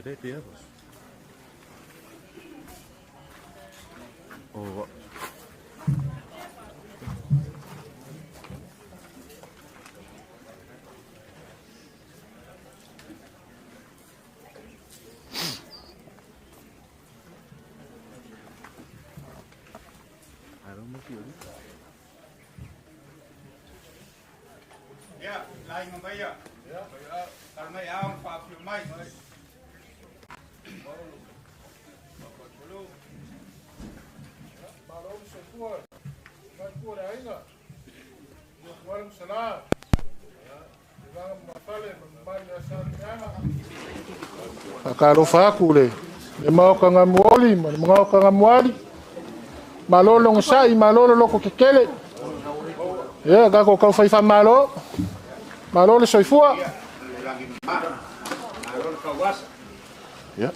Oh. Ya, lain ngambaya. Ya. Karena yang Pak Mai. Akalofa aku le maoka ngamuoli ma le maoka ngamuali malolo ngasai malolo loko kekele ia kako kau fai fa malo malo le soifua ia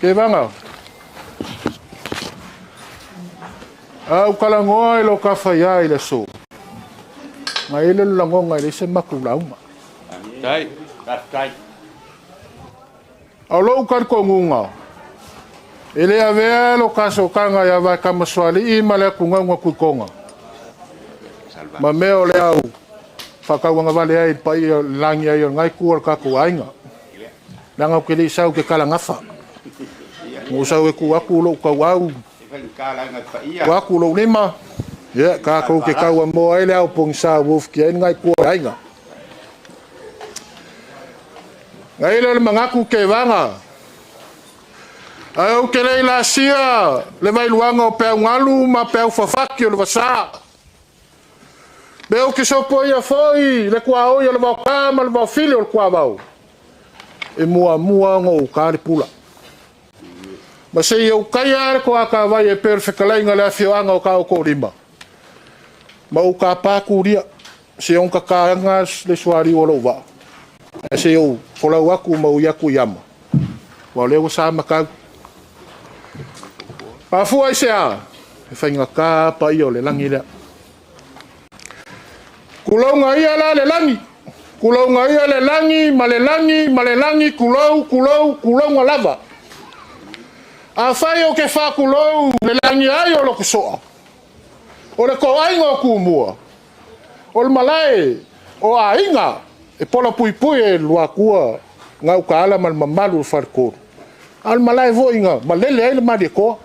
ke vanga au kalangoa i lo ka whai i le so. Ngai ele langonga i le se maku lauma. Tai, tai. Au lo ukar ko ngunga. Ele avea lo kaso kanga ia vai kamaswali i male ku ngonga ku konga. Ma mea o le au whakauanga vale ai pai langi ai o ngai ku o ka ku ainga. Langa ke le sau ke kala ngafa. Musa e ku aku lo kau au. Waku lo lima, ia ka kou ke kau mo ai le au pongsa wolf ki ai ngai ku ainga. Ngai le mangaku ke vanga. Au ke le la sia le vai luanga o pe ngalu ma pe fafaki o le vasa. Be o ke so po ia foi le kwa o ia le va ma le va fili o le kwa vau. E mua mua ngo ka le pula. Ma se iau kai are ko aka vai e perfekalainga le afioanga o ka o kōrima. Ma u ka pākūria, se onka kāanga le suari o lou vaa. E se iau folau aku ma ui aku iama. Wa leo sa makau. Pāfua i se a, e whainga kā pa ia o le langi lea. Kulaunga ia la le langi. Kulaunga ia le langi, ma le langi, ma le langi, kulau, kulau, kulaunga lava. A whai o ke whakulou le langi ai o loko soa. O le ko ainga o kumua. O le malae o ainga e pola pui pui e luakua ngau ka ala mal mamalu le wharikoru. A le malae vo inga malele ai le mali e koa.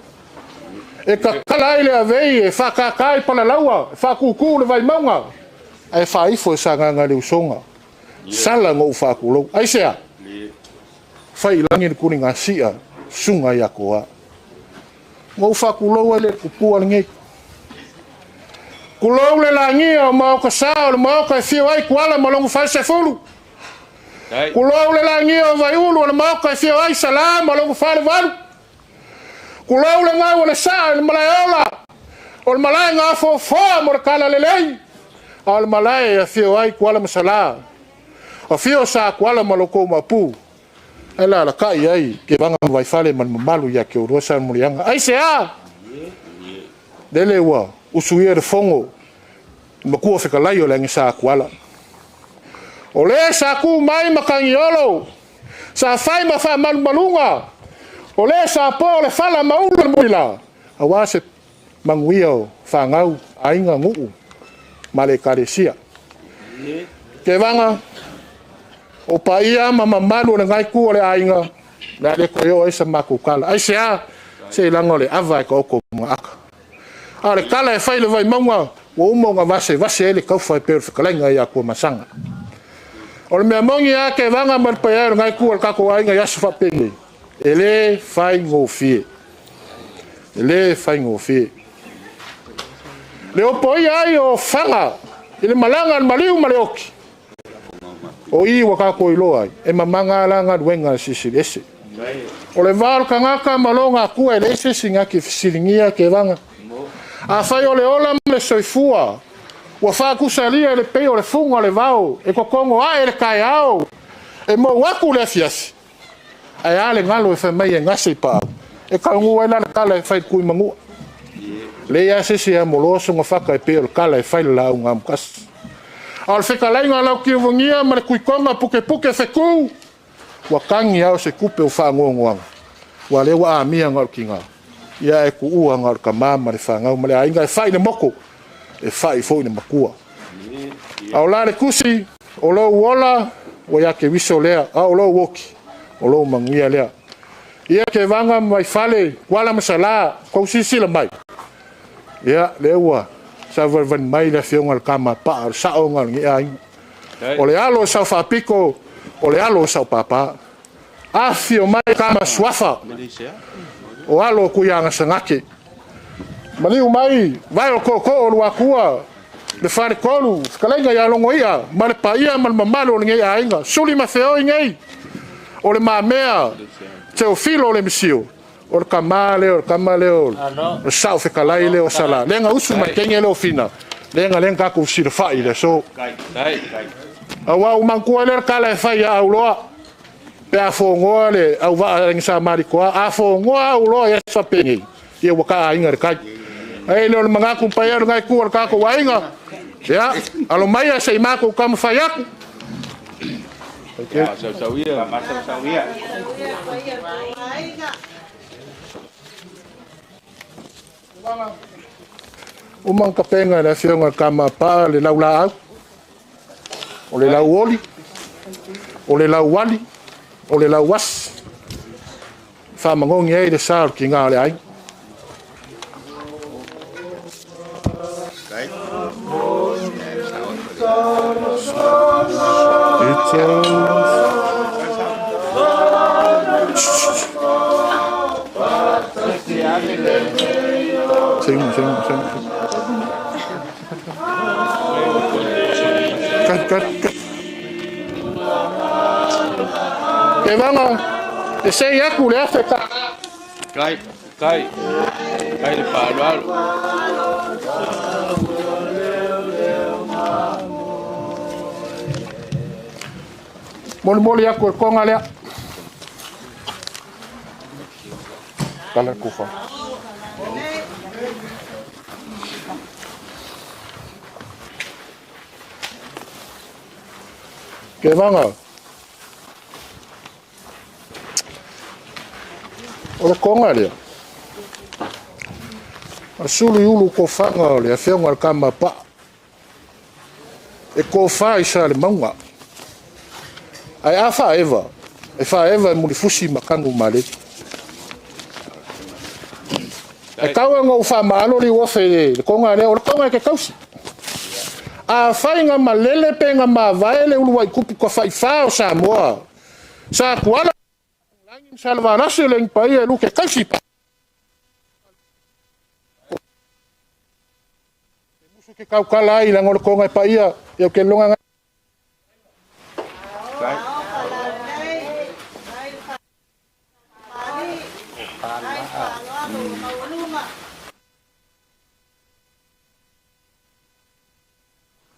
E kakala ai le avei e whakaka i palalaua, e whakuku le vaimaunga. A e whaifo e sanganga le usonga. Sala ngau whakulou. Ai sea, whai langi le kuni ngā sia. Sunga ia koa. Ngau whakulou ele kupua le ngei. Kulou le langia o maoka sa o le maoka e whio ai kuala malongu whai se fulu. Kulou le langia o vaiulu o le maoka e whio ai sala malongu whai le valu. Kulou le ngau o le sa o le malae ola. O le malae ngā fōfōa mo le kala lelei. A o le malae e whio ai kuala masala. O whio sa kuala maloko mapu. Ela la kai ai ke vanga vai fale man mamalu ia ke urua sa murianga ai se a lele ua usuia le fongo makua fekalai o le angisa kuala o le sa ku mai makangiolo sa fai ma fa malumalunga o le sa po le fala maulu le muila awa se manguia o whangau ainga nguu ma le karesia ke vanga o paia ma mamalu o le ngai ku o le ainga le ale koe o esa maku kala ai se a se ilanga o le ava e ka oko mga aka a le kala e whai le vai maunga ua uma o ngā vase vase ele kauwha e peo whakalainga ia kua masanga o le mea mongi a ke vanga ma le paia o le ngai ku o le kako ainga i aso whapene e le whai ngōfie e le whai ngōfie le opo ia ai o whanga i le malanga le maliu ma le oki o i wakako i loa e mamanga la ngā luenga sisiri ese. O le vāl kangaka malonga kua e le ese singa ki fisilingia ke vanga. A whai o le ola ma le soifua, ua whaakusalia e le pei o le funga o le vao, e kokongo a e le kai ao, e mou aku le afiafi. Ai a le ngalo e whai mai e ngase i pāu, e kaungua e la le kala e whai kui mangua. Le ia se se amoloa songa faka e pe o le kala e faila la unga amukasi. A o le fekalaiga a lau kiuvagia ma le kuikoga pukepuke feku, ua kagi ao se kupe o faagoagoaga. Ua le ua amia ga o le kiga. Ia e kuua ga o le kamā ma le fagau ma le aiga e fai le moko, e fai foi le makua. A o la le kusi, o lou ola, ua ia ke viso lea, a o lou oki, o lou manuia lea. Ia ke vanga mai fale, kuala masala, kou sisila mai. Ia, le ua, sa valivali mai le afioga le kama paa, o le saoga o lenei aiga. O le alo o sau faapito, o le alo o sau pāpā. Afio mai kama suafa, o alo o kuiagasagake. Maliu mai, vai o koko o luakua, le falekolu, fetalaiga ia logoia, ma le paia ma le mamalu o lenei aiga. Suli ma feoi nei, o le mamea, Teofilo o le misio, o le kamā lea, o le kama lea, o le sao fekalai lea o Sala. Lega usu ma kenge lea o Fina, lega lega kakou silafai le aso. Auā umankua lea le kala e fai ia auloa, pe a fogoa le auvaa lagisa malikoa, a fogoa auloa ia fapenei, ia ua kaaiga le kai. Ai le o le magaku paia le ngai kua le kakou aiga, ia, alo maia se i makou kamafai aku. Uma kapenga le afioga kama pa le laulaau, o le lauoli, o le lauali, o le lauasi, faamagogi ai le sa o le kiga o le aiga. Sing. Kat. Ke vanga, e sei aku le afe ka. Kai, kai, kai le pālualu. Moli aku e konga lea. Kala kufa. Ke vanga. O le konga lea. A sulu i ulu kofanga o le afioga le kama pa. E kofa i sa le maunga. Ai a faeva, e faeva e mulifusi makangu male. E kau e ngau whaamalo li uafe le konga lea, o le konga e ke kausi. A whainga malele pe ngā mavae le ulu waikupu ka whaifā o Samoa. Sa kuala, langi msalvarasi le ngpai e luke kausi pa. Musu ke kaukala ai lango le konga e paia, e o ke longa ngai.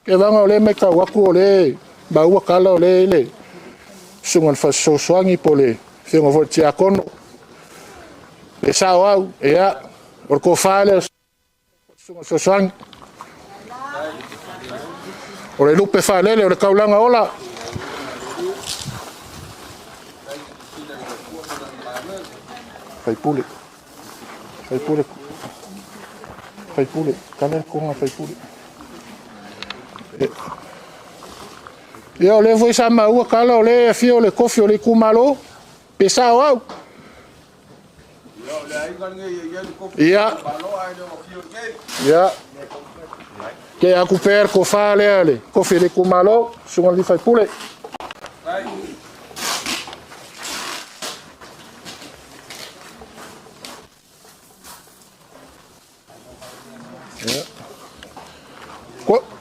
Ke vanga o le mai kau aku o le maua kala o le le sunga le fasosoangi po le fioga foi le tiakono le sao au ia o le kofā lea sunga sosoangi o le lupe faalele o le kaulaga ola. Faipule faipule faipule kala le konga faipule. Ia o le foi sa maua kala o le afio o le kofi o le itumalo pe sao au. Ia ia ke aku per ko fa lea le kofi o le itumalo suga le faipule.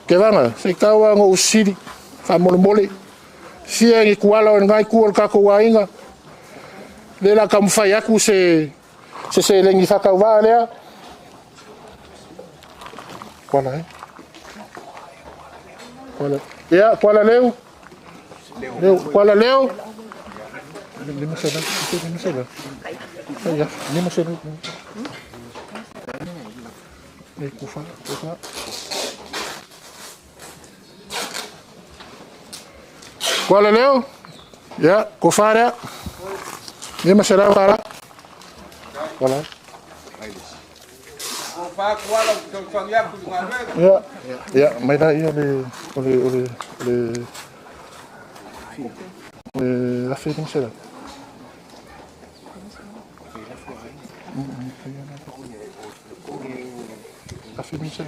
Ke vanga, se kaua ngo usiri, whamolemole. Fia ngi kuala o ngai kua o le kakou aiga. Le la kamufai aku se se lengi whakauvaa lea. Kuala e? Kuala. Ia, kuala leu. Leu, kuala leu. Lima sela, lima sela. Ia, lima sela. Le kufa, kufa. Kuala leo? Ya, kufa lea. 500 tala. Kuala. Ya, ya, mai la ia le le le le la fe 500. La fe 500.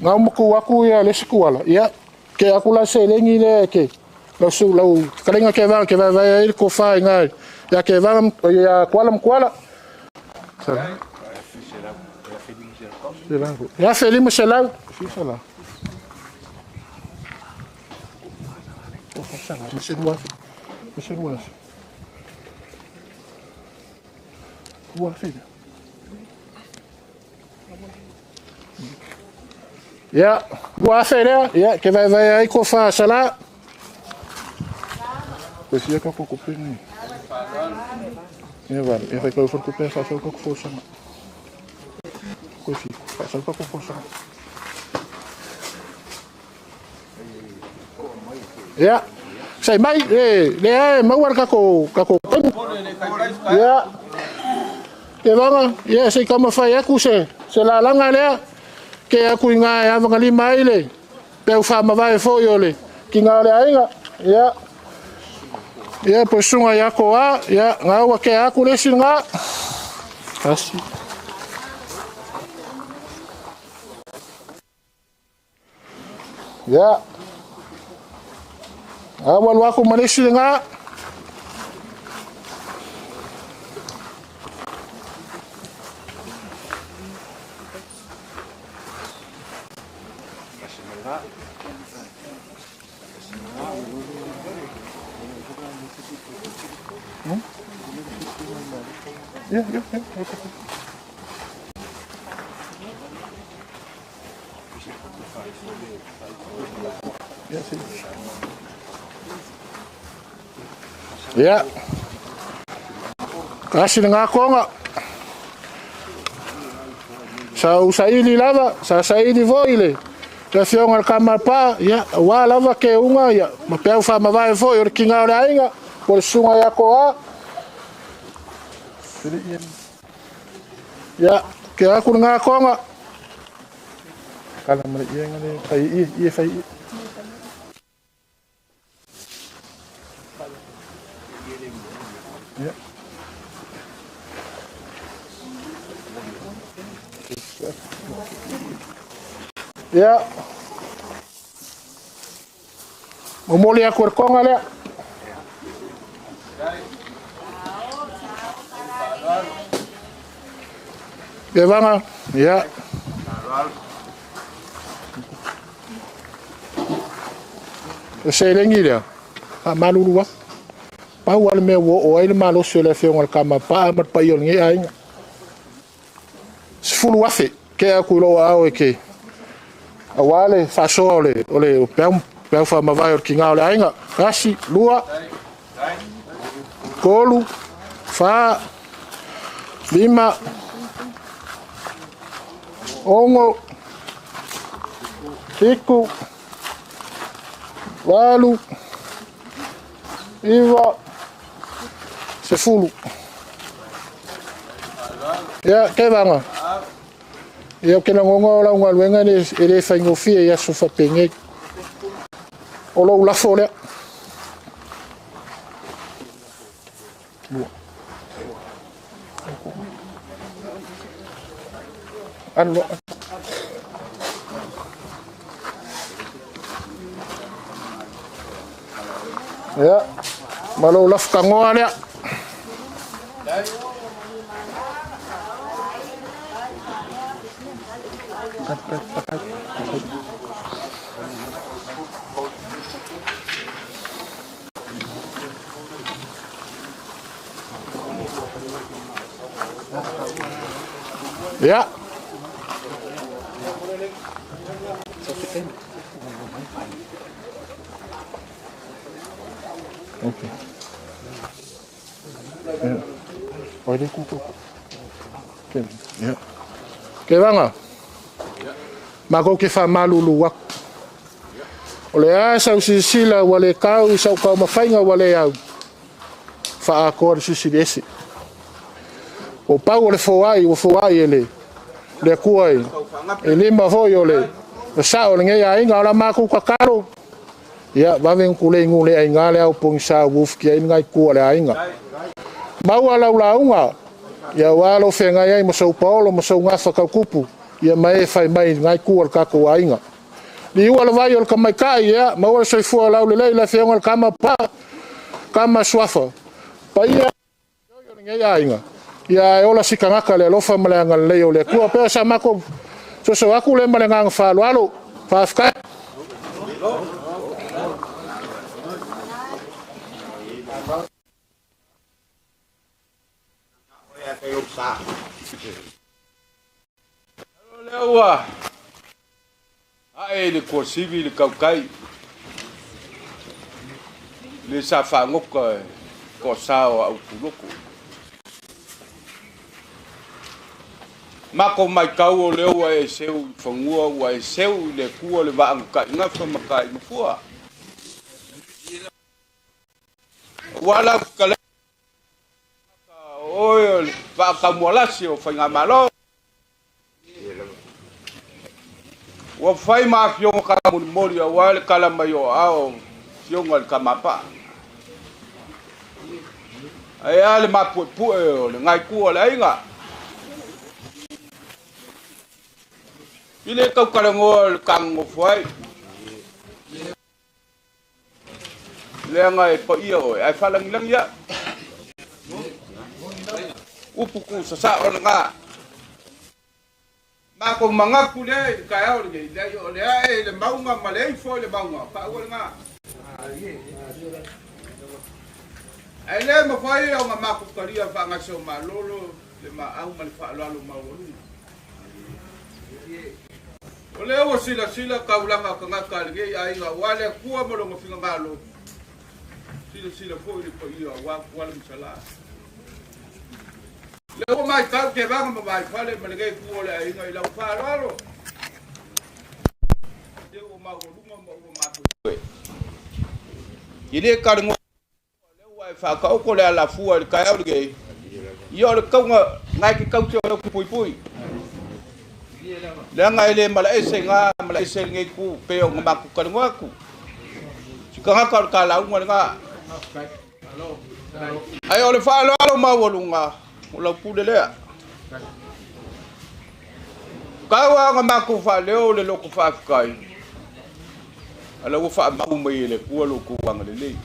Ngau maku aku ia le sikuala. Ia, ke aku la se lengi le ke. Lau su lau kalenga ke va vai ko fa ngai. Ya ke va ya kuala mkuala. Ya fe 500. Fi sala. Monsieur Ouaf. Ouaf. Ya, Ouaf lea, ya ke vai vai ai ko fa sala. Pois ia ka ko peni. Ia vai, ia vai ko for ko peni fa sa ko ko sa. Ko fi, fa sa ko ko sa. Ya. Sai mai, le ai mauar ka ko peni. Ya. Ke vanga, ya sei kama fai aku se la langa lea. Ke aku inga e avanga lima ai le. Peu fa mavae foi ole. Ki ngā le ainga. Ya. Ya po sunga ya ko a, ya ngā ua ke aku le si ngā. Asi. Ya. Awa lu aku malesi ngā. Ya. Ya. Kasi nga konga. Sa usaili lava, sa saili voile. La fionga kamapa, ya wa lava ke unga ya. Mapeu fa mavae foi o kinga o ainga, por sunga ya koa. Ya, ke aku nga konga. Kala mare ia ngale fai i fai. Ya. Ya. Momoli aku konga le. Ya vanga, ya. Se lengi lea. A malulu wa. Pau ale mea ua o ai le malosi o le afioga le kamapaa ma le paia o lenei aiga. 10,000 ke aku i lou aao e ke. Auā le faasoa o le peau faamavae o le kigā o le aiga. 1, 2, 3, 4, 5, 6, 7, 8, 9, 10. Ia, ke vanga. Ia, ke langonga o lau ngaluenga e le whaingofia i aso whapengei. O lou lafo lea. Alo. Ia, ma lou lafo kangoa lea. Ya. Okay. Kevaga, matou te faamalulu atu. O le a sau silasila ua le tau i sau taumafaiga ua le au, faaatoa le Silisili Ese. O pau o le foai ua foai e le Atua i lima foi o le sao o lenei aiga. O la matou tatalo, ia vave ona tulei i nuu le aina le ao pogisa ua ufitia ai lena itu o le aiga. Maua lau lauga, ia aua lou feagai ai ma sou paolo ma sou gafa tautupu, ia ma e fai mai i lena itu o le tatou aiga. Liua le vai o le tamaitai, ia maua le soifua laulelei le afioga i le Tama Puaa, Tama Suafa, paia o lenei aiga, ia ae ola si tagata le alofa ma le agalelei o le Atua. Pei o sa matou soso atu lea ma le agaga faaaloalo. Faafetai. Lea ua ae le kuasivi le kaukai le sa faagoka toasā o Aupuloko. Mako mai tau o lea ua e seu i fanua ua e seu i le Atua le vaagata'igafa ma taimafua. Ua lau fetalaiga o oe o le vaataumualasi o Faigamalo. Ua fai ma afioga tamolimoli auā le tala mai o aao afioga i le Kamāpa'a. Ae a le mapuepue o le gaetu o le aiga. I le taukalagoa le kagogofo ai. Leaga e paia oe, ae faalagilagi a'u. Upu tusasa'o lagā. Matou manatu lea i le taeao lenei, leai o le a'e i le mauga ma le ifo i le mauga, pa'ua lagā. Ae lē mafai ona matou talia faagase o malolo le maau ma le faaaloalo maualuga. O lea ua silasila taulaga tagata a lenei aiga auā le Atua ma lona finagalo, silasila foi le paia auā Tuala ma Salā. Lea ua matau Tevaga ma Vaifale ma lenei itu o le aiga i lau faaaloalo. Lea ua maualuga ma ua mafuefue. I le kalagoa lea ua e faataoto le alafua i le taeao lenei, ia o le tauga na e te tausi o le puipui. Leaga e le malaese gā malaese lenei itu pei ona matou talanoa atu. Si tagata o le talauga lena. Ae o le faaaloalo maualuga o lau pule lea. Tau lava ona matou faaleo le loto faafetai, ala ua faamau mai e le Atua lo outou agalelei.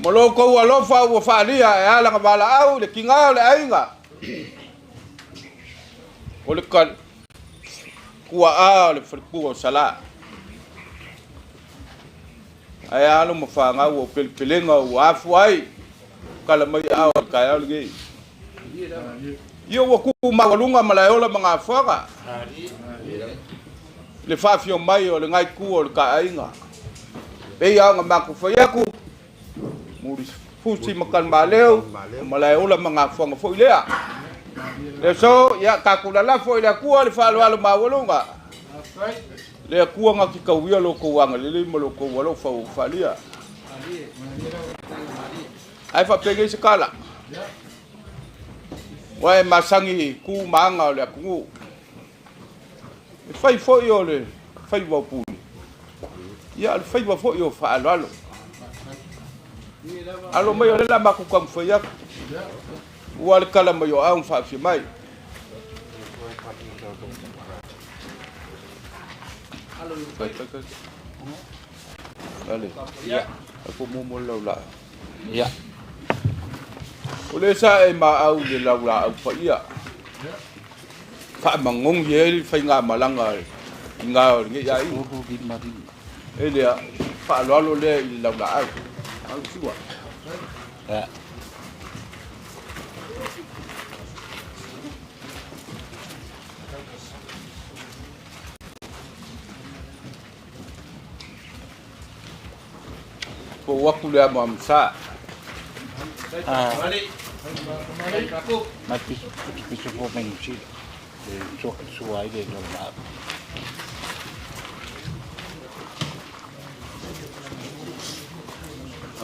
Ma lo outou alofa ua faalia e ala na valaau i le tiga o le aiga. O le tuaa o le faletua o Salā. Ae alo ma fanau o pelepelega ua afu ai, kala mai ao le taeao lenei. Ia ua tu maualuga malaeola ma gafoaga. Le faafio mai o le gaitu o le taaiga. Pei ona matou fai atu, Mulifusi ma Kalimaleu, o malaeola ma gafoaga foi lea. Le so, ia tatou lalafo i le Atua le faaaloalo maualuga. Le Atua na te tauia lo tou agalelei ma lo tou alofa ua faalia. Ae faapenei se tala. Ua e masagi tu ma aga o le atunuu. E fai foi o le faiva o pule. Ia o le faiva foi o faaaloalo. Alo mai o le la matou taumafai atu. Ua le tala mai o au ma faafia mai. Ale. Ia. Ako mo mo lau la. Ia. O le sa e maau le lau la au paia. Faamagogi ai le faigamalaga i gā o lenei aiga. E lea, faaaloalo lea i le laulaau. Au sua. Ia. Po atu le amo amsa. Mai piso piso fo mai New Zealand. Le sua ai le laulaa.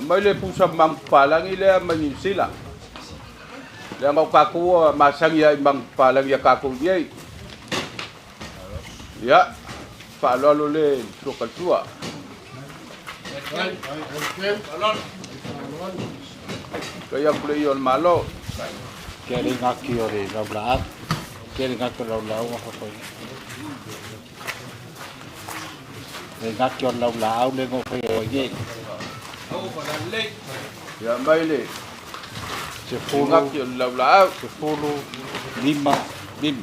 Mai le pusa mangupalangi lea mai Niu Sila. Leaga o kakou ua masagi ai i mangupalangi a kakou i nei. Ia, faaaloalo le i le suakalesua. Kai aku le ia o le Malo. Ke le ngaki o le laulaa. Ke le ngaki o le laulaau ma fafai. Le ngaki o le laulaau le ngo fai o ye. Ia mai le Se fulu ngaki o le laulaau. 15 5.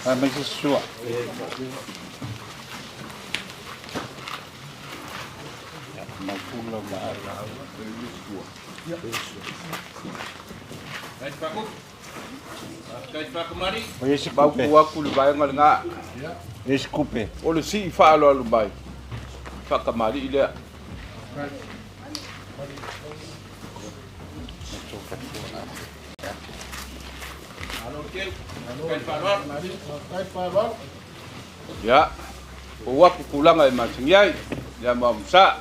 Ai mai se sua. Ia, mau pulu laulaau. O ese kupe. Mautu aku le vaega lena. Ese kupe. O le sii faaaloalo mai. Faakamali'i lea. Ia, ou aku tulaga e masagi ai, ia maomasa'a.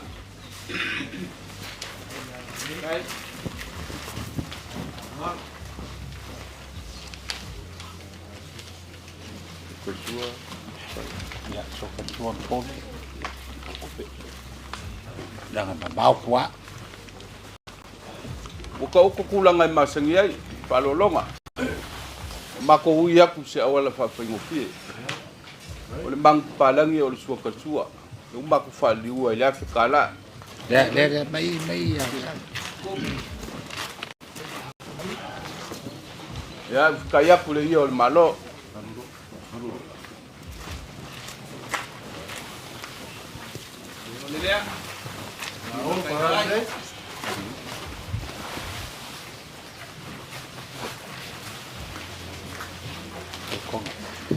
Ia, so ka tua pole. Kupe. Langa mamau kua. Ua taoto tulaga e masagi ai, faaaloaloga. O matou ui atu i se auala faafaigofie. O le manupapalagi o le suakalesua, lea ua matou faaliliua i le $1,000. Lea, lea, lea, mai, mai, ia. Ia, faafetai atu i le ia o le Malo.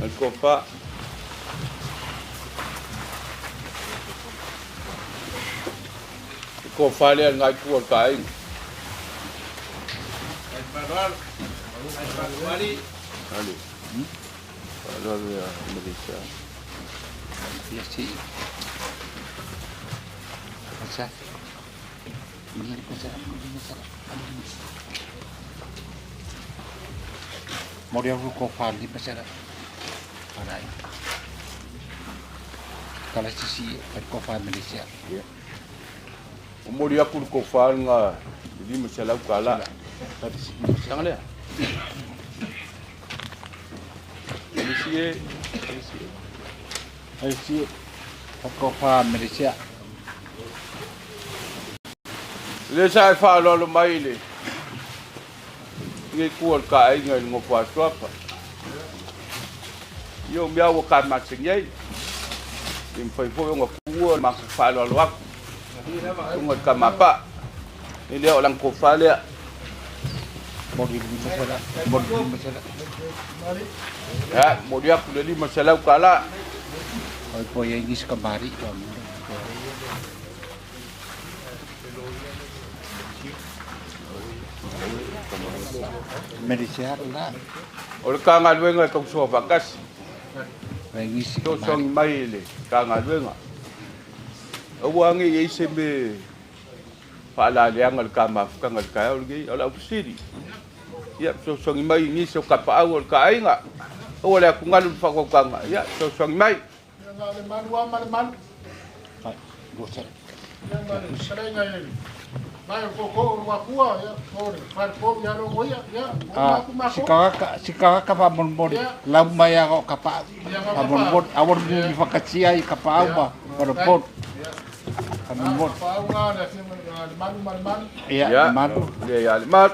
Le kofa. Le kofa lea le ngai tua o le taaiga. Ali. Faaaloalo ia Melissa. Ia si. Masa. Ini masa, ini masa. Mori au ko fa li masa. Parai. Kala sisi ko fa Malaysia. Ia. O moli aku le kofa nga $500. Tanga lea. Alisi e. Alisi e. Ai si ko fa Malaysia. Le sa e faaaloalo mai le ngai kua o le taaiga i le nofo asuafa. Ia o mea ua ka masagi ai. E mafai foi ona tuua le matou faaaloalo atu. Luga i le kamapa. E lea o lana tofa lea. Mori li masala. Mori li masala. Ia, momoli atu le $500. Oi po ia ingis ka mari wa mo. Malaysia la. O le kagaluega e tausoa faatasi. Wa ingis ka Fesoasoani mari. mai le kagaluega. Aua age i ai se me faalaleaga le kamafutaga i le taeao lenei. O lau fesili. Ia, fesoasoani mai i nisi o tapaau o le taaiga. Aua le atugalu i le faautautaga. Ia, fesoasoani mai. Ai, go sa. Ah, sikakaka sikakaka fa mon lau mai aga o kapa. A mon mon awon mi whakatia i kapa au ma for bon. A mon mon. Ia, Ia, malu. le ia le malu.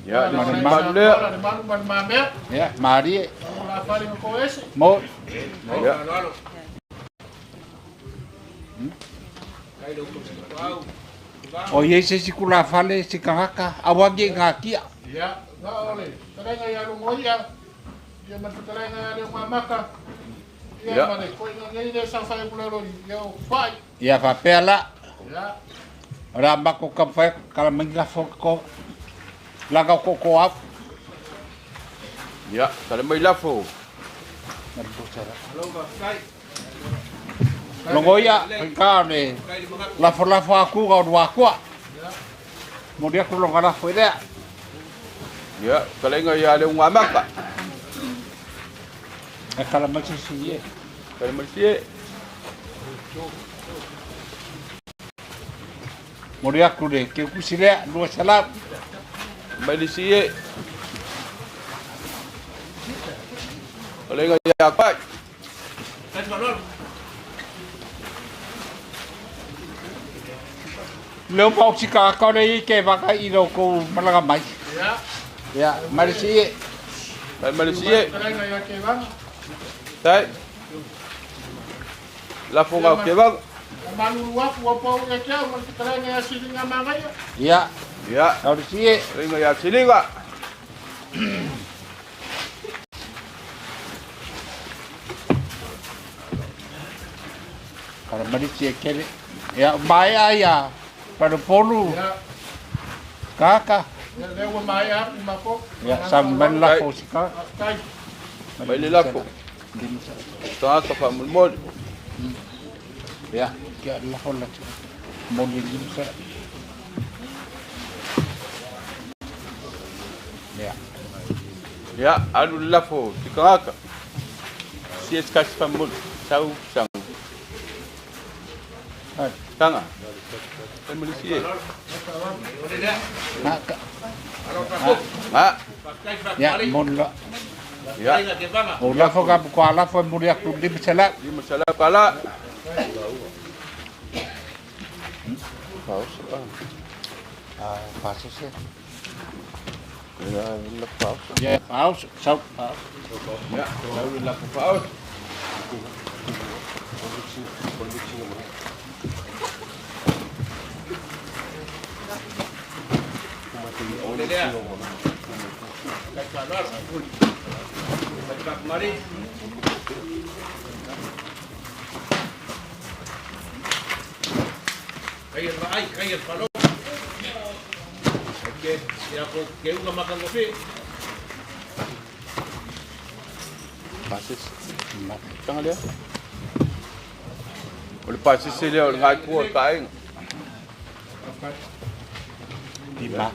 Ia, le Malu, si malu. malu lea. Ia, mari. Mo. Ia. O ie se si kula fale sikakaka awangi ngā kia. Ia ma le fetalaiga ia Leogamaka, ia ma le koiga nei lea sa fai aku lalo i o fai. Ia faapea la. Ia. O le a matou taumafai atu tala mai ni lafo ko laga o ko au. Ia, tala mai lafo. Logo ia, ka o le lafo lafo atu ga o lua atua. Momoli atu lona lafo i lea. Ia, talaiga ia Leogamaka. E tala mai se isi e. Tala mai si e. Momoli atu le keukusi lea, 200. Mai le si e. Talaiga ia Pai. Leo pau si ka ka le i ke vaka i lo ko malaga mai. Ia, mai le si e. Mai mai le si e. Tai. Lafoga o Kevaga. Malulu aku o pau ia ke au ma le fetalaiga ia Siliga Magaia. Ia. Ia. Tau le si e. Talaiga ia Siliga. Kala marisi e kele. Ia, maea ia Parapolu. Ia. Kaka. Ia lea ua maea aku mako. Ia, sa mai le lafo si ka. Faafetai. Mai le lafo. Tagata faamolemole. Ia, kia lafo la tu. Moli limsa. Ia. Ia, alu le lafo si tagata. Si e kasi faamolemole. Sau sang. Ai. Tanga. Tai mai le si e. Na ka. Ha. Ia, moli la. Ia. O lafo ka ko lafo e moli atu 500. 500 pala. Ah, paso se. Ia, la pausa. Ia, paus, sau, paus. Ia, sau le lafo pausa. Pasese. Tanga lea. O le pasese lea o le ngai kua o le taaiga. Lima.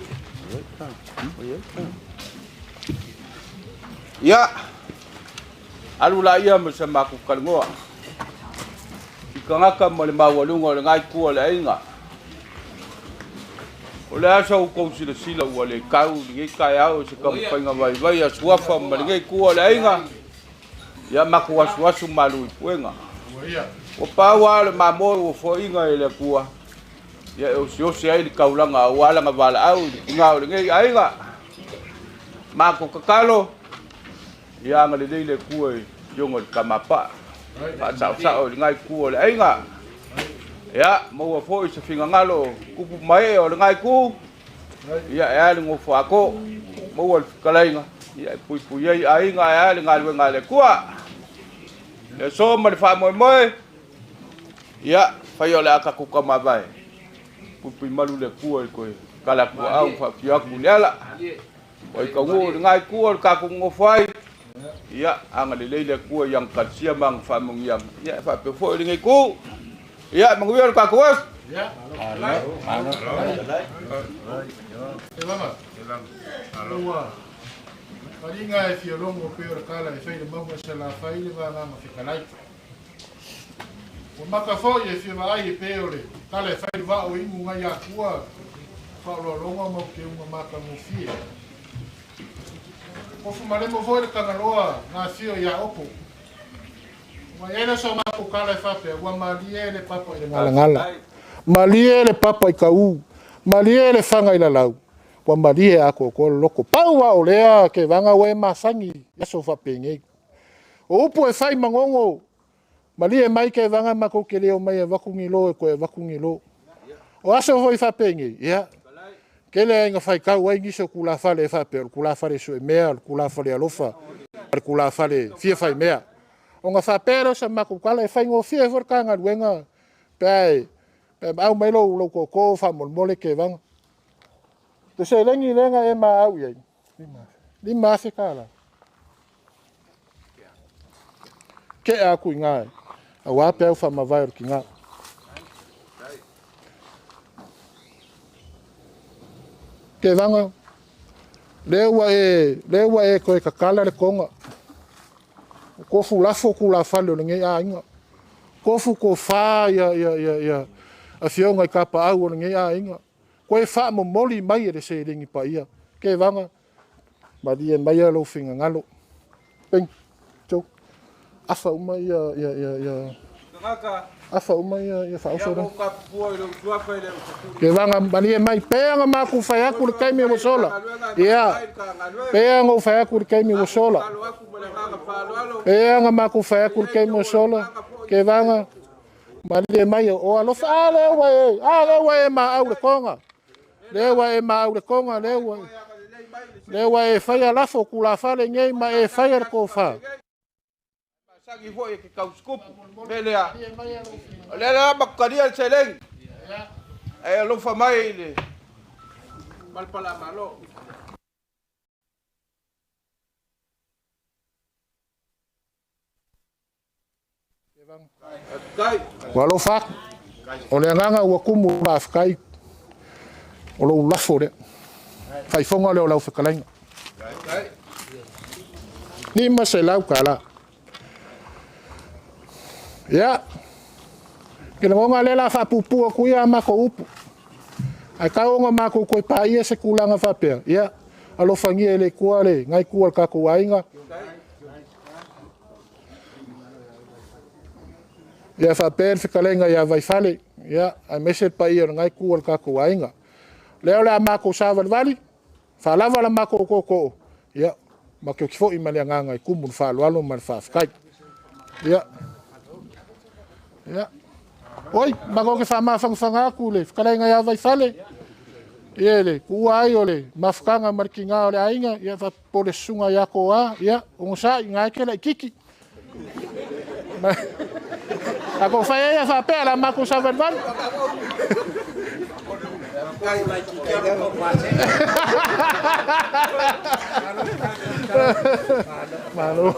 Ia. Alu la ia ma sa maku kalungoa. I kangaka ma le maualuga o le ngai kua o le aiga. O le aso ua kou silasila ua le kau i lenei taeao i se taumafaiga vaivai a Suafa ma lenei kua o le aiga. Ia matou asuasu malu i puega. Ua pau lava o le mamoe ua foaiina e le Atua. Ia e oseose ai le taulaga aua lana valaau i le tiga o lenei aiga. Matou tatalo, ia agalelei le Atua i afioga i le Tamapaa. Faasaosao i lena itu o le aiga. Ia, maua foi se finagalo o tupu ma ee o lena itu. Ia, e a le nofo ato. Maua le fetalaiga, ia e puipui ai aiga e a le galuega a le Atua. Le aso ma le faamoemoe, ia, faia o le a tatou taumavae. Puipui malu le Atua i toe tala atu aau ma faafio atu i le ala. Ua i taunuu i lena itu o le tatou nonofo ai. Ia, agalelei le Atua i ana kalesia ma ana faamanuiaga. Ia, e faapea foi i lenei itu. Ia, manuia le tatou aso. Malo, malo. Kevaga. Ua faliga e fia logo pei o le kala e fai le mauga i Salafai le vagaga fetalai. Ua maka foi e fia vaai e pei o le kala e fai le vaa o imu ngai Atua faaaloaloga ma uteuga matagofie. Ofu malemo foi le Tagaloa na afio ia Opo. Ua i ai lea o sa matou kala e faapea, ua malie le papa i le galagala, malie le papa i ka u, malie le faga i lalau, ua malie atoatoa le loto. Pau lava o lea kevaga ua e masani i aso faapenei. O upu e fai magogo, malie mai kevaga matou te le omai e avatu ni lo e toe avatu ni lo. O aso foi faapenei, ia, tele ai na faitau ai nisi o tulafale e faapea, o le tulafale suemea, o le tulafale alofa. le tulafale fia faimea. Ona faapea lea o sa matou tala, e faigofie foi le ta galuega pe a maau mai lou tootoo faamolemole Tevaga. O le seleni lea na e maau i ai, $5,000. Tea atu i ina aua peau faamavae o le tina. Tevaga, lea ua e toe tatala le toga, ua tofu lafo tulafale o lenei aiga, tofu tofa afioga i tapaau o lenei aiga, toe faamomoli mai e le seleni paia. Tevaga, malie maia lou finagalo. Teo, afa uma ia faaoso la. Tevaga, malie mai, pei ona matou fai atu i le taimi ua sola. Ia, pei ona ou fai atu i le taimi ua sola. Pei ona matou fai atu i le taimi ua sola, Tevaga, malie mai, o alofa. A lea ua e, a lea ua e maau le toga. Lea ua e maau le toga, lea ua e faia lafo o tulafale nei ma e faia le tofa. Masani foi e ke tausikupu. Me lea. O lea la makutalia le seleni. E alofa mai i le malapala malo. Ua alofa atu. O le agaga ua tumu faafetai o lou lafo lea. Faifoga lea o lau fetalaiga. $500. Ia, ke lagona lea la faapuupuu atu ia a matou upu. Ae tau ona matou toe paia se tulaga faapea. Ia, alofagia e le Atua lenai itu o le tatou aiga. Ia faapea le fetalaiga ia Vaifale, ia, aemaise le paia o lenai itu o le tatou aiga. Lea o le a matou savalivali, faalava la matou tootoo, ia, matou te foi ma le agaga e tumu le faaaloalo ma le faafetai. Ia, ia. Oi, matou te faamafanafana atu i le fetalaiga ia Vaifale, ia le tuua ai o le mafutaga ma le tina o le aiga, ia faapea le susuga ia Toa, ia, onosai, na e te laititi. A fai ai faapea la matou savalivali. Malo.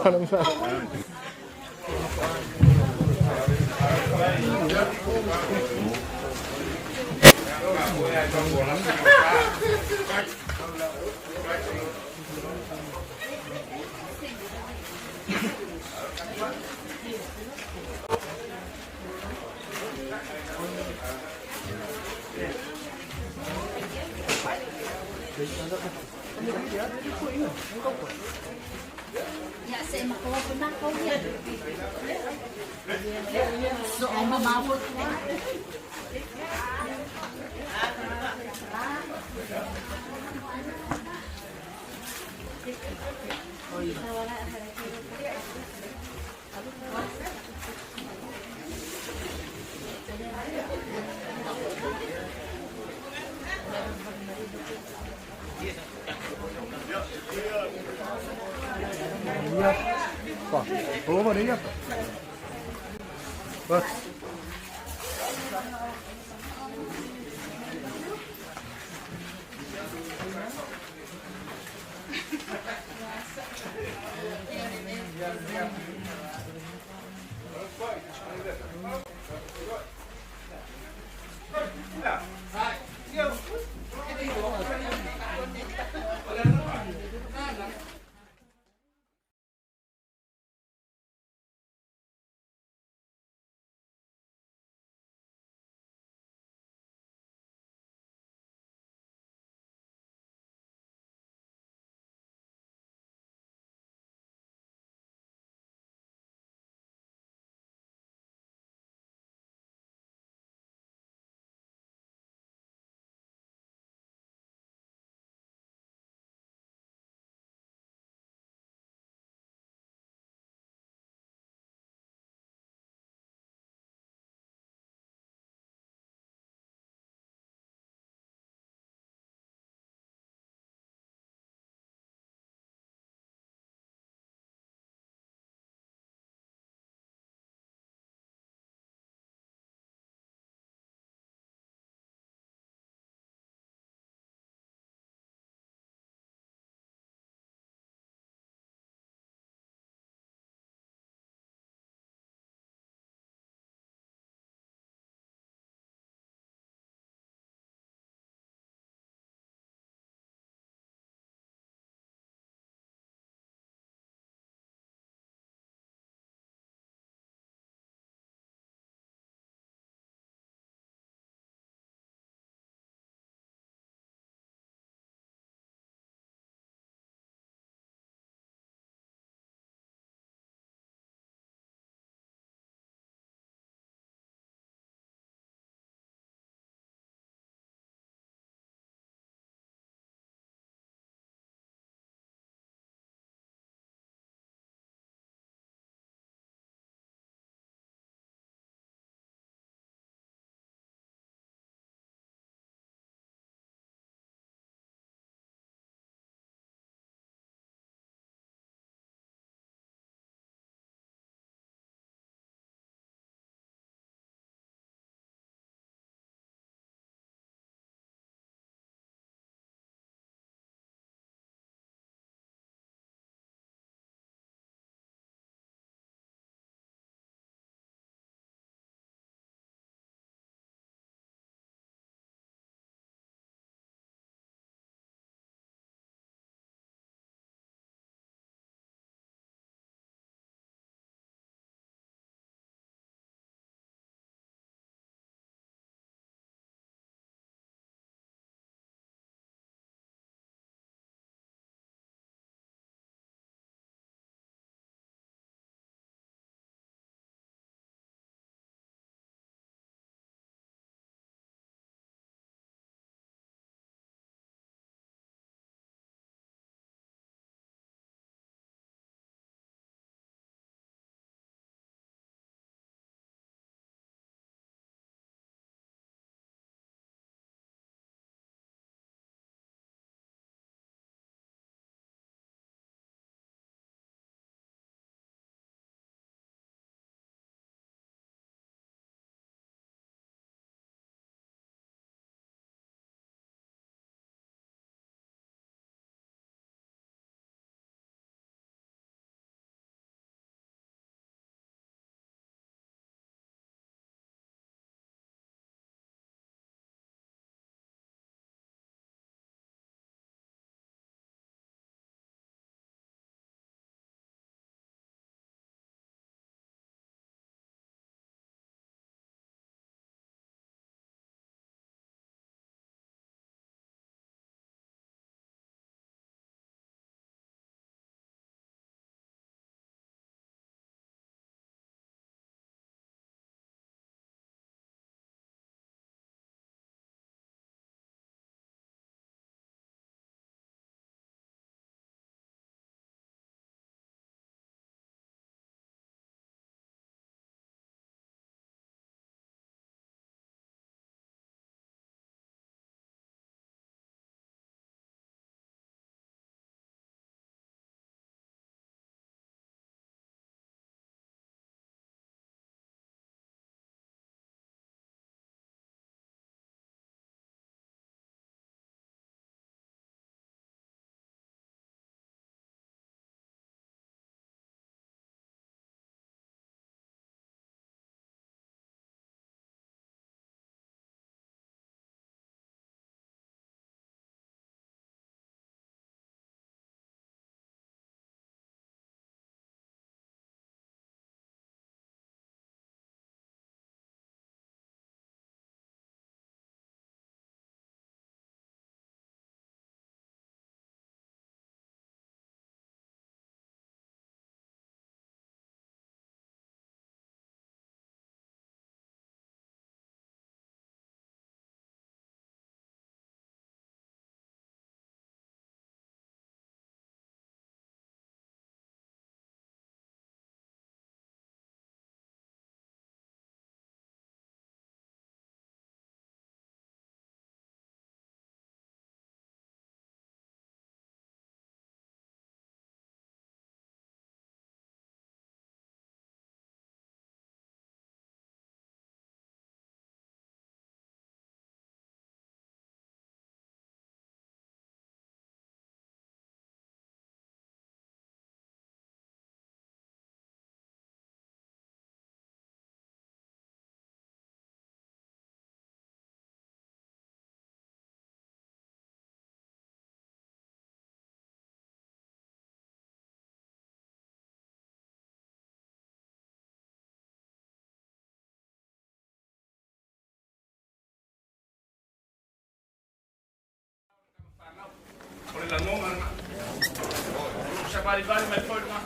Savalivali mai foi luga.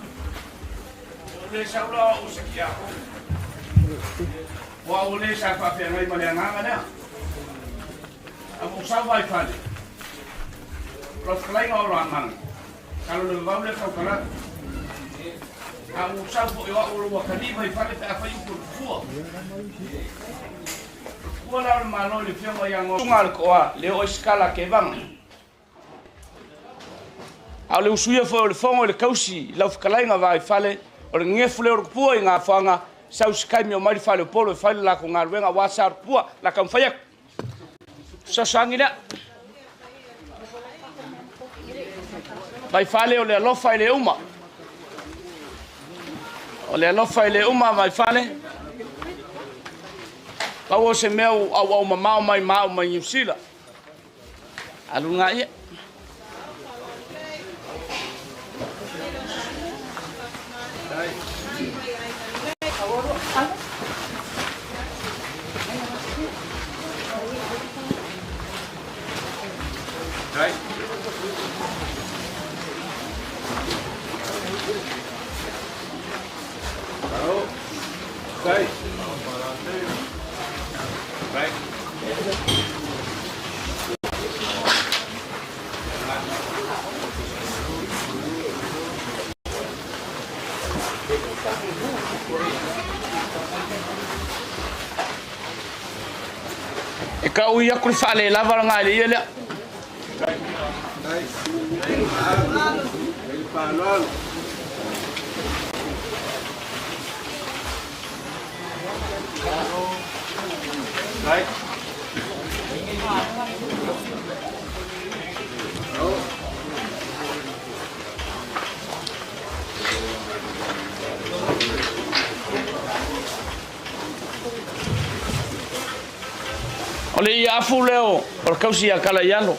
O le sau la o se kia ko. Ua o le sa faafeagai ma le agaga lea. A ua sau vai fale. O lau fetalaiga o lo amanu. Kalo le vavau le tautala. A ua sau foi o au o lo kali vai fale pe afai upu le fua. Ua la o le malo i le fioga ia ngo. Tunga le koa, le o iskala ke vanga. A o le usuia foi o le fogo i le kausi, lau fetalaiga vai fale, o le gefu lea o le kupua i ngā whanga, sau se kaimi o mai le fale o polo e fai le lako galuega aua sa o le kupua, la taumafai atu. Fesoasoani lea. Vai fale o le alofa i le uma. O le alofa i le uma vai fale. Pau o se mea au au mamao mai ma au mai Niu Sila. Alu ngā ia. E ka ui aku le whaale lava la ngai le ia lea. O le ia afu leo, o le kausi ia kala ialo.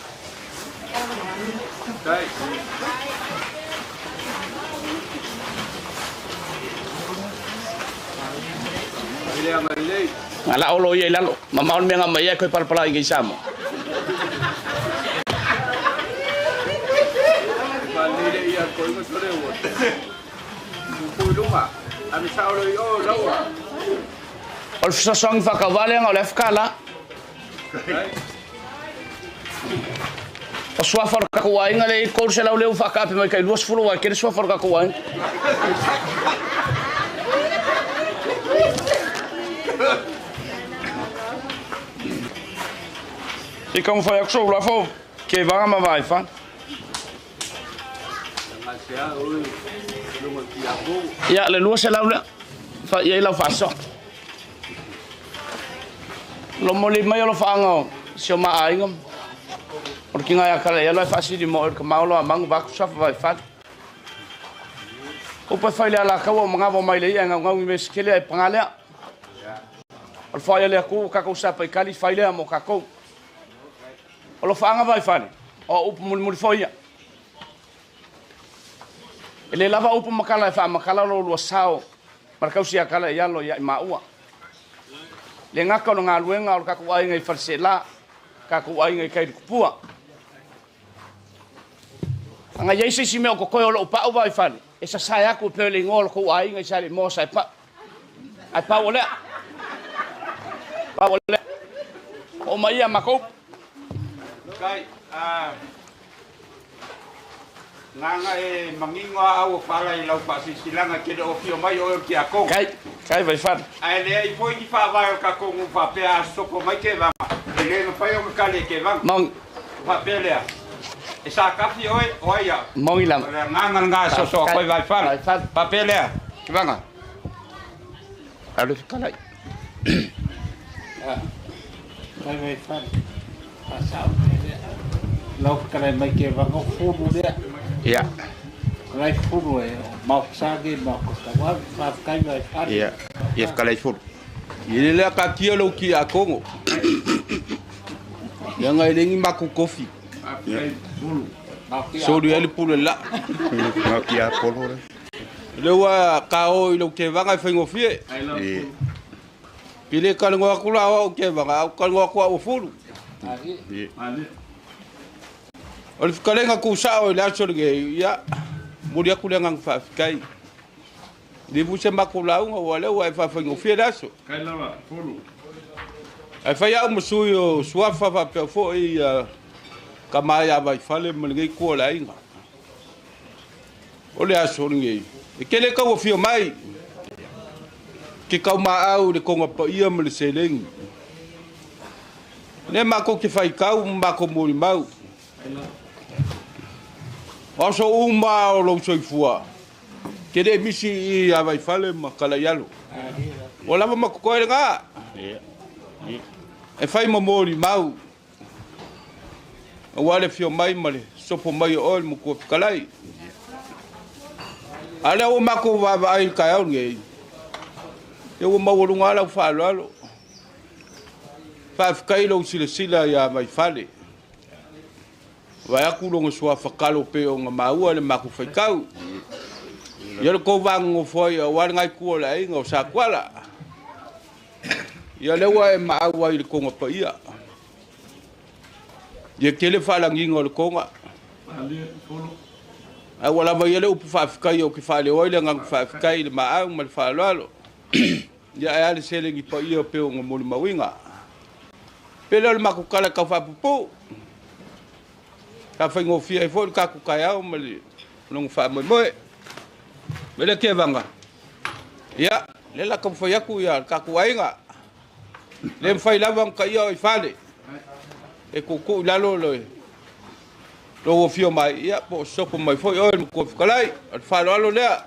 Nga la olo ia i lalo. Mama o le mea ngā mai ia koe palapala i ngei Samoa. O le fesoasoani whakawale o le afkala. O suafa o le kakuainga le i koru se lau leu whakaape mai kai 20 wai kere suafa o le kakuainga. I ka mwhai aku so ula fo ke vanga ma vai fan. Ia le lua se lau lea. Fa ia i lau whaso. Lo moli mai o lo whaanga si o maa ainga. O le kinga ia kala ia loe whaasiri mo o ka maolo a mangu vaku safa vai fan. Upa whai lea la kaua o mangawa mai le ia ngau ngau i me sikele ai panga lea. O le whaia lea ku kakou sapa i kali whai lea mo kakou. O lo whaanga vai fale, o upu muli muli foi ia. E le lava upu makala e wha makala lo lua sao, marakausi a kala ia lo ia i maua. Le ngaka o ngā luenga o le kakou ainga i whalse la, kakou ainga i kairi kupua. Anga iei se isi mea o kokoe o lo upau vai fale, e sa sae aku e peo le ingoa o lo kou ainga i sa le moa sa e pa. Ai pau o lea. Pau o lea. O mai ia makou. Kai, nganga e mangingoa au o whala i lau whaasisilanga ke le ofio mai o ki a kongo. Kai, kai vai whala. Ai lea i foi ki whaawai o ka kongo whapea a soko mai ke vanga. E le mawhai o makale ke vanga. Maungi. Whapea lea. E sa kafi oe, oe ia. Maungi lama. Nganga ngā soso koe vai whala. Vai whala. Whapea lea, ke vanga. Alu whikalai. Kai vai whala. Pasau. Lau whakalai mai ke vanga fulu lea. Ia. Kalai fulu e maopsage maokotawa whawhakai mai whare. Ia. Ia whakalai fulu. I le lea ka kia lau ki a kongo. Ia ngai lengi maku kofi. Sori ele pule la. Ngā ki a polo le. Le ua ka o i lau ke vanga i whaingofie. Ia. Pile kalengo aku la o ke vanga, au kalengo aku au fulu. Ia. O le whakalenga ku sao i le aso le ia. Momoli atu le agaga faafetai. Le fui se matou lauga ua lea ua e faafaigofie le aso. Ae fai au ma sui o Suafa faapea foi tama ia Vaifale ma lenei itu o le aiga. O le aso lenei, e tele tau afio mai, ke taumaau i le toga paia ma le seleni. Lea matou te faitau ma matou molimau. O aso uma o lou soifua, te le misi i ia Vaifale ma Kalaialo. Ua lava ma totoe lena. E fai ma molimau, aua le afio mai ma le sopo mai o oe le matua fetalai. A lea ua matou vaavaai i le taeao lenei, ia ua maualuga lava lau faaaloalo. Faafetai lou silasila ia Vaifale. Vaai atu lona suafa talo pei ona maua le matou faitau. Ia le tou va nonofo ai aua lena itu o le aiga o Satuala. Ia lea ua e maau ai i le toga paia. Ia tele faalagiga o le toga. Ae ua lava ia le upu faafetai ou te faaleo ai le agaga faafetai i le maau ma le faaaloalo. Ia ae a le seleni paia pei ona molimauina. Pe lea o le matou tala tau faapuupuu. Sa faigofie ai foi le tatou taeao ma le lona faamoemoe. Me le kevaga. Ia, le la taumafai atu ia le tatou aiga. Le mafai lava ona taia o i fale. E tuutuu i lalo le lou afio mai, ia po o sopo mai foi oe le matua fetalai. O le faaaloalo lea.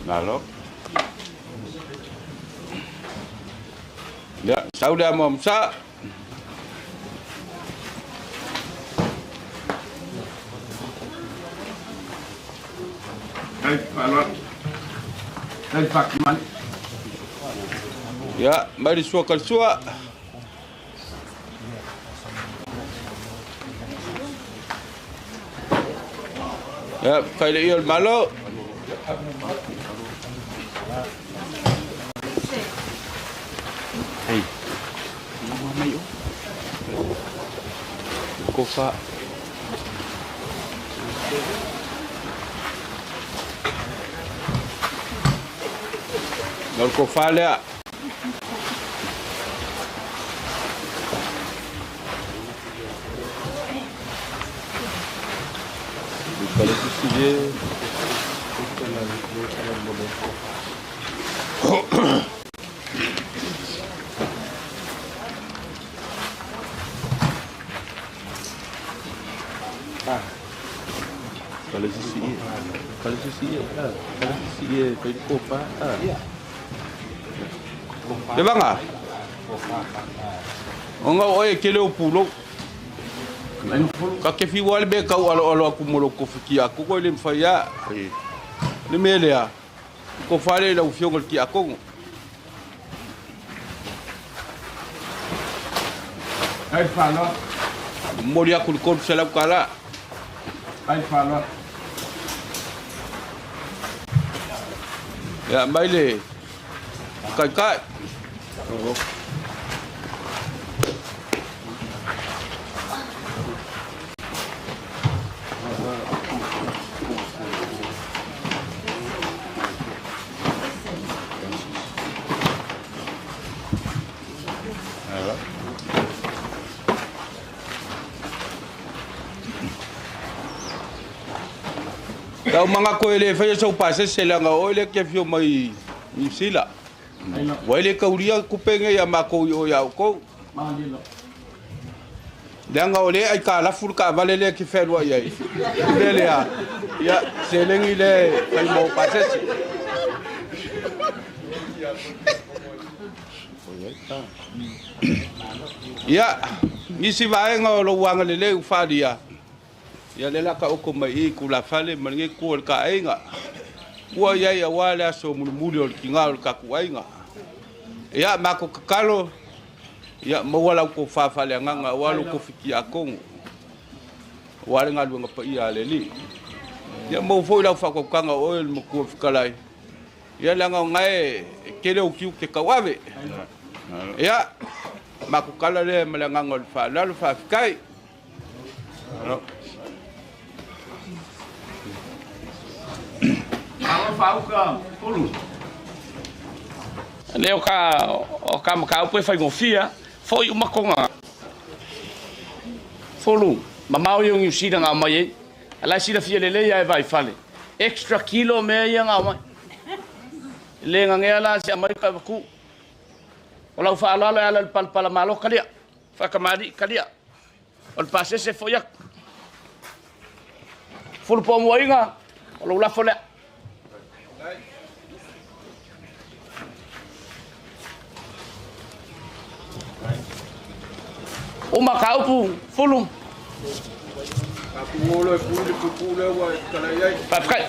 Malo. Ia, sau le amo amsa. Ia, mai le sua kalisua. Ia, fai le ia o le malo. Hei. Kofa. O le kofa lea. Le vanga. Onga oe ke le o pulo. Ka ke fiwa le be kau alo alo aku molo ko fiki aku ko le mfaya. Le melea. Ko fale la ufiongo ki akongo. Ai falo. Mori aku ko sela kala. Ai falo. Ya maile. Kai kai. Tau manga ko ele fai so pase selanga o le ke fio mai ni sila. Wai le kauria kupenge ya mako yo ya ko. Leaga o le ai ka lafu ka vale le ki felua iai. Le le a. Ya selengi le fai mo pase. Ya nisi vaenga o lo wanga le le ufalia. Ia le la ka oko mai i ku la fale ma nge ku o ka ainga. Ua ia ia wa le aso mulimuli o le kinga o le kaku ainga. Ia mako kakalo. Ia maua lau ko whawhale anganga wa lo ko fiki a kongo. Wa le ngaluenga pa ia le li. Ia mau foi lau whakokanga o le makua fikalai. Ia langa o ngai e kele o kiu te kawawe. Ia mako kala le ma le anganga o le whaalalo whaafikai. Leo ka makaupu e whaingofia, foi umakonga. Folu, mamao i o New Zealand ngā mai e. Alai sila fia lele ia e vai fale. Extra kilo mea ia ngā mai. Le ngangea la se amai ka waku. O lau whaalalo e ala le palapala malo kalia. Whakamari kalia. O le pasese foi aku. Fulu po mua inga, o lau lafo lea. O makaupu, fulu. Papai.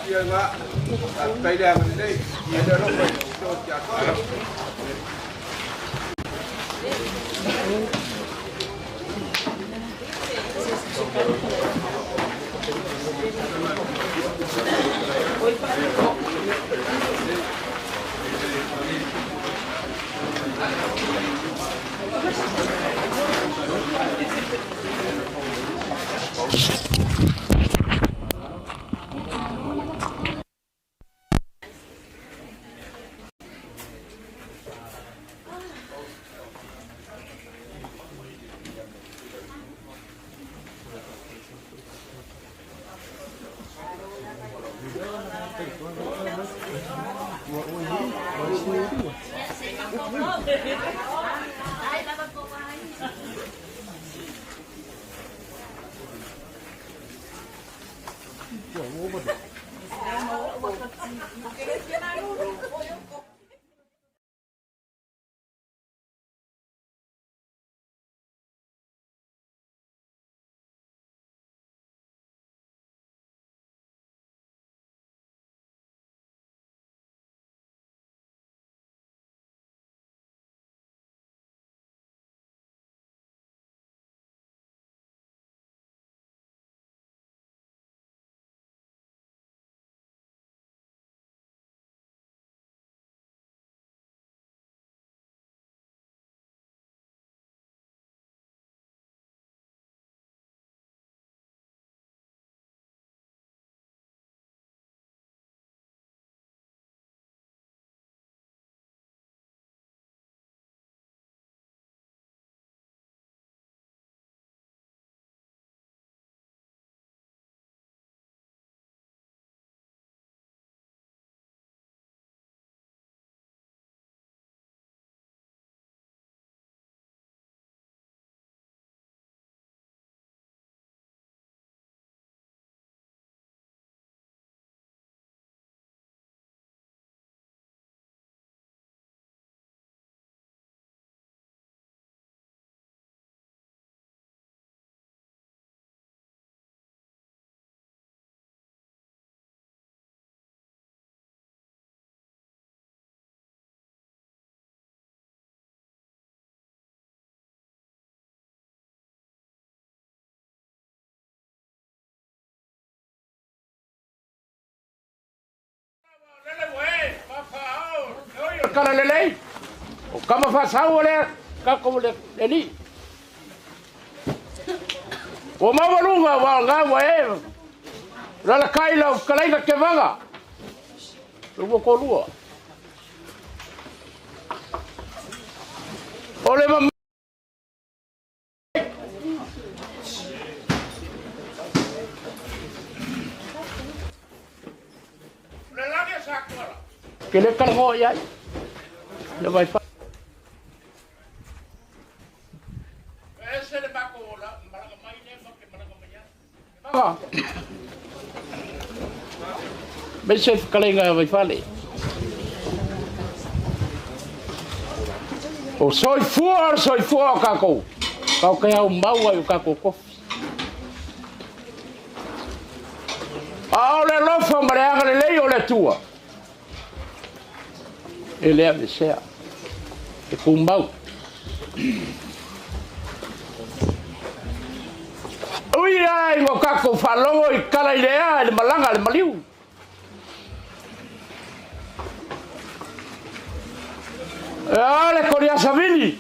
Kala lelei o kama fasau le ka ko le leli o mawalunga wa nga wa e la la kai la kalai ka kevanga lu ko lua o le ma ke le kala ngo ia le vai fa ese le bako la malaga mai ne ma ke malaga mai ya me se kalenga vai fale o soi fua ka ko ka ke au mau ai ka ko ko a o le lofa mare le lei o le tua ele é sea e kumbau ui ai mo kako falongo i kala ilea le malanga le maliu ale koria savili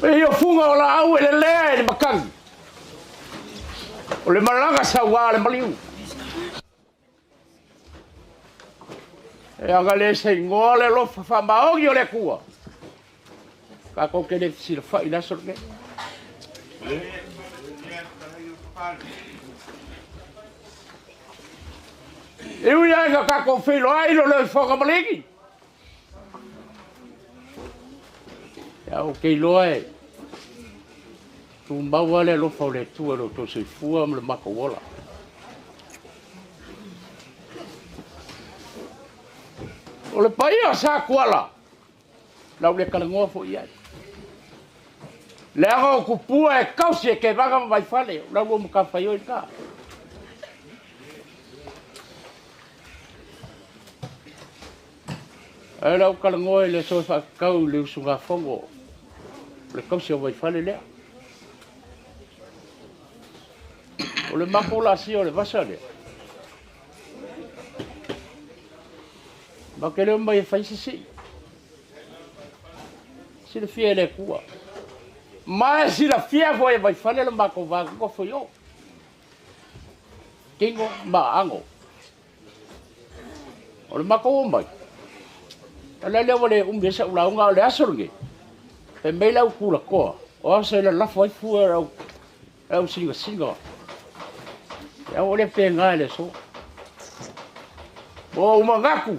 e o funga o la au ele lea le makangi O le malaga sauā le maliu. E aga le se igoa le alofa faamaoni o le Atua. Tatou te le fesilafai i le aso lenei. E ui ai na tatou feiloai i lo loifoga maligi. Ia ou te iloa e tumau lava le alofa o le Atua i lo outou soifua ma le matou ola. O le paia o Satuala, lau le talanoa foi i ai. Leaga o tupua e tausi e Kevaga ma Vaifale, o lau lua matafaioi lena. Ae lau talanoa i le aso e faatatau i le usugafono o le tausi o Vaifale lea. O le matou laasia o le vasa lea, matou te le omai e fai se sii. Silafia e le Atua. Ma e silafia foi e Vaifale le matou va nofo i o. Tino ma ago. O le matou omai, o le lea ua le umi ai sau lauga, o le aso lenei, fai mai le au tulatoa, o aso e lalafo ai fua e au singasinga. E au o le pega i le aso. Ua ou manatu,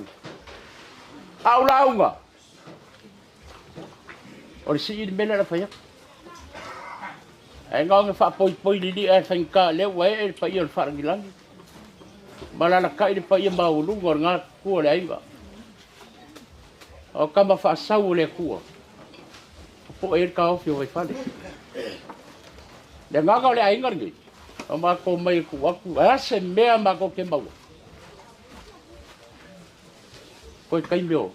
au lauga, o le sii le mea lea na fai atu. Ae na ona faapoipoi lilia e faigata lea ua ee le paia o le faalagilagi ma alalatai le paia maualuga o le gatutua o le aiga. O tama faasau o le Atua, popoe ai le taofi o Vaifale. Le agaga o le aiga lenei, o matou mai e tuu atu, e a se mea matou te maua. Toe taimi o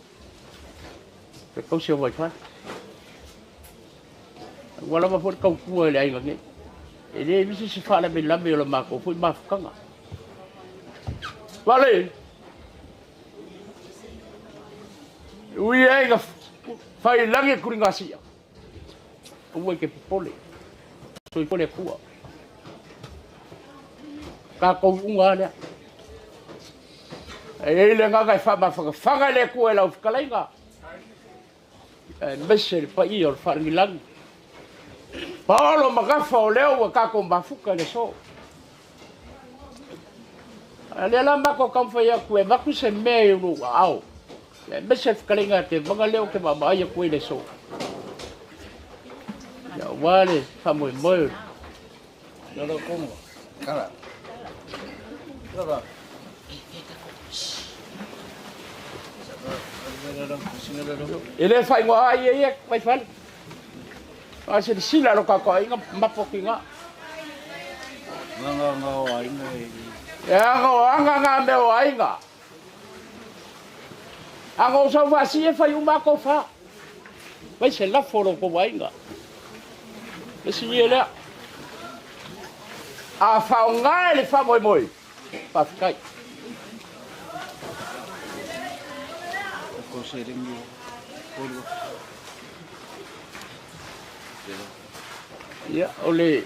le tausi o Vaifale. Ua lava foi le tautua i le aiga nei. E le misi se faalavelave o le matou foi mafutaga. Vale! Ui ai na fai lagi e kuligasia. Aua e te popole. Soifua le Atua. Tatou iuga lava lea. E i ai le agaga e faamafanafana i le Atua i lau fetalaiga, aemaise le paia o le faalagilagi. Paolo ma Gafa o lea ua tatou mafuta i le aso. A lea la matou taumafai atu e avatu se mea i lou aao, aemaise le fetalaiga a Tevaga lea ou te vaavaai atu ai i le aso. Ia, aua le faamoemoe. E le faaigoa ai ia ia Vaifale. A silasila lo tatou aiga mapo atu i ina. E aga o aga ngā mea o aiga. Aga o sau faasi e fai uma a fa. Vai se lafo lo kou aiga. Le si ia lea. A faonga e le faamoemoe. Faafetai. Ia, o le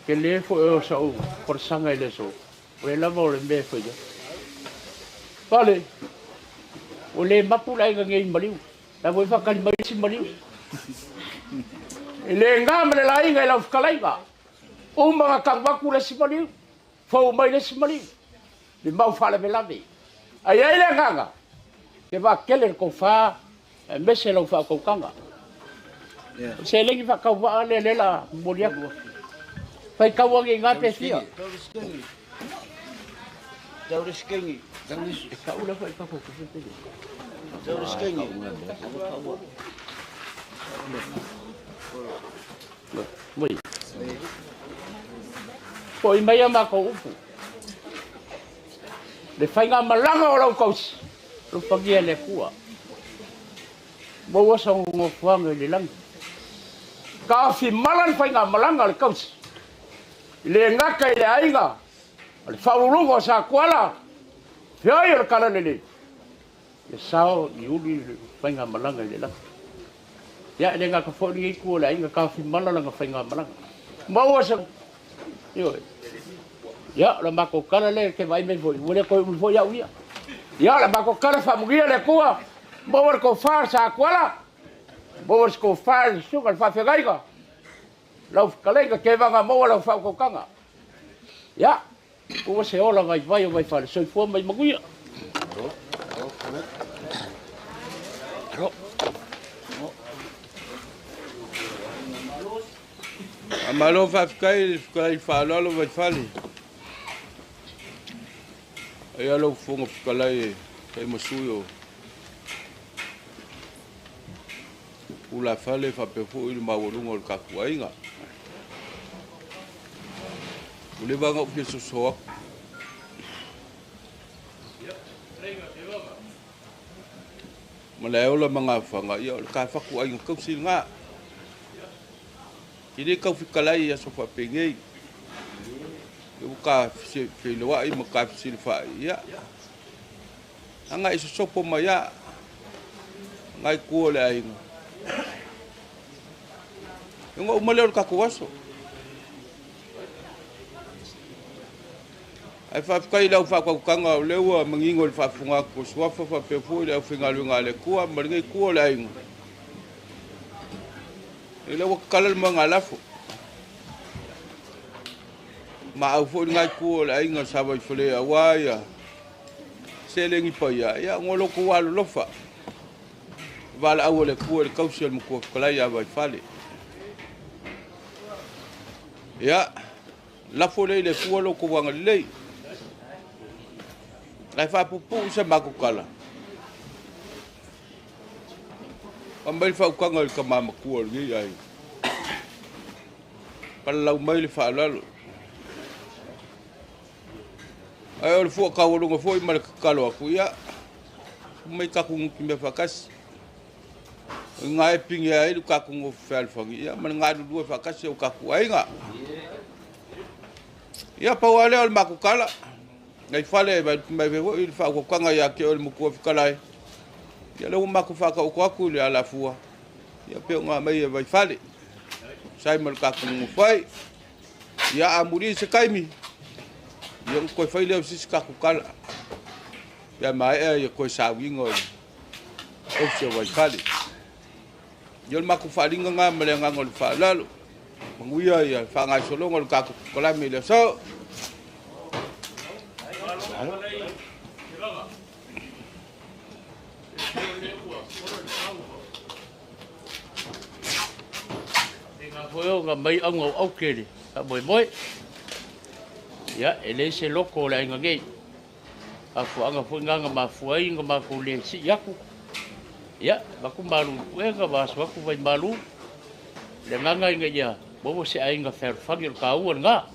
tele foi o sau folasaga i le aso, o le lava o le mea e fai ai. Fale, ua le mapu le aiga nei i maliu. La foi faatali mai isi maliu. E le na ma le laina i lau fetalaiga. Uma na tau atu le isi maliu, fou mai le isi maliu. Le mau faalavelave. Ai ai le agaga, ke vaatele le tofa, aemaise lau faautautaga. O se seleni faatauvaa lea lea la momoli atu. Faitau ane i gā pe fia. E kau la foi papa ko pele. Moi. Foi mai a matou upu. Le faiga malaga o lau tausi, alofagia e le Atua. Maua sau nofoaga i le lagi. Taofi mala le faiga malaga o le tausi. I le gata i le aiga, o le faauluuluga o Satuala, feoi o le Talalelei, ia sao i uli le faiga malaga i le lagi. Ia, e le gata foi lenei itu o le aiga taofi mala lana faiga malaga. Maua sau Ioe. Ia, o le matou tala lea e te vaai mai foi, ua le toe umi foi au ia. Ia, o le matou tala faamanuia le Atua, maua le tofa i le Satuala, maua le tofa i le susuga i le faafeagaiga, lau fetalaiga Tevaga, maua lau faautautaga. Ia, ua se ola vaivai o Vaifale, soifua ma ia manuia. Faamalo faafetai i le fetalai faaaloalo Vaifale. Aia lou Fofoga Fetalai e fai ma sui o tulafale faapea foi le maualuga o le tatou aiga. Ua leva ona ou fia soso atu. Malaeola ma Gafaga, ia o le tafatu aiga tausi lena. E le tau fetalai i aso faapenei. Ia ua ta feiloai ma ta fesilafai, ia aga e sosopo mai a nai tua o le aiga. Ona uma lea o le tatou aso. Ae faafetai i le au faatautaga o lea ua manino i le faafofoga atu o Suafa faapea foi le aufaigaluega a le Atua ma lenei itu o le aiga. O lea ua tatala le moega lafo. Maau foi lena itu o le aiga sa Vaifale aua ia seleni paia, ia ona o lo outou alolofa. Valaau a le Atua i le tausi a le Matua Fetalai ia Vaifale. Ia, lafo lea i le Atua lo outou agalelei. Ae faapuupuu se matou tala. Aumai le faautaga i le tama matua o lenei aiga. Palalau mai le faaaloalo. Ae o le fua taualuga foi ma le tatalo atu, ia, mai tatou nutimea faatasi. O i ina e pine ai le tatou nofo fealofani, ia, ma le galulue faatasi o tatou aiga. Ia, pau lava lea o le matou tala. Nai fale e mai foi le faautautaga ia te oe le Matua Fetalai. Ia lea ua matou faataoto atu i le alafua, ia pei ona aumai e Vaifale. Sai ma le tatou nonofo ai. Ia amuli se taimi, ia ona toe fai lea o se isi tatou tala. Ia maea ia toe sauiga o le tausi o Vaifale. Ia o le matou faaaliga lena ma le agaga o le faaaloalo. Manuia ia le faagasologa o le tatou polokalame i le aso. Foi o mai auga o aute le faamoemoe. Ia, e leai se loko o le aiga nei. Afuaga foi na na mafua ai ona matou le sii atu. Ia, avatu malu i puega ma aso atu vai malu. Le agaga ina ia maua se aiga fealofani o le taua lena.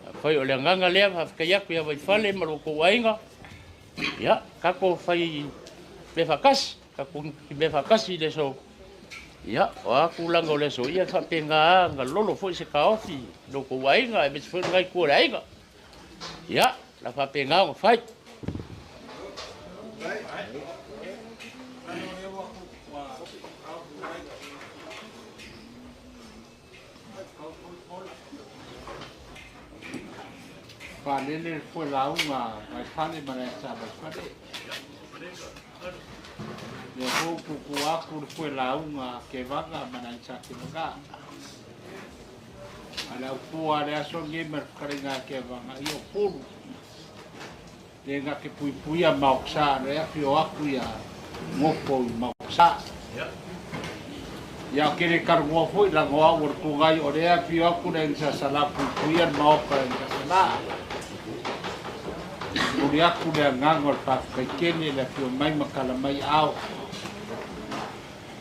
Afai o le agaga lea, faafetai atu ia Vaifale ma lo outou aiga. Ia, tatou fai mea faatasi, tatou mea faatasi i le aso. Ia, o a tulaga o le aso, ia faapena na lolo foi se taofi i lo outou aiga, aemaise foi lena itu o le aiga. Ia, la faapena ona fai. Faalele le foe lauga Vaifale ma le sa Vaifale. Lea foi ua tuutuu atu le foe lauga Kevaga ma le sa Kevaga. A le autua le aso lenei ma le fetalaiga a Kevaga, ia o pulu. Le na te puipuia maoksa, le afio atu ia ngofo i maoksa. Ia o kele talanoa foi laga o au o le tugai o lea afio atu le sasala puipuia le maoka le sasala. Momoli atu le agaga o le faafetai tele le afio mai ma tala mai ao.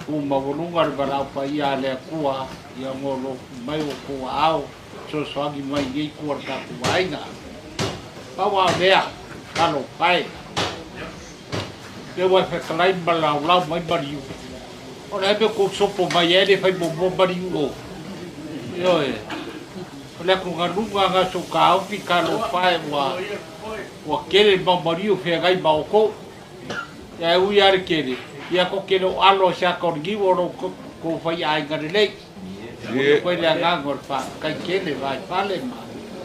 Tu maualuga le valaau paia a le Atua ia golofu mai o tou aao fesoasoani mai i nei tua o le tatou aiga. Pau lava o lea, talofa e. Lea ua e fetalai ma laolao mai maliu. O le a le mea tou sopo mai ai le fai muamua maliu o. Ioe. O le atugaluga lena o sou taofi, talofa e ua ua tele le mau maliu feagai ma outou. Ia e ui lava le tele, ia ko tele o alo o se ata o le niu o lo tou faiaiga lelei. Mo koe le agaga o le faafetai tele Vaifale ma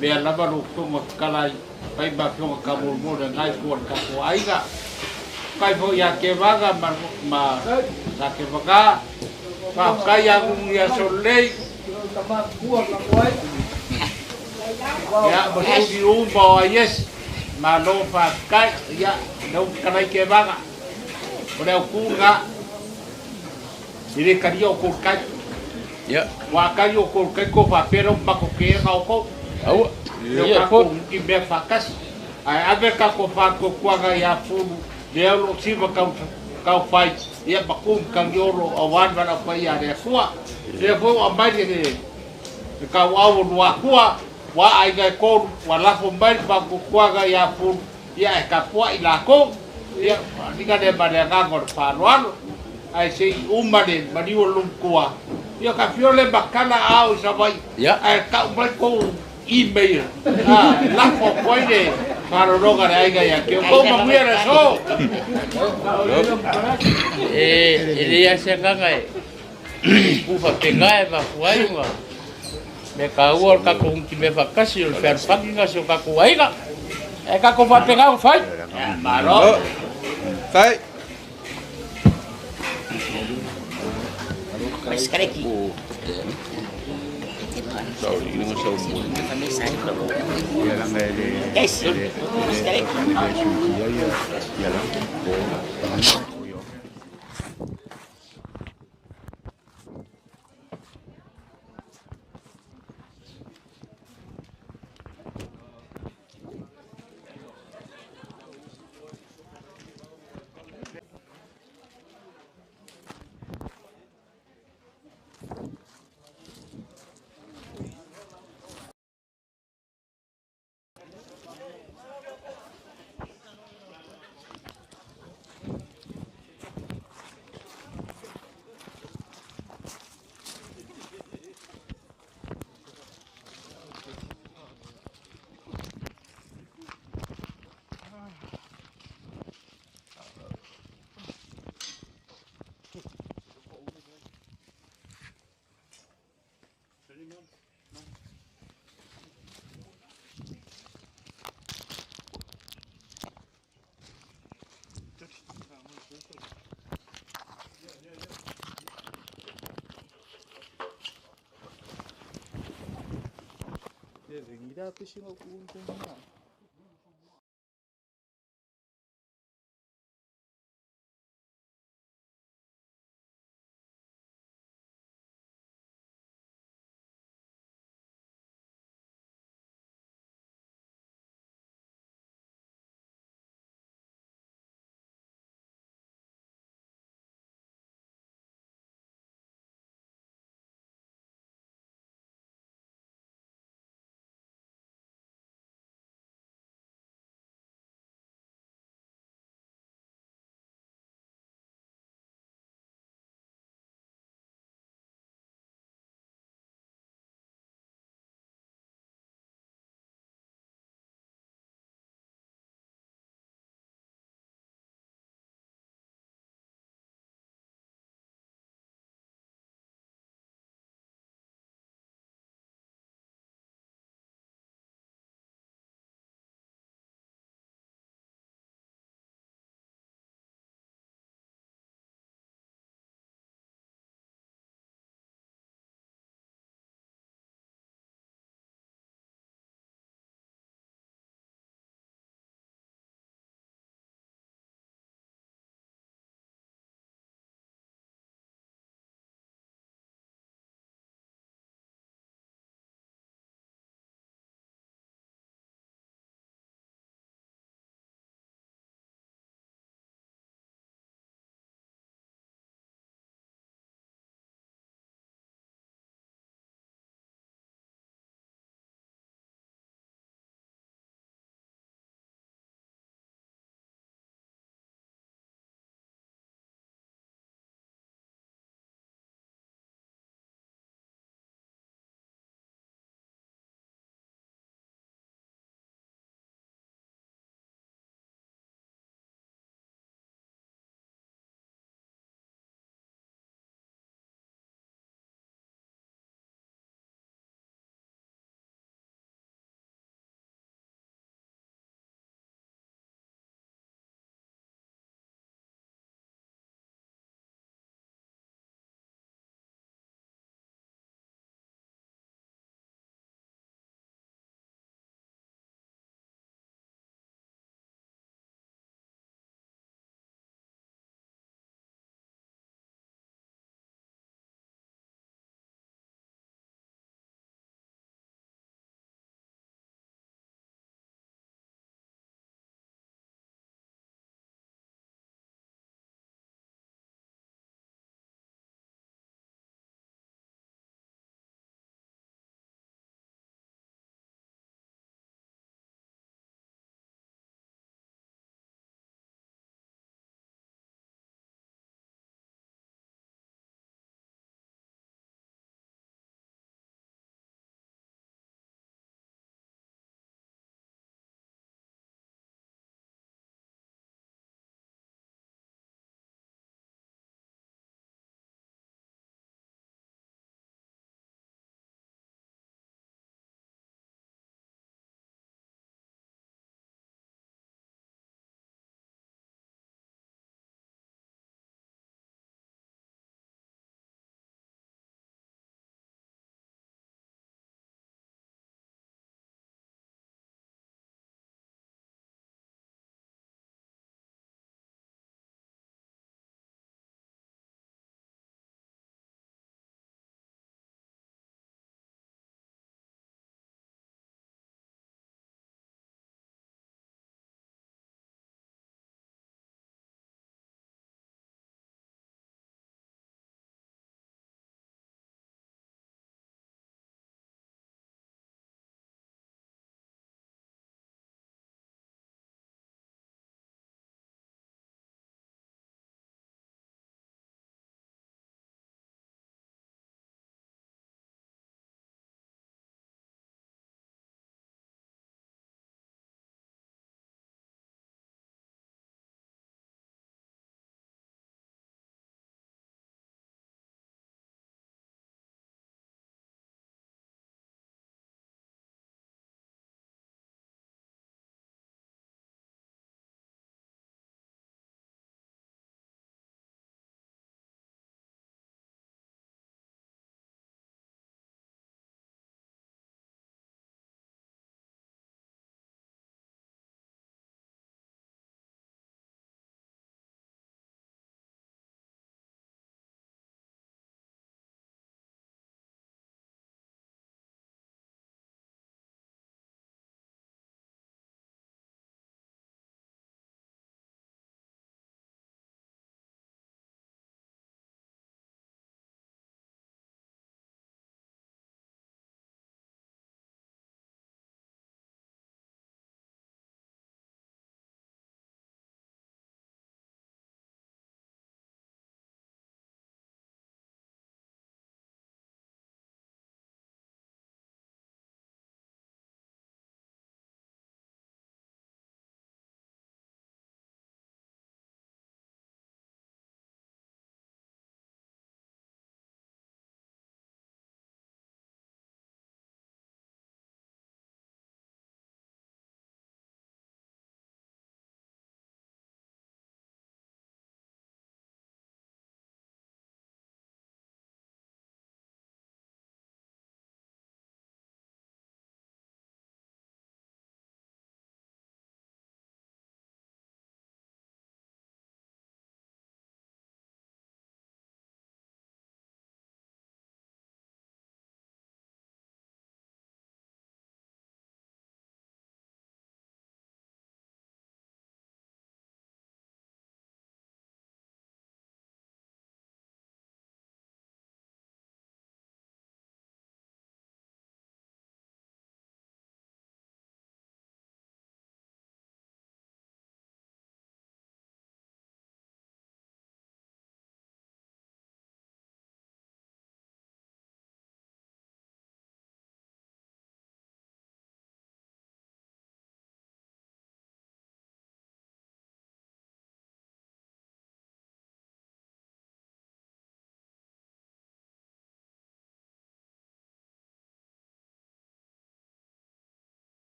mea lava lau Afioga fetalai fai ma afioga tamolemole lena itu o le tatou aiga. Faafetai foi ia Tevaga ma Sa Tevaga. Faafetai ia Nunu ia Sololei. Ia ma sui uma o Aiesi. Malo faafetai. Ia, lea ua fetalai Tevaga. O le autu lena. E le talia outou i le tai. Ia. Ua a tali outou i le tai tou faapea lea ua matou teena outou. Aua. Lea ua tatou nutimea faatasi. Ae ave le tatou faatuatuaga ia Pulu, lea o lo o siva tau fai, ia ma tu matagi-olo aua le valaau paia a le Atua. Lea foi ua aumai le tauau o Luatua, ua aiga e tolu, ua lafo mai le faatuatuaga ia Pulu, ia ae tapuai latou. Ia, faaaliga lea ma le agaga o le faaaloalo. Ae se i uma le maliu o le Lumatua, ia ta afio lea ma tala ao i Savaii, ae tau mai tou email, e lafo atu ai le faalologa a le aiga ia te outou. Manuia le aso. E leai lava se agaga e pupuu faapena e mafua ai ona mea taua o le tatou nutimea faatasi o le fealofani lena o si o tatou aiga. Ae tatou faapena ona fai. Malo. Fai.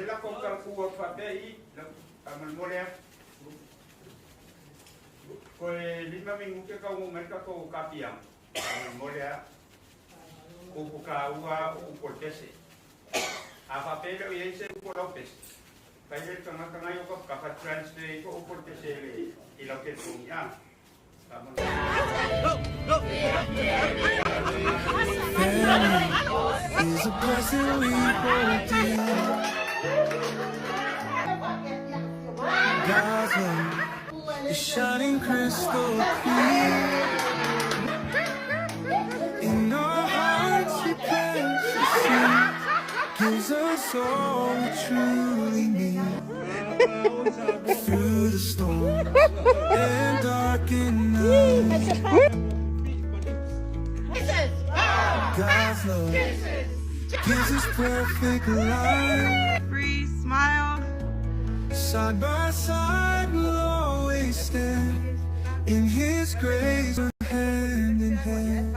lako kalaku au faapea i faamolemole a. Koe 5 minuke kauga mai tatou kapiaga faamolemole a. Upu kāua o upu o le pese. A faapea e le o i ai se upu o lau pese, fai lea i le tagata na i o ka transfer ifo upu o le pese i lau telefoni a. Is a blessing we both dear. God's love is shining crystal clear. In our hearts he plants the seed, gives us all we truly need. Through the storm and darkened night, God's love gives us perfect light. Free smile. Side by side we'll always stand. In His grace we're hand in hand.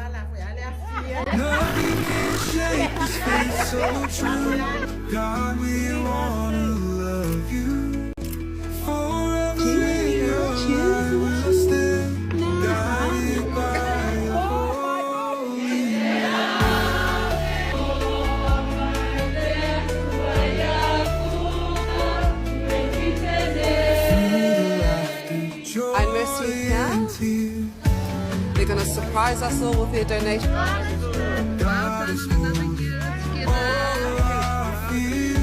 Nothing can shake this faith so true. God, we wanna love you. Forever in your light we'll stand. Guided by your holy joy And Mercy here. and tears. They're going to surprise us all with their donation. God is holding all our fears.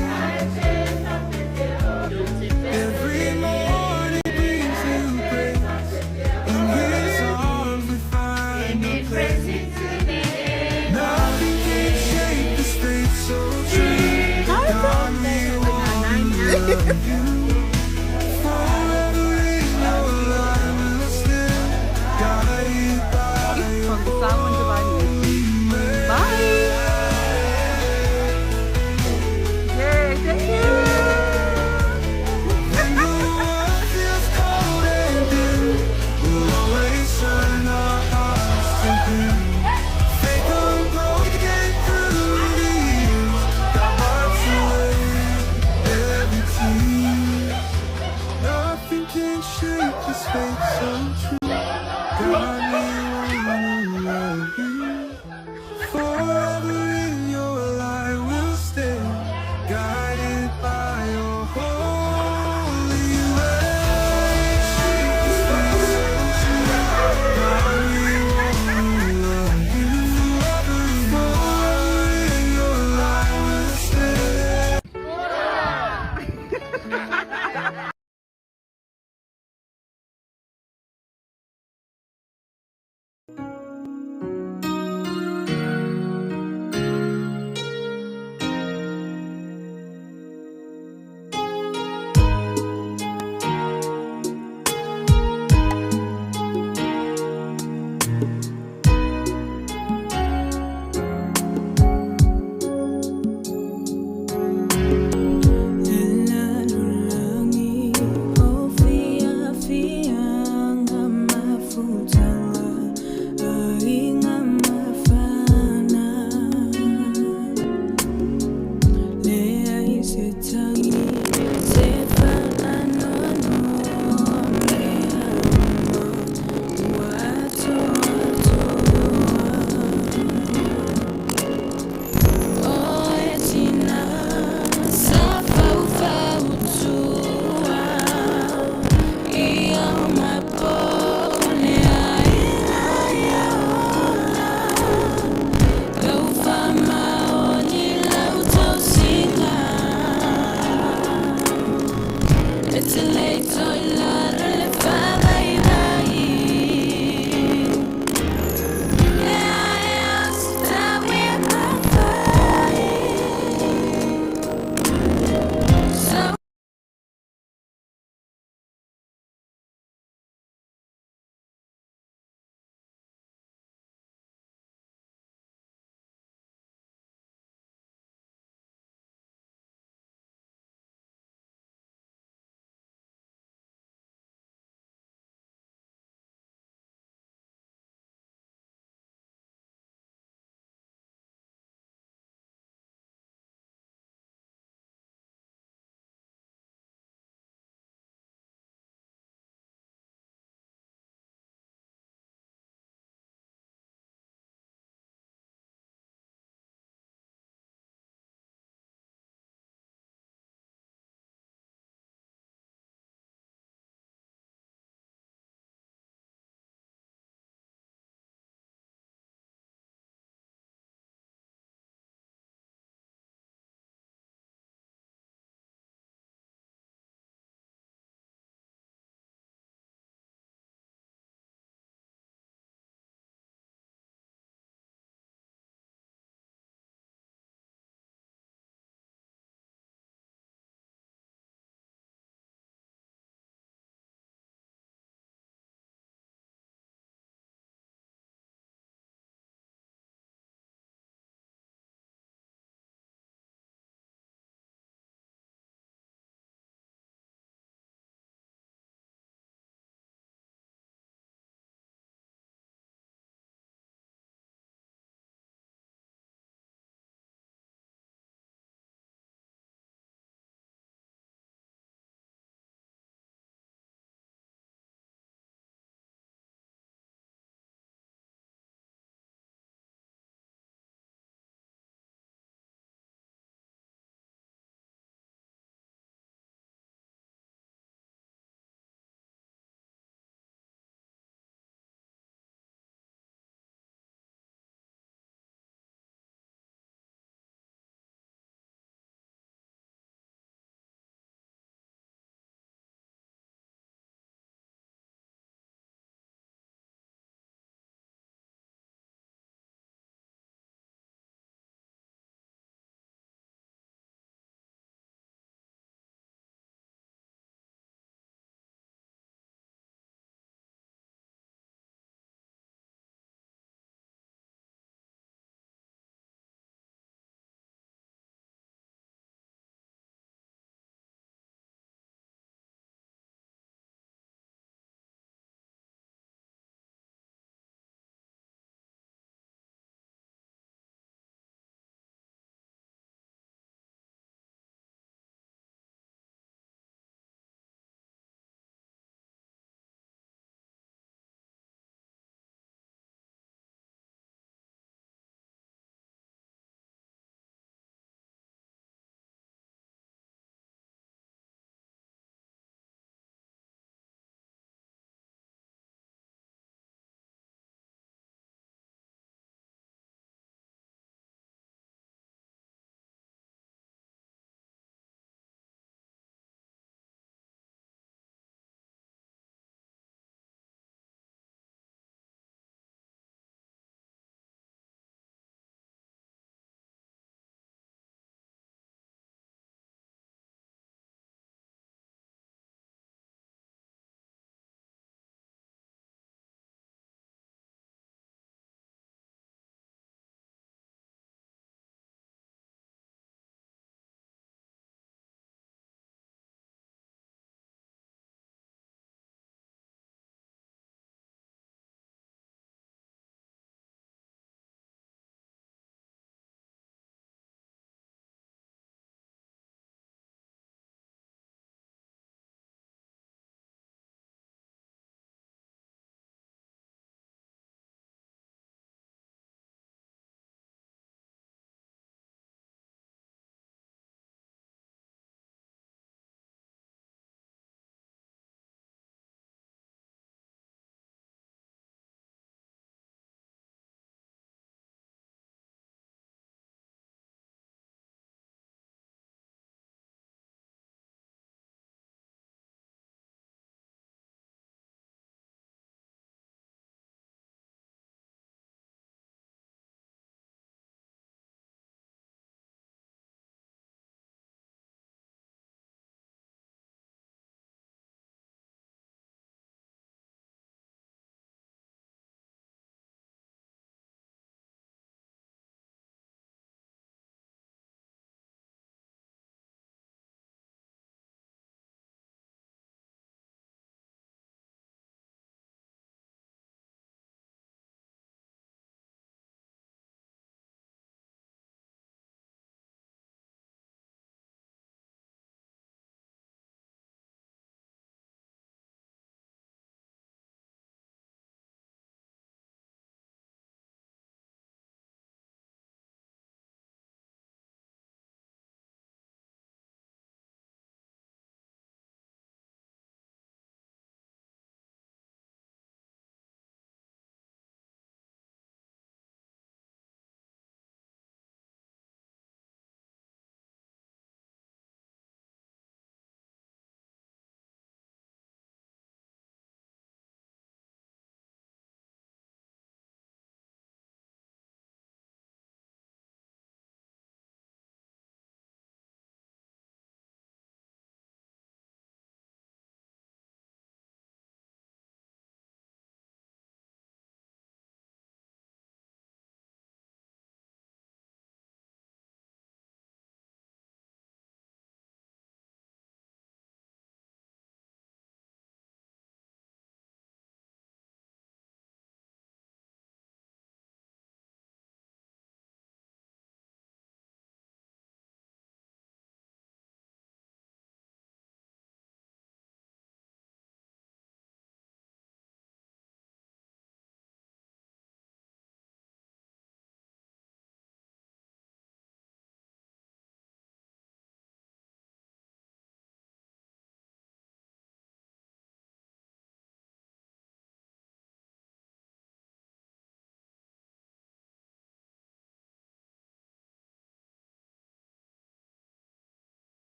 Every morning brings new grace. In His arms we find a place. Nothing can shake this faith so true. God, we wanna love you. Forever in your light we'll stand. Guided by your From the Samoan Divine Mercy. Bye. Yay, thank you. When the world feels cold and dim, we'll always turn our hearts to Him. Faith unbroken through the years, God wipes away every tear.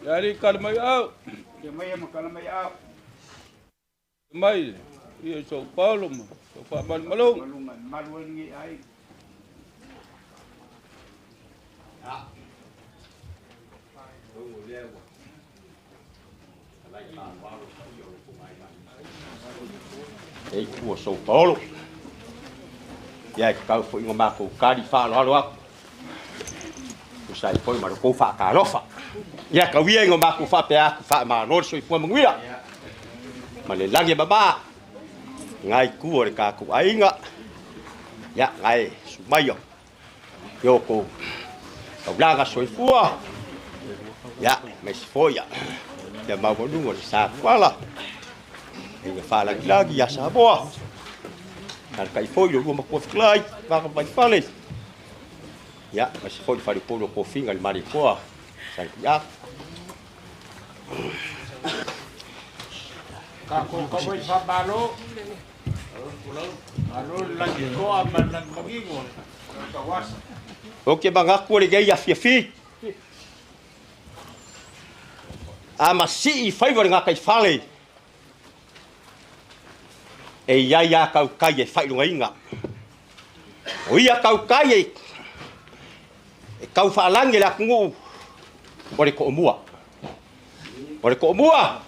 Yari kalamai au. Ke mai ma kalamai au. Mai ia so Paulo ma so fa mal malung. Malung ai. Ei kua so Paulo. Ia kau foi ngā mākou kari whaaloalo aku. Ko sai foi ma kou whaakalofa. Ia ka wia ngā mākou whapea aku whaamānori soifua manuia. Ma le lagi e mama. Ngai kua le kākou aiga. Ia ngai sumaia. Yo ko kaulaga soifua. Ia me si foia. Ia maualuga le sa kuala. Inga whaalagilagi ia Samoa. Nā kai foi lo lua makua fiklai, waka mai fale. Ia, ma se foi whare polo ko finga le mare koa. Sa ia. Ka ko ka foi fa malo. Malo la ki koa ma na mangingo. O ke mangaku le gei afiafi. A ma si i whaiwa le ngā kai fale. E ia ia kau kai e whailunga inga. O ia kau kai e kau whaalangi le akungu o le ko'omua. O le ko'omua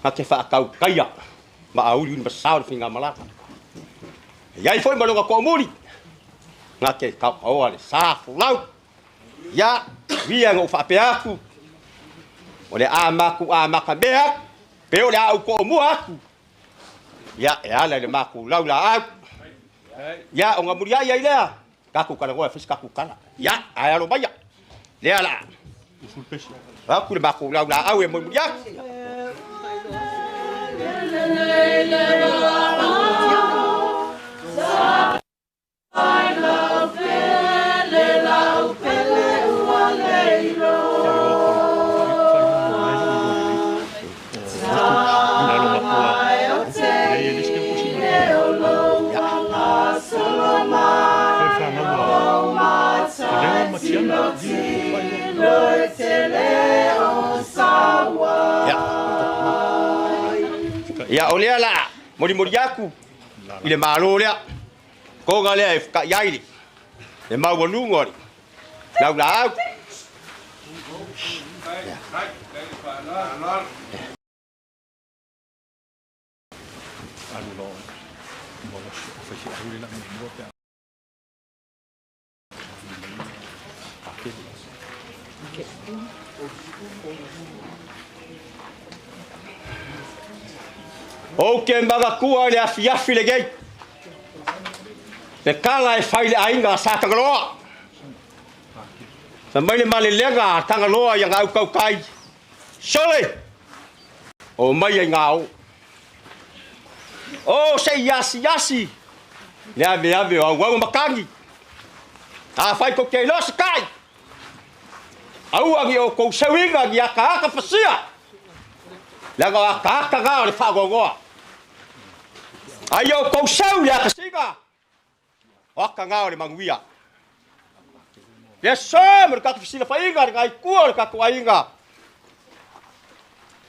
ngā te whaakau kaia ma auli uni masao le whinga malaka. E iai foi malunga ko'omuri ngā te kau kaoa le sā fulau. Ia wia ngau whaapea aku. O le a maku a makamea pe o le au ko'omua aku. Ia, e ala le maku lau la au. Ia, o ngā muri ai ai lea. Kaku kala goa, fes kaku kala. Ia, ai alo maia. Lea la. Aku le maku lau la au e moi muri aku. Ia o lea la mori mori aku i le malo lea konga lea e whakai ai le le maualuga o le lau la au. O ke magakua le afiafi le gei. Te kala e whai le ainga sa tangaloa. Sa mai le malelega a tangaloa ia ngau kau kai. Sole! O mai ai ngā o. O se iasi iasi. Le ave ave o au au makangi. A whai ko ke losa kai. Aua ngi o kou seuinga ngi aka aka fasia. Langa o aka aka ngā o le whagogoa. Ai o kou seu le aka singa. O aka ngā o le manguia. Le aso ma le tatou fesilafaiga i le gaikua o le tatou aiga.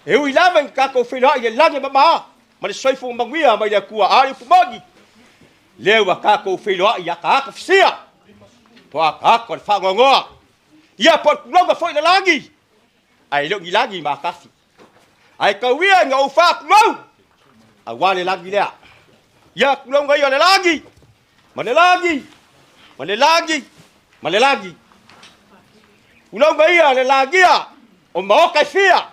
E ui lava ina tatou feiloai i le lagi e mama ma le soifua manuia mai le Atua, a o le upu moni, lea ua tatou feiloai i ataata fisia, po o ataata o le faanoanoa, ia po o le tulaga foi i le lagi, ae le o ni lagi matafi. Ae tau ia ina ou faatulou, aua le lagi lea. Ia tulauga ia o le lagi, ma le lagi, ma le lagi, ma le lagi. Tulauga ia le lagia o maota e fia.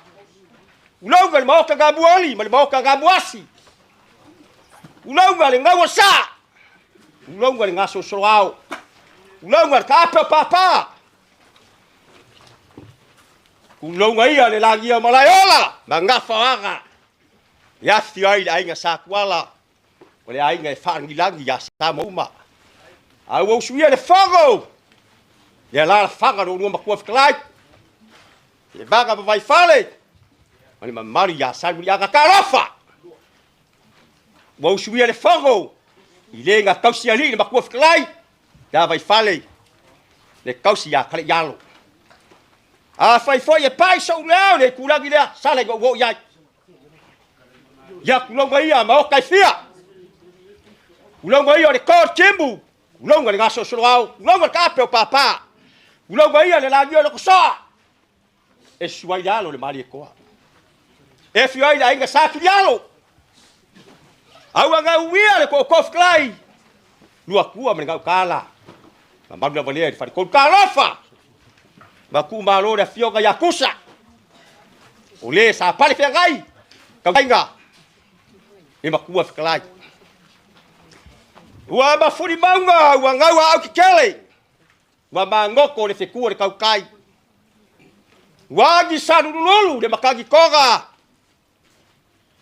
Tulauga le maota gamuoli ma le maota gamuasi. Tulauga le gau o sa. Tulauga le gasolosolo ao. Tulauga le taape o papa. Tulauga ia le lagia o Malaeola ma Gafaoaga. E afifio ai le aiga Satuala, o le aiga e faalagilagi ia Samoa uma. A ua usuia le fono, le alaalafaga lo lua matua fetalai, le vaga ma Vaifale, ma le mamalu ia Salemuliaga. Talofa! Ua usuia le fono i le na tausi alii le matua fetalai, ia Vaifale, le tausi ia Kaleialo. Afai foi e pai sou leo i le itulagi lea, sala ina ou oo i ai. Ia tulauga ia maota e fia. Tulauga ia o le to o le timu. Tulauga le gasolosolo ao. Tulauga le taape o papa. Tulauga ia le lagia o le kosoa. E susu ai le alo o le Malietoa. E afio ai le aiga Sa Kilialo. Aua gauia le tootoo fetalai. Luatua ma le gautala. Mamalu lava lea i le faletolu. Talofa! Ma tuumalo le afioga ia Kusa. O le sa pale feagai. Tauaiga. E matua fetalai. Ua mafuli mauga, ua gau a au tetele. Ua magoto le fetu o le tautai. Ua agi salululu le matagi toga.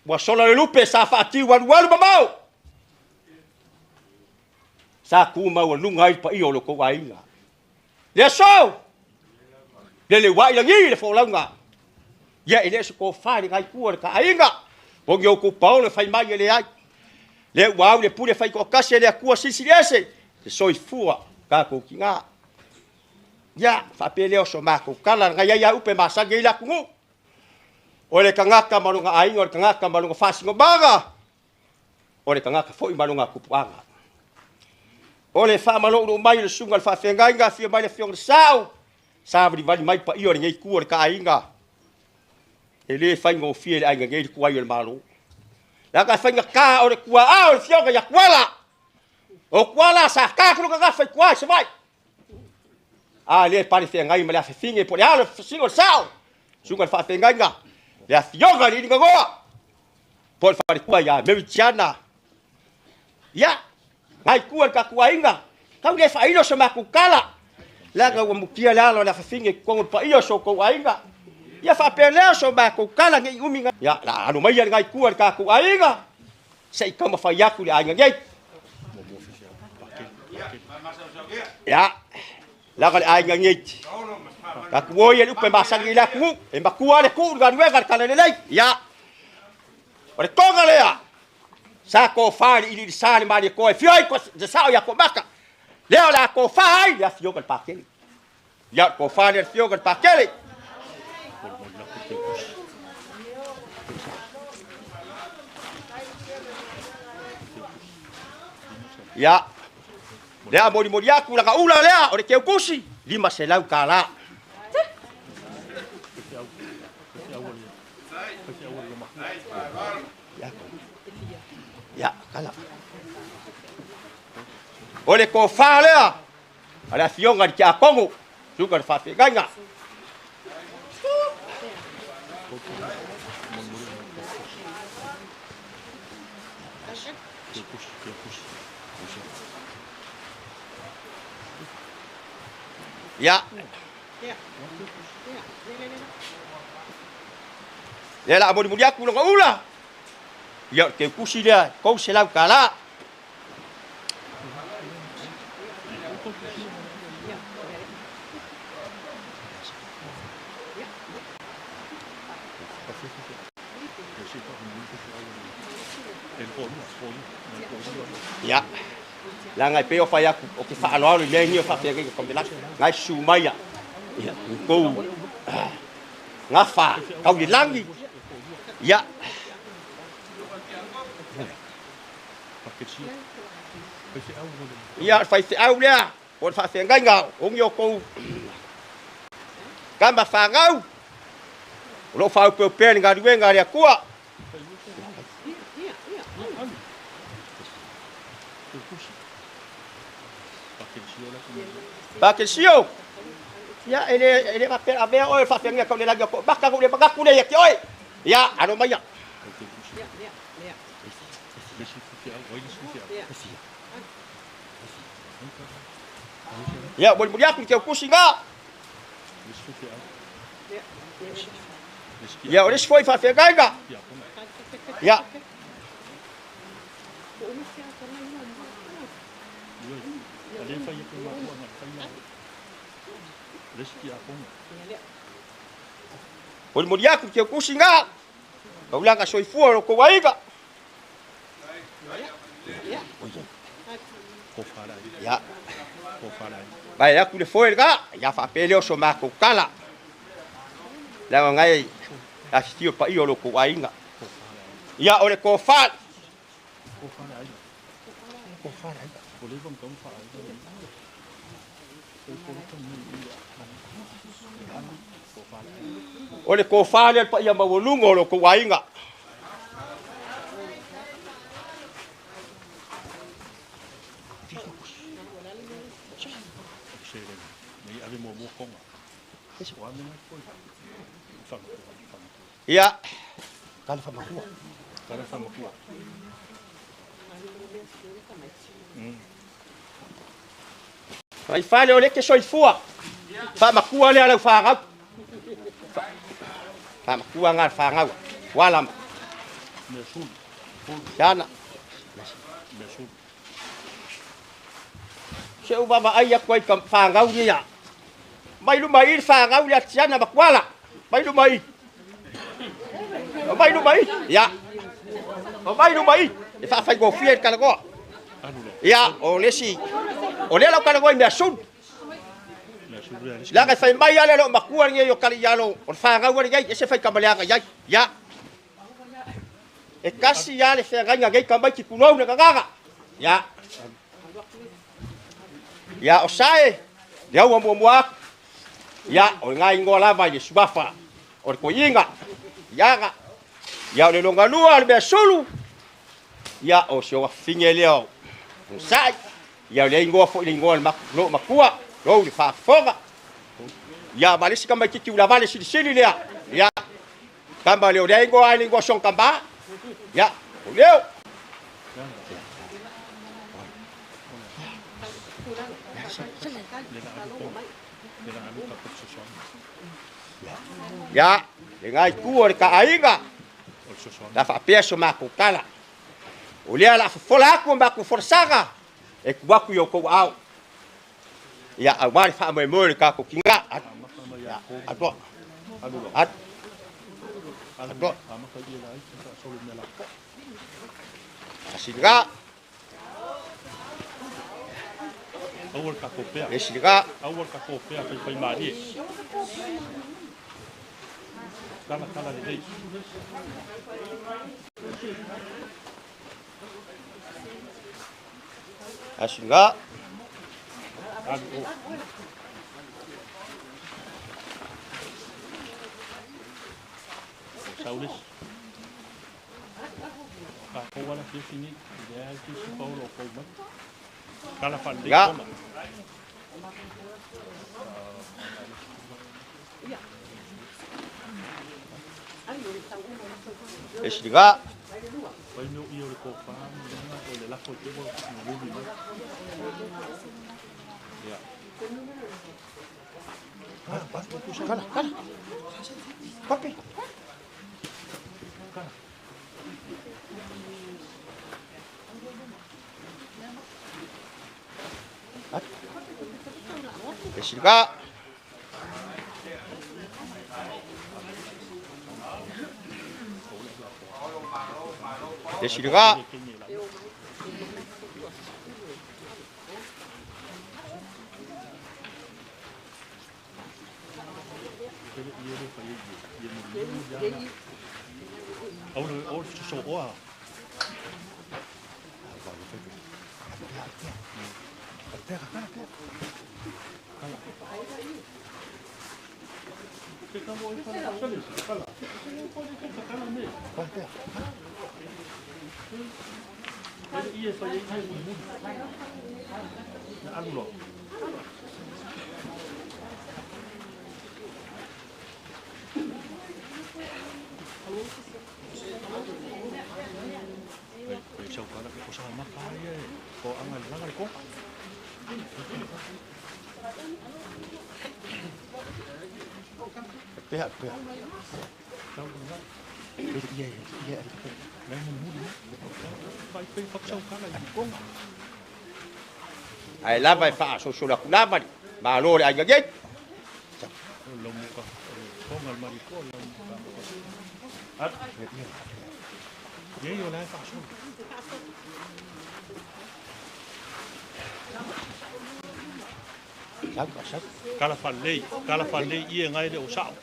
Ua sola le lupe sa faatiu alualu mamao. Sa tu maualuga ai le paia o lo outou aiga. Le aso, le leuai lagi le folauga. Ia e le o se tofa i le gaikua o le ta aiga. O ni outou paolo e fai mai e leai. Lea ua au le pule faitoatasi a le Atua Silisili Ese, se soifua tatou tina. Ia, faapea lea o so matou tala, na i ai a upe e masani ai le atunuu. O le tagata ma lona aiga, o le tagata ma lona faasinomaga, o le tagata foi ma lona tupuaga. O le faamaloulou mai o le susuga i le faafeagaiga, afio mai le afioga i le Sao, savalivali mai paia o lenei itu o le ta aiga. E le faigofie le aiga nei le tuai o le Malo. Leaga e faigata o le tuaa o le afioga ia Tuala. O Tuala sa ta atu lona gafa i tua i Savaii. A lea e pale feagai ma le afefine po o le alo o le Sao, susuga i le faafeagaiga, le afioga i le Iliganoa, po o le faletua ia Mary Tiana. Ia, nai tua le tatou aiga, tau le faailo se matou tala, leaga ua mutia le alo o le afafine i totonu o le paia o so outou aiga. Ia faapea lea o so matou tala ne i umi. Ia, la alo maia le nai tua le tatou aiga, se i taumafai atu le aiga nei. Ia, leaga le aiga nei. Tatou o ia i le upu e masani ai le atunuu, e matua le tuu i le galuega i le talalelei. Ia, o le toga lea, sa tofa i le iliili sa le Malietoa e afio ai le sao ia Toomata. Lea o le a tofa ai le afioga i le Pakele. Ia, o le tofa lea le afioga i le Pakele. Ia, lea molimoli atu lana ula lea o le teutusi, $500 tala. Ia, kala. O le tofa lea a le afioga i le Tiakono, susuga i le faafeagaiga. Ia. Lea la molimoli atu lona ula. Ia, o le teutusi lea, $300. Ia. Langa e peo fai aku o ke whaaloalo i mea ni o whawhea kei ka melaki. Ngai su mai ia. Ia, kou ngawha, kau le langi. Ia. Ia, whai whiau lea, o le whaawhengainga, ongi o kou kama whangau. O lo whau peo pea ni ngā ruenga rea kua. Pakesio. Ia, ele whapea avea oe whawhengia kau le langi o ko. Baka kau le bakaku le ia ki oe. Ia, ano mai ia. Ia, moli moli aku ki au kusi ngā. Ia, o lesi foi whawhengainga. Ia. Moli moli aku ki au kusi ngā. Kaulanga soifua lo ko waiga. Ia. Vai aku le foe ga, ia whapele o so mako kala. Langa ngai asistio pa io lo ko waiga. Ia o le ko fa. O le ko fa le pa ia mawolungo lo ko waiga. Ia. Kala whamakua. Kala whamakua. Vai whale o leke soifua. Whamakua lea lau whangau. Whamakua ngā whangau. Walama. Tiana. Se uwawa ai aku ai ka whangau ni ia. Mai luma i whangau lea tiana makuala. Mai luma i. O mai luma i. Ia. O mai luma i. E whaawhai ngōwhia i kalagoa. Ia, o lesi. O lea lau kalagoa i mea sun. Langa whai mai ale lo makua ngi o kali ialo. O whangau ale ngai, ese whai kamaleanga iai. Ia. E kasi ia le whangainga ngai ka mai ki kunou na kagaga. Ia. Ia, o sae. Le au mua mua. Ia, o ngai ingoa lava i le suafa. O le koiinga. Iaga. Ia, o le longalua, le mea sulu. Ia, o se oa finge lea o sai. Ia, o le ingoa foi le ingoa le lo makua. Lou le whaafoga. Ia, ma lesi ka mai kiki ula vale silisili lea. Ia, kamba leo lea ingoa ai le ingoa song kamba. Ia, o leo. Ia, le ngai kua le ka ainga. La whaapea so mako kala. O lea la fofola aku mako forsaga. E kuaku i o kou au. Ia, au mare wha moe moe le kako ki ngā. Atoa. Atoa. Asiriga. Esiriga. Asiriga. Ya. Esiriga. Kala, kala. Papi. Esiriga. Esiriga. Ai lava e faasosola aku lava le malo le aiga nei. Kala faalelei ia e gai le o sa'o.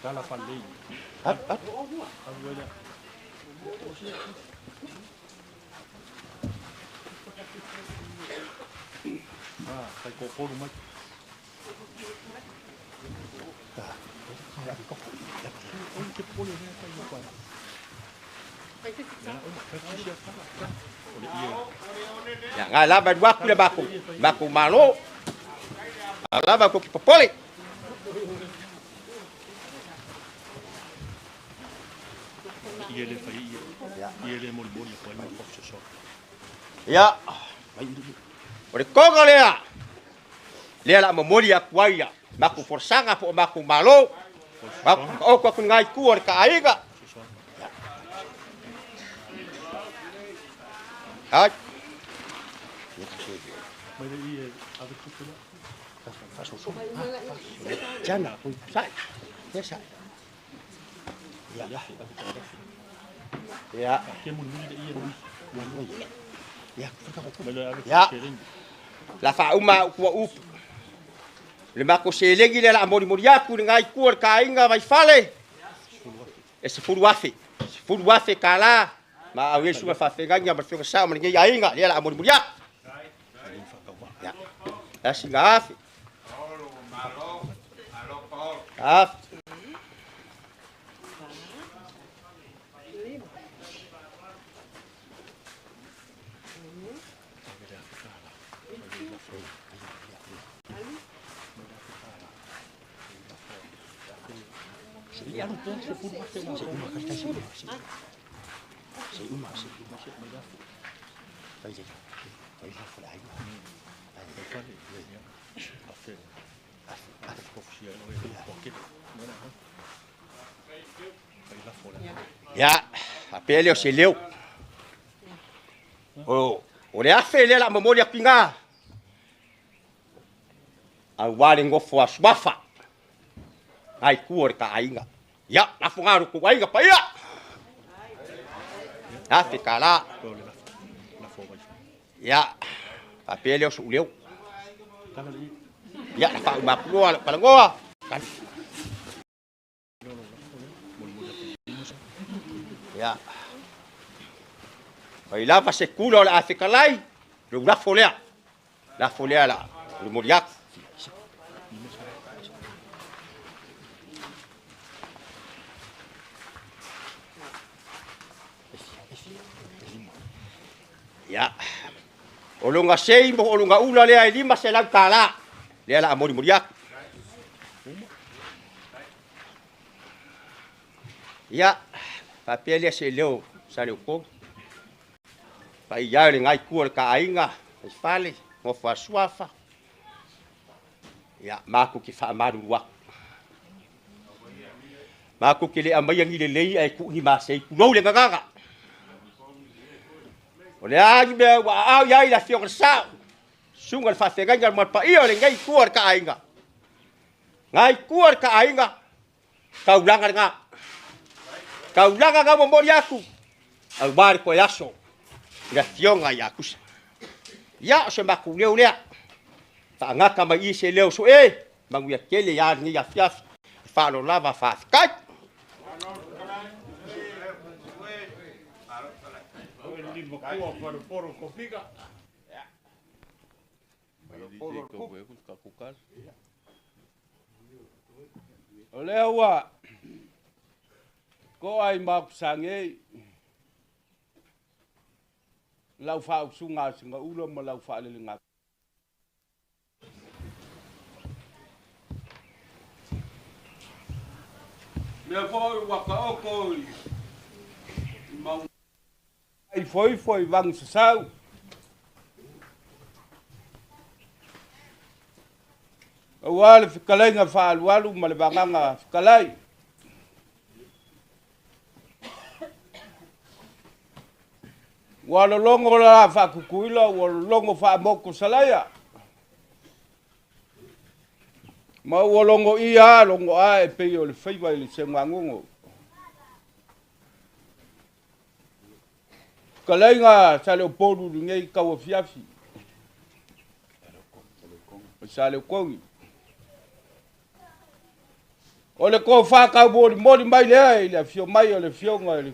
Kala faalelei. Ia gai lava i waku le maku malo. A lava ko ki popole. Ia o le konga lea. Lea la momoli aku ai ia. Maku forsaga po maku malo. Maku o ko ngai ku o ka aiga. Ai. Ia. Ia. La faauma ua upu. Le mako selegi le la molimoli aku le ngai kua le kainga vai fale. E 10,000. 10,000 kala. Ma au Yesu faafegaga ma fioga sa ma lenei aiga lea la molimoli aku. Ia. Asinga afe. Afe. Ia, a pele o se leo. O le afe lea la momoli aku iga. Auā le gofo a suafa. Ai kua o le kaaiga. Ia, lafoga lo aiga paia. Afe kalā. Ia, faapea lea o so'u leo. Ia, la faaumakuloa la'u palagoa. Ia. Mai lava se kula o le afekalai, le lafo lea. Lafo lea la, le moli aku. Ia. O longa sei mo o longa ula lea e 500 tālā. Lea la moli moli aku. Ia, faapea lea se leo sa le ukogi. Pai ia le ngai kua le kaaiga, le fale, ngofo a suafa. Ia, maku ki faamalulu aku. Maku ki le amaia ni le lei ae ku'i masei kulou le gagaga. O le agi mea ua aao iai le afioga le sa'o. Suga le faafegaiga le malpaia o lenei kua le kaaiga. Ngai kua le kaaiga, taulaga legā. Taulaga gau momoli aku, auā le koe aso, i le afioga ia Kusa. Ia o se matou leo lea. Faagata mai i se leo soe, manuia tele ia lenei afiafi. Faaloalo lava, faafetai. O lea ua to'a i maokusagei lau faausuga a Sigaula ma lau faalelega. Mea foi ua taoto i mauga ifoifo i vagisasau. Aua le fetalaiga faaalualu ma le vagaga fetalai. Ua lologo la faakukuila, ua lologo faamotu salaia. Ma ua logo ia logo ae pei o le faiva i le seugagogo. Fetalaiga Saleupolu i lenei tauafiafi. O Saleukogi. O le tofa taumolimoli mai lea i le afio mai o le afioga i le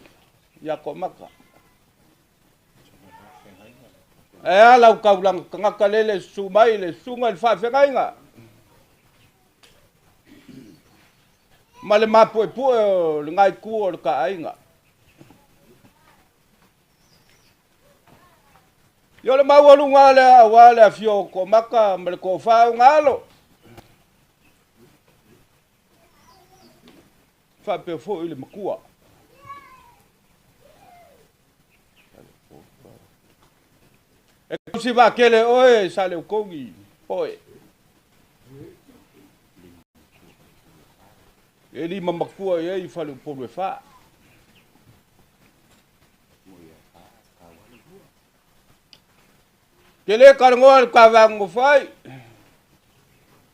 Iakoamata. Ae a lau taulaga tagata lele susu mai le susuga i le faafeagaiga ma le mapuepue o le gaitu o le taaiga. Ia o le maualuga lea aua le afio o Toamata ma le tofa o ona alo. Faapea foi le matua. E tausi vaatele oe Saleukogi poe. E lima matua i ai faleupolu e fa. Ke le kalagoa le kavago fai.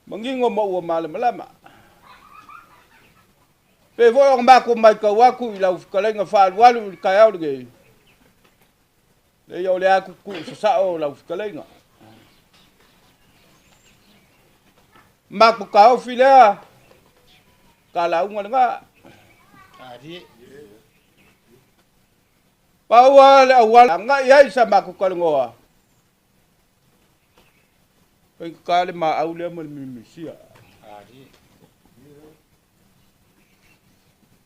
Mangingo ma ua malamalama. Pe foi o mako mai kau aku i lau fetalaiga faaalualu i le taeao lenei. Leia o le aku ku sasao lau fetalaiga. Mako kaofi lea, ka lauga lena. Paua le auala agai ai sa mako kalagoa. Faigata le maau lea ma le mimisia.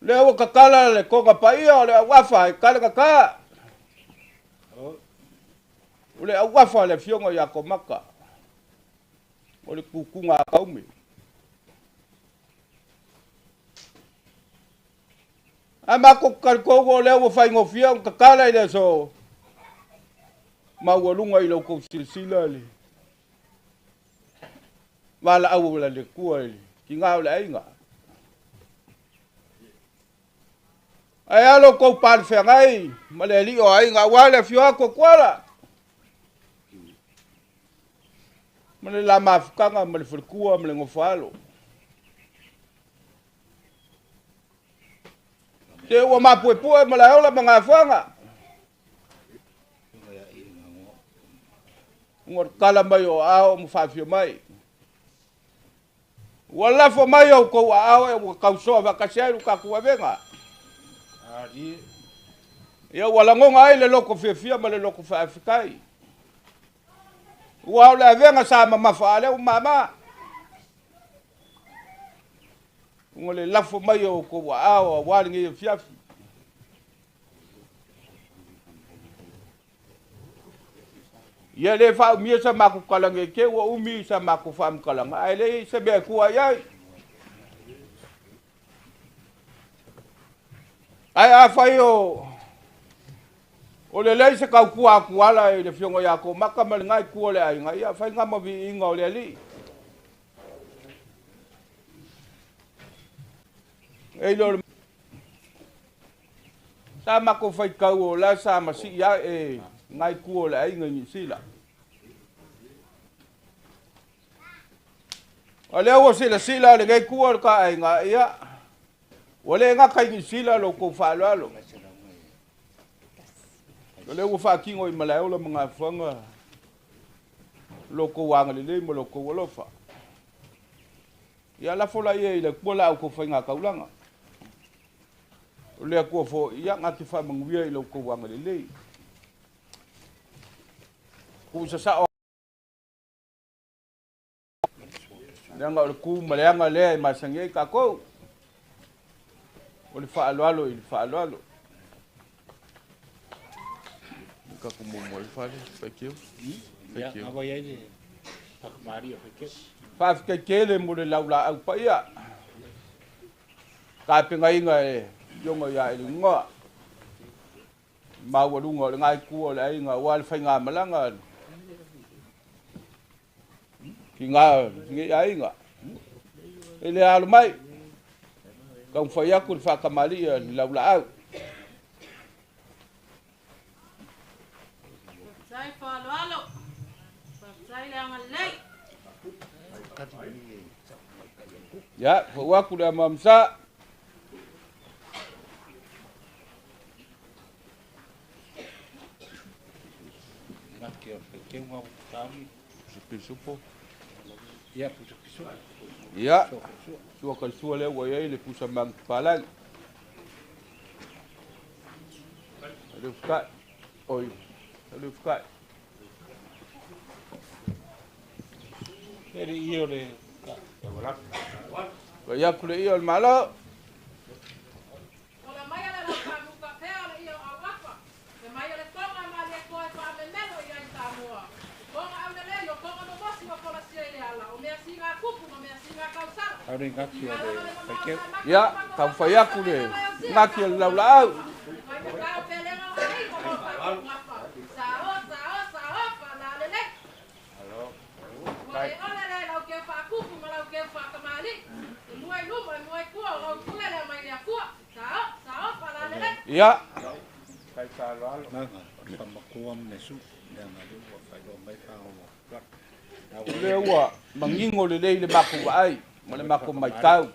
Lea ua tatala le toga paia o le auafa e kale kaka. O le auafa le afioga ia Komaka. O le kukuga a kaume. A mako kalikou o lea ua faigofia o tatala i le aso. Maualuga i lau kou silasila le valaau o le Atua i le tiga o le aiga. Ae a lo kou palefeagai ma le alii o aiga aua le afio atu o Tuala. Ma le la mafutaga ma le faletua ma le nofoalo. Te ua mapuepue ma le aola ma gafoaga. Ua tala mai o ao ma faafio mai. Ua lafo mai au kou aao e ua tausoa faatasi ai lo tatou avega. Ia ua lagoga ai le loko fiafia ma le loko faafetai. Ua o le avega sa mamafa a lea ua mama. Ua le lafo mai o kou aao aua lenei afiafi. Ia le faaumia sa matou kalage ke ua umi sa matou faamatalaga ae leai se mea e tua i ai. Ae afai o lelei se tautua atu ala i le afioga ia Komaka ma le itu o le aiga, ia faiga ma viiga o le alii. E le o le sa matou faitau o la sa masii ae lena itu o le aiga i Niu Sila. O lea ua silasila lenei itu o le taaiga, ia ua le gata i Niu Sila lo tou faaaloalo. O lea ua faatino i Malaeola ma Gafoaga Lo kou agalelei ma lo kou alofa. Ia lafo laia i le Atua la outou faigākaulaga. O le Atua fo'i ia gate faamanuia i lo outou agalelei. Tu'usasa'o leaga o le ku ma le aga lea e masani ai takou. O le fa'aloalo i le fa'aloalo. Tatou muamua ai fale, faitio. Faitio. Faafetai tele mo le laulaau paia. Tapenaina e Afioga ia Elinoa. Maualuga o le itu o le aiga aua le faigamalaga tina o lenei aiga. E le alo mai, taumafai atu le faatamalii a le laulaau. Faafetai faaaloalo, faafetai le agalelei. Ia, fau atu le amamasa. Ia, sua kalisua lea ua i ai le pusa magupalagi. Le ufukai. Oi, le ufukai. E le ia o le Vai atu le ia o le Malo. Ola mai le lau faamuta pea o le ia o Auafa. E mai o le tonga ma le koe faamemelo i ai Samoa. Tonga aulelei o tonga momosi wa folasia i le ala. O mea singa kupu ma mea singa kausala. Aure ngaki o le faikeu. Ia, taumafai atu le ngaki o le laulaau. Mai matao pelega o ai o lo faamuta. Sao, sao, sao, faalalelei. Ua le ole le lau keu faakupu ma lau keu faakamali. E mua i luma, e mua i kua, o lau pule lea mai le akua. Sao, sao, faalalelei. Ia. Nanga, o le whamakua mne su. Nanga le ua whailoa mai whaongo. O lea ua manino lelei le matou vaai ma le matou maitau.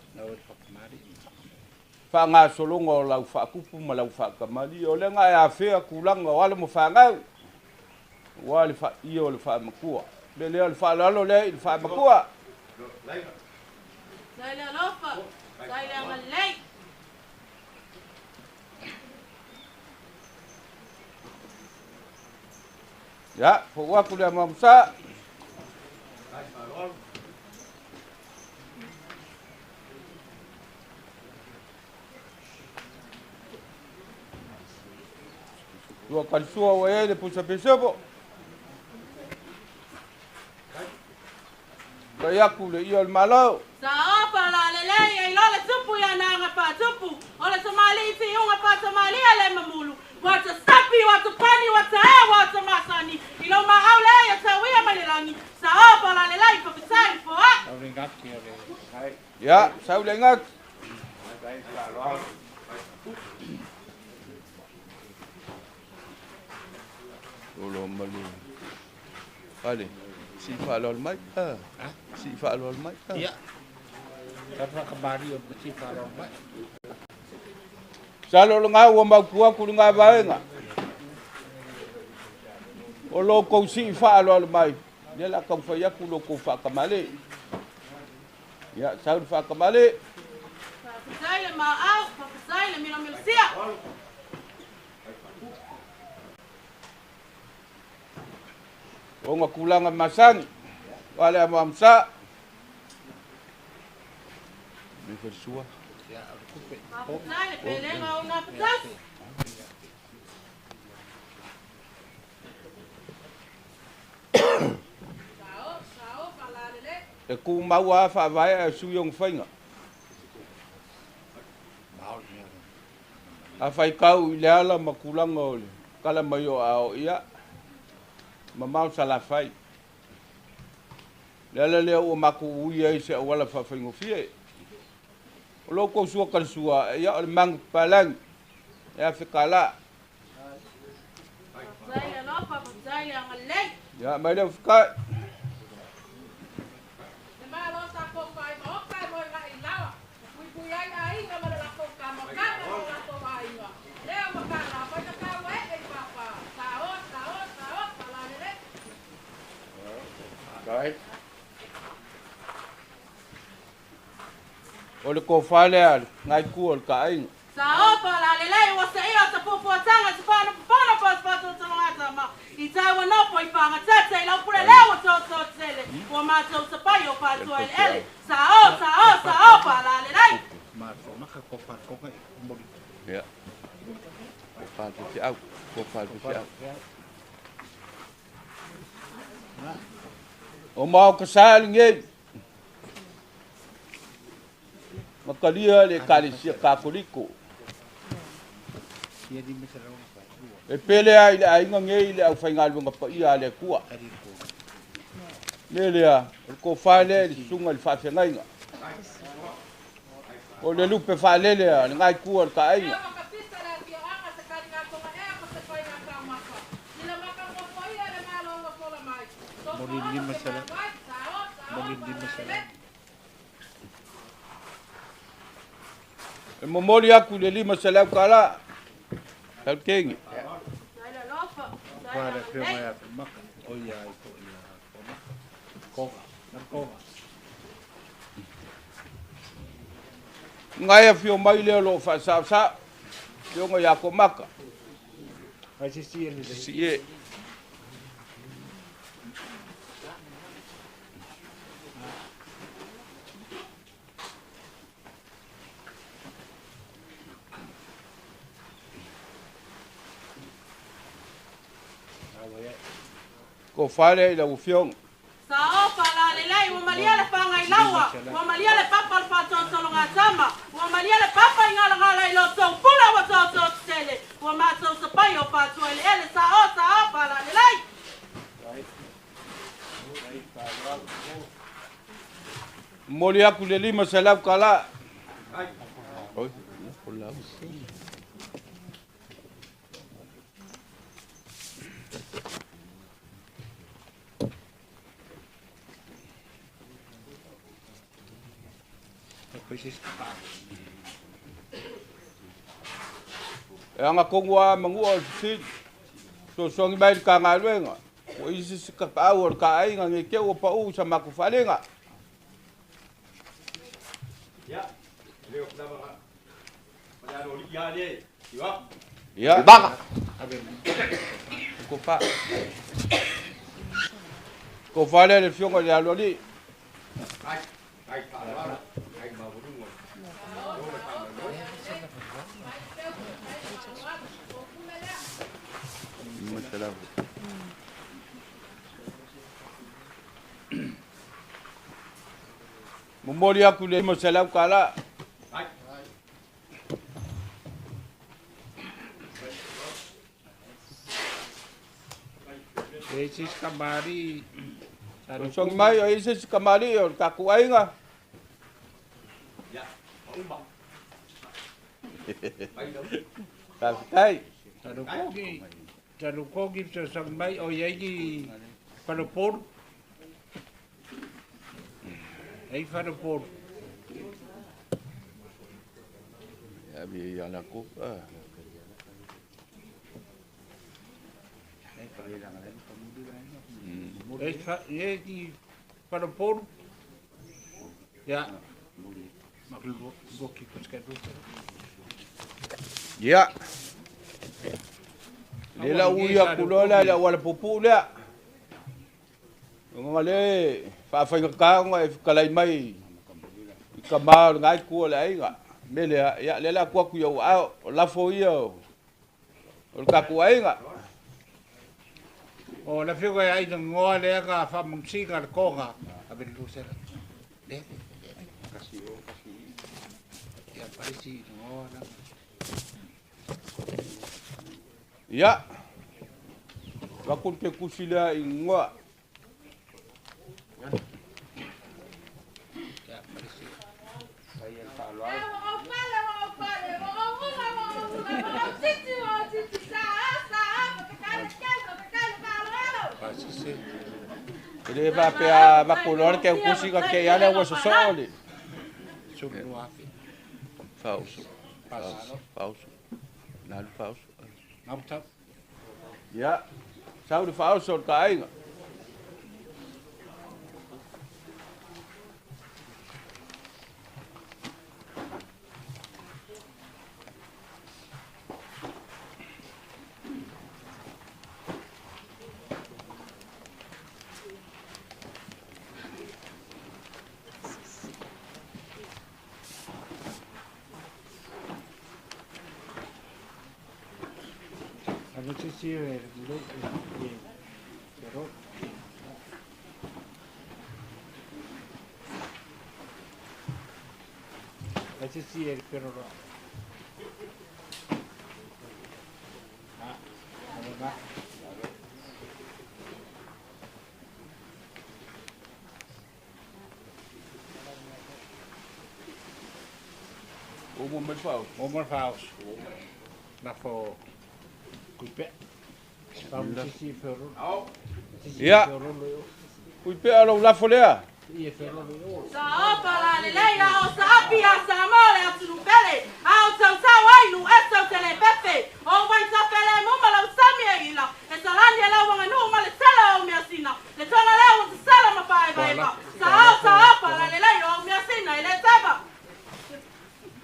Faagasologa o lau faakupu ma lau faakamali. O lea na e afea tulaga o alo ma fanau. Ua le faaia o le faamatua. Le lea o le faaaloalo lea i le faamatua. Sai le alofa, sai le agalelei. Ia, fou atu le amamasa. Ua kalisua ua i ai le pusa pesepo. Vai atu le ia o le Malo. Sao faalalelei e ilo le tupu ia nanga faatupu. O le tamali i tiuga faatamalia le mamulu. Wa ta sapi, wa ta pani, wa ta ea, wa ta masani. I lo maau le ia tauia mai le langi. Sao faalalelei faafetai foa. Aure ngaki o le Ia, sau le ngaki. O lo malu. Ale, si faaaloalo mai. Si faaaloalo mai. Ia. Ka whakamari o si whaaloalo mai. Salo le ngau ua mautu atu le ngā vaega. O lo kou si faaaloalo mai. Lea la taumafai atu lo kou faakamale. Ia, sau le faakamale. Faafetai le maau, faafetai le milomilosia. O ngā kulaga masani. O le amamsa. Me farisua. Faafetai le pelega o ngā patasi. Sao, sao, faalalelei. E ku maua a faavae a sui o ngawhainga. A whaikau i le ala ma kulaga o le kala mai o ao ia. Mamao sa lafai. Le ala lea ua makou ui ai se auala faafaigofie. O lo kou sua kalisua, ia o le mangu palangi. E afe kala. Faafetai le alofa, faafetai le agalelei. Ia, mai le ufukai. Le malo sa kou faaimaoka e moe ngai i lawa. Puipui ai aiga ma le lakou kamakama ma le lakou aiga. Lea ua kala, faina kaua e i papa. Sao, sao, sao, faalalelei. O le kofa lea ngai ku o le kaaiga. Sa opa la le lei ua se ia sa fuafuataga se faanapofana po se faatotologata ma i tau anopo i pagatete i lau pule lea ua tototele ua matou sapai o faatoa eleele. Sa o, sa o, sa opa la le lei. Ia. Kofa le feau, kofa le feau. O mau ka sa lenei. Makalia le ekalesia Katoliko. E pele ai le aiga nei le aufaigaluega paia a le Atua. Le lea, o le kofa lea i le susuga i le faafeagaiga. O le lupe faalele a le ngai kua o le kaaiga. E momoli aku le 500 tala. Tau kengi. Ngai a fio mai lea o loo faasaosao. Fioga ia Komaka. Si e. Ko fale i lau afioga. Sa opa la le lei ua malia le fagailaua, ua malia le papa o le faatotologatama, ua malia le papa i galagala i lotou pula ua tototele, ua matou sapai o faatoa eleele. Sa o, sa opa la le lei. Momoli aku le 500 tala. Oi, o lau. E anga kongu a mangua o sisili. Sosogi mai le kagaluega. Ua isi se kapaau o le kaaiga nge ke ua pau sa maku falega. Ia. Kofa. Kofa lea le fioga i le aloalii. Momoli aku le 500 tala. E se kamari. Songi mai o ise kamari o le takou aiga. Faafetai. Talukogi fesoasoani mai o iai ni falepolu. Ei falepolu. Ia mi ia la ko. Ei ni falepolu. Ia. Ia. Le la ui aku loa lea le auala puupuu lea. Oga le faafaigakaoga e fekalai mai i kamā o le gai kua o le aiga. Me lea, ia lea le aku aku i au aao, o lafo ia o le takou aiga. O le afioga ia aina goa lea ga faamagasiga le koga. Ave le lusela. Le. Ia parisi goa la. Ia. Vakul ke kusi lea i ngoa. Ia parisi. E le faapea vakuloa le keukusi ka ke ia lea ua sosoo le. Fauso. Fauso. Nalu fauso. Ia. Sau le fauso o le taaiga. Ua mai fao. Ua mai fao. Na fo kuipe. Ia. Kuipe lou lafo lea. Saopa la lelei a o saapi a Samoa le atunuu pele, a o tautau ai nu ese o telepepe, o vai tafele mu ma lau sami e ila, e salani e lau aganuu ma le tele o measina, le toga lea ua sasala ma faaevaeva. Sao saopa la lelei o measina e le teva.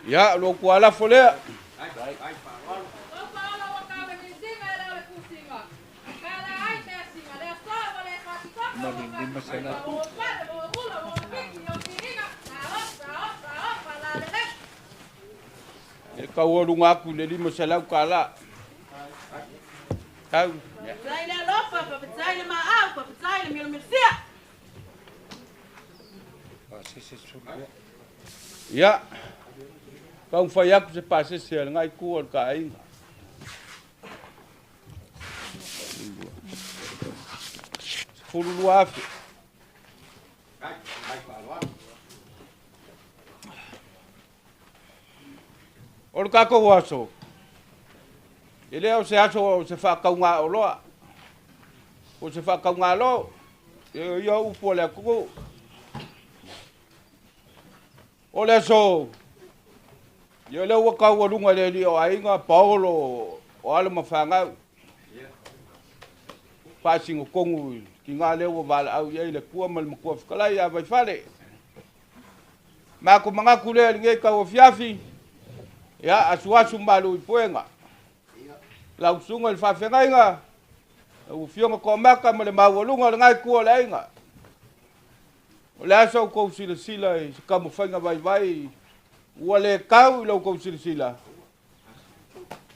Ia, lou kualafo lea. E kaualuga aku i le 500 kālā. Tau. Faafetai le alofa, faafetai le maau, faafetai le milomilosia. Ia, taumafai atu se pasese a lenā itu o le taaiga. 12,000. O le tatou aso, e le o se aso o se faataugaoloa, o se faataugalo, e ia upu o le atunuu. O le aso, ia lea ua taualuga i le alii o aiga, paolo o alo ma fanau. Faasinotonu i tina lea ua valaau i ai le Atua ma le Matua Fetalai ia Vaifale. Matou manatu lea i lenei tauafiafi, ia asuasu malu i puega. Lau susuga i le faafeagaiga, lau afioga Toamata ma le maualuga o lenā itu o le aiga. O le a sa outou silasila i se taumafaiga vaivai ua le tau i la outou silasila.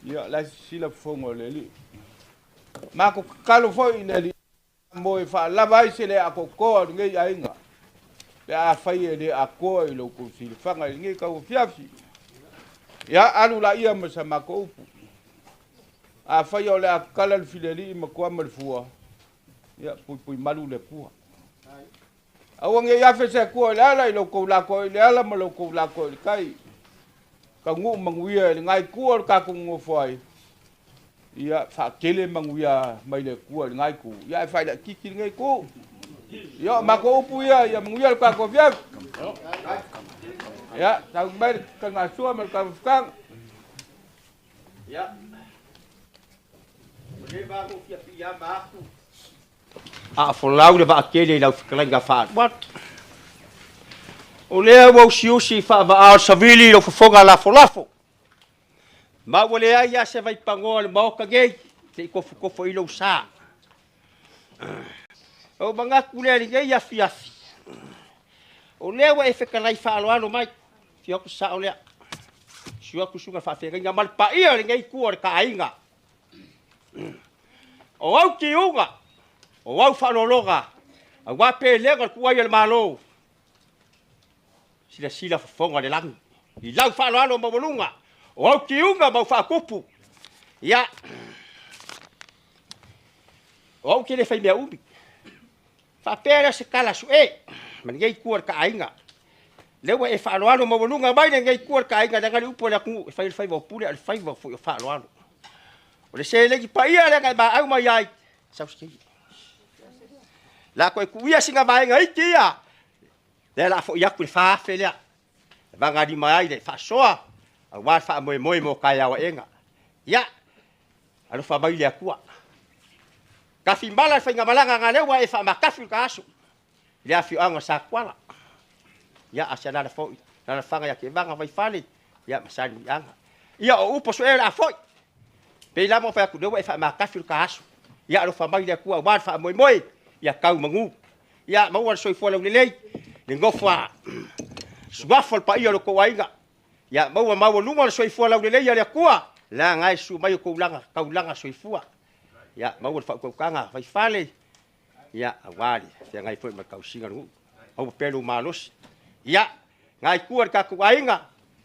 Ia, la e sisila fofoga o le Alii. Matou tatalo foi i le Alii mo e faalava ai se le atoatoa o lenei aiga, pe afai e le atoa i la outou silafaga i lenei tauafiafi. Ia, alu laia ma sa matou upu. Afai o le a tatala le filialii ma toa ma le fua, ia, puipui malu le Atua. Aua nei afe se Atua i le ala i lo outou lakoa i le ala ma lo outou lakoa i le tai. Taunuu manuia i lenā itu o le tatou nonofo ai, ia faatele manuia mai le Atua i lenā itu, ia ae faailaititi lenei itu. Ia, o matou upu ia, ia manuia le tatou afiafi. Ia, tau mai le taligasua ma le taumafataga. Ia, o le va ou fia piiama atu. A folau le vaatele i lau fetalaiga faaluatu. O lea ua usiusi i faavaao le savili i lou fofoga lafolafo. Ma ua leai lava se vaipanoa o le Maota nei se i tofotofo i lou sa. Ou manatu lea i lenei afiafi, o lea ua e fetalai faaaloalo mai, afio atu sao lea, susu atu susuga i le faafeagaiga ma le paia o lenei itu o le taaiga. O au tiuga, o au faaaloaloga, aua pelega o le tuai o le Malo, silasila fofoga o le lagi, i lau faaaloalo maualuga, o au tiuga ma au faatupu. Ia, o au te le fai mea umi. Faapea lea se tala sue ma lenei itu o le taaiga. Lea ua e faaaloalo maualuga mai lenei itu o le taaiga, leaga le upu a le atunuu, e fai le faiva o pule, a o le faiva foi o faaaloalo. O le seleni paia lea na e maau mai ai, sau se taimi. La toe tuuia sina vaega iti ia, lea la foi atu le 4,000 lea. E vagalima ai le faasoa, aua le faamoemoe mo taeao aega. Ia, alofa mai le Atua. Tafimala le faigamalaga na lea ua e faamatafi le taaso i le afioaga o Satuala. Ia, a se alala foi, alalafaga ia Tevaga Vaifale, ia ma Salemuliaga. Ia, o upu sue o le a foi. Pei lava ona fai atu, lea ua e faamatafi le taaso. Ia, alofa mai le Atua aua le faamoemoe, ia tau manu. Ia, maua le soifua laulelei, le nofo a suafa o le paia o le tou aiga. Ia, maua maualuga le soifua laulelei a le Atua. Leaga e susu mai o kou laga taulaga soifua. Ia maua le faautautaga faifale, ia aua le feagai foi ma le tausiga o le nuu. Maua pea lou malosi. Ia, na i tua i le tatou aiga,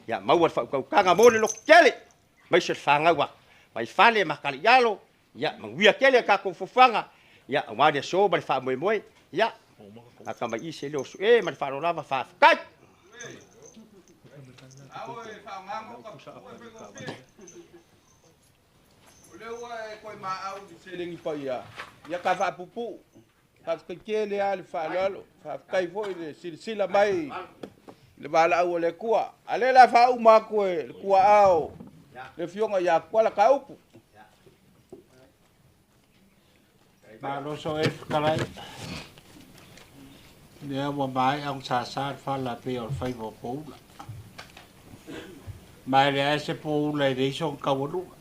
ia maua le faautautaga mo le lototele, aemaise le fanau a Vaifale ma Kaliialo, ia manuia tele a tatou fofoga, ia aua le aso ma le faamoemoe. Ia, lata mai i se leo o Sue ma le faaaloalo lava, faafetai. O lea ua e toe maau i le seleni paia, ia ka faapupuu. Faafetai tele lava le faaaloalo, faafetai foi i le silasila mai i le valaau a le Atua. A o lea o le a faauma atu e le tuaa o le Afioga ia Tuala Taupu. Malo so e fetalai. Lea ua maea ona sasa le fala pei o le faiva o poula. Ma e leai se poula e leai sona taualuga.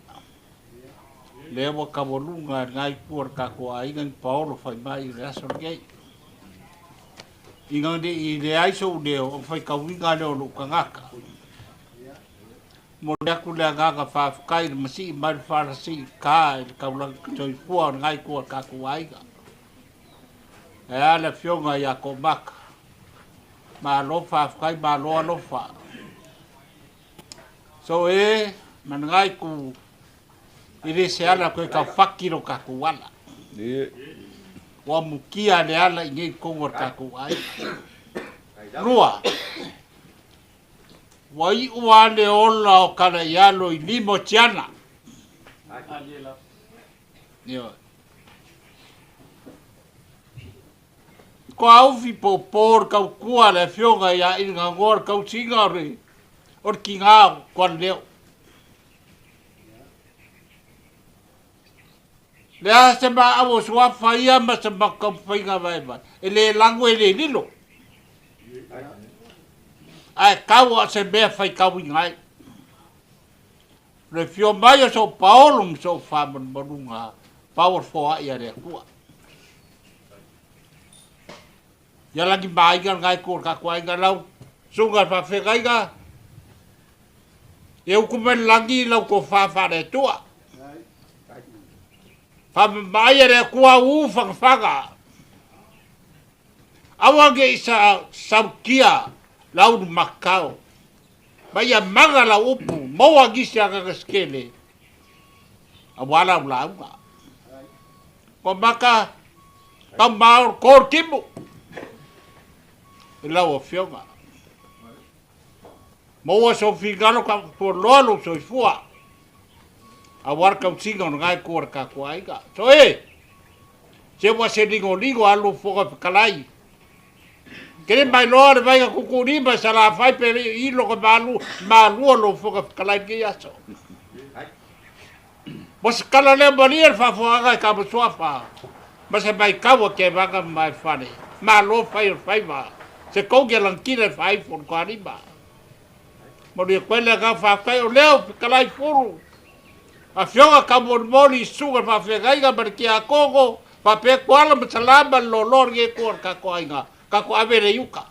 Lea ua taualuga e lena itu o le tatou aiga ni paolo fai mai i le aso lenei. Ina ne i leai sou leo, ona faitauina lea o lou tagata. Momoli atu le agaga faafetai i le masii mai le falasii ta i le taulaga soifua o lena itu o le tatou aiga. Ae a le afioga ia Toomaka. Malo faafetai, malo alofa. So e, ma lena itu, e le se ala toe taufati lo tatou ala. Ua mutia le ala i nei totonu o le tatou aiga. Lua, Ua iu lava le ola o Kalaialo i lima o Tiana. Ioe. Toaufi popo le tautua a le afioga ia Iliganoa le tausiga o le o le tiga o Tualeleo. Le a se maau o suafa ia ma se mataumafaiga vaivai, e le lago e le lilo. Ae tau a o se mea faitauina ai. Le fio mai o sou paolo ma sou faamalumaluga, pau o le foai a le Atua. Ia lagi maaiga lena itu o le tatou aiga lau susuga i le faafeagaiga, e utu mai le lagi lau tofa faale-Atua. Faamamaai e le Atua au u fagafaga. Aua ne i sa sautia lau lumakao, ma ia maga lau upu, maua nisi agaga se tele, aua lau lauga. Kua maka tau maor kor timu i lau afioga. Maua sou fingalo ka fualoa lou soifua. Aua le tausiga o lena itu o le tatou aiga. So e, se ua se ligoligo alu fofoga fetalai. Kele mai loa le vaiga tuutuulima i Salafai pe ilo ka malu, malua lou fofoga fetalai lenei aso. Ua se tala lea malie le faafofogaaga i Kamasuafa ma se maitau a Kevaga ma Maefale. Malo fai o le faiva, se tou ia lagitila i faaifo o le toalima. Manuia koe le agaga faafetai o lea o fetalai fulu. Afioga taumolimoli i susuga i le faafeagaiga ma le tiakono, faapea Tuala ma Salama le loaloa o lenei itu o le tatou aiga, tatou ave le i uta.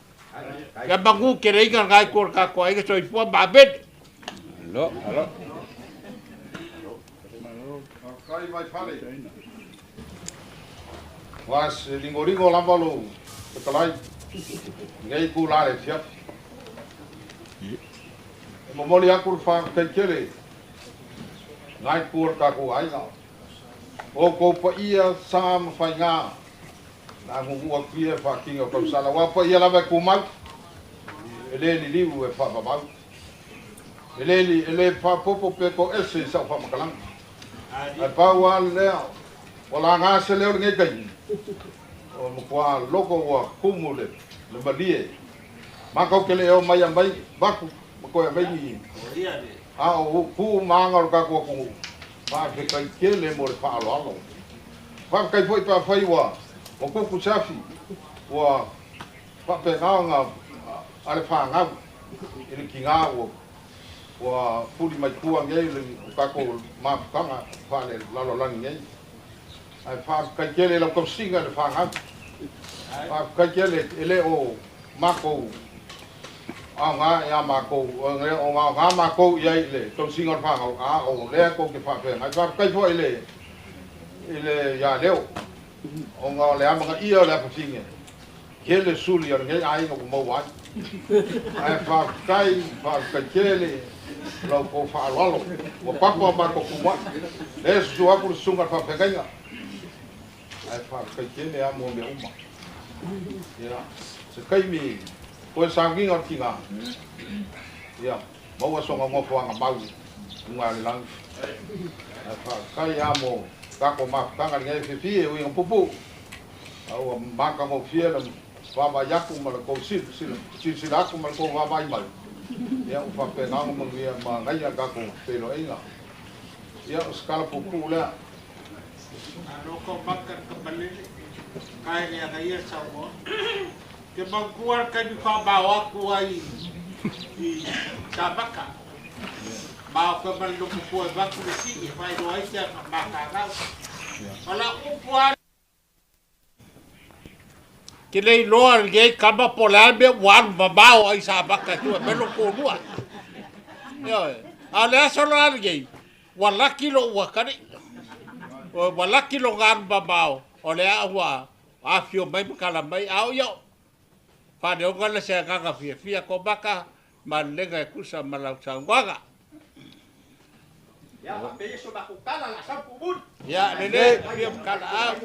Ia manu teleiga lena itu o le tatou aiga, soifua ma amene. Alo, alo. Faafetai mai fale. Ua se ligoligo lava lou fetalai i lenei itula le afiafi. E momoli atu le faafetai tele i lena itu o le tatou aiga. O outou paia, sa ma faiga na gugu atu ia e faatino tausala, aua o paia lava e tumau, e le liliu e faavavau, e le, e le faaopoopo pe toese i sau faamatalaga. Ae pau lava lea, ua laga se leo lenei taimi, ua matua logo ua tumu le, le malie. Matou te le o mai aumai vaku ma toe aumai ni a o tu ma aga o le tatou atunuu. Faafetai tele mo le faaaloalo. Faafetai foi pe afai ua tupu se afi ua faapena ona a le fanau i le tiga ua fuli mai tua nei le tatou mafutaga faale-lalolagi nei. Ae faafetai tele i lau tausiga i le fanau. Faafetai tele e le o matou Aoga ia makou o aoga makou i ai i le tausiga o le fanau, a o lea kou te faafeagai. Faafetai foi i le ia Leo, ona o le amagaia o le afafine, tele suli o lenei aiga ua maua ai. Ae faafetai, faafetai tele lau kou faaaloalo, ua papa o matou tumuai. Lea susu atu le susuga i le faafeagaiga. Ae faafetai tele lava mo mea uma. Ia, se taimi toe sauniga o le tina, ia, maua sona nofoaga mau i luga o le lagi. Ae faafetai lava mo tatou mafutaga i lenei fiafia e ui ina puupuu, a ua matagofie le vaavaai atu ma le tou silasila atu ma le tou vaavaai mai. Ia, ua faapena ona manuia manaia le tatou feiloaiga. Ia, o se tala puupuu lea. Malo ko maka ka malele. Kai le aga ia Samoa. Ke manatua le taimi faamao atu ai i Samaka. Ma o ka ma le lomofua e avatu le sii e faailoa ai se makagau. O lau upu lava Ke le iloa lenei kama po o le a le mea ua alu mamao ai Samaka e tua mai lou toalua. Ioe. A o le aso la lenei, ua laki lou atalii. Ua laki lona alu mamao, o lea ua afio mai ma tala mai, a o ia faaleoga lea se agaga fiafia Komaka ma lelega e tusa ma lau saunoaga. Ia, lelei, fia ma kalaau.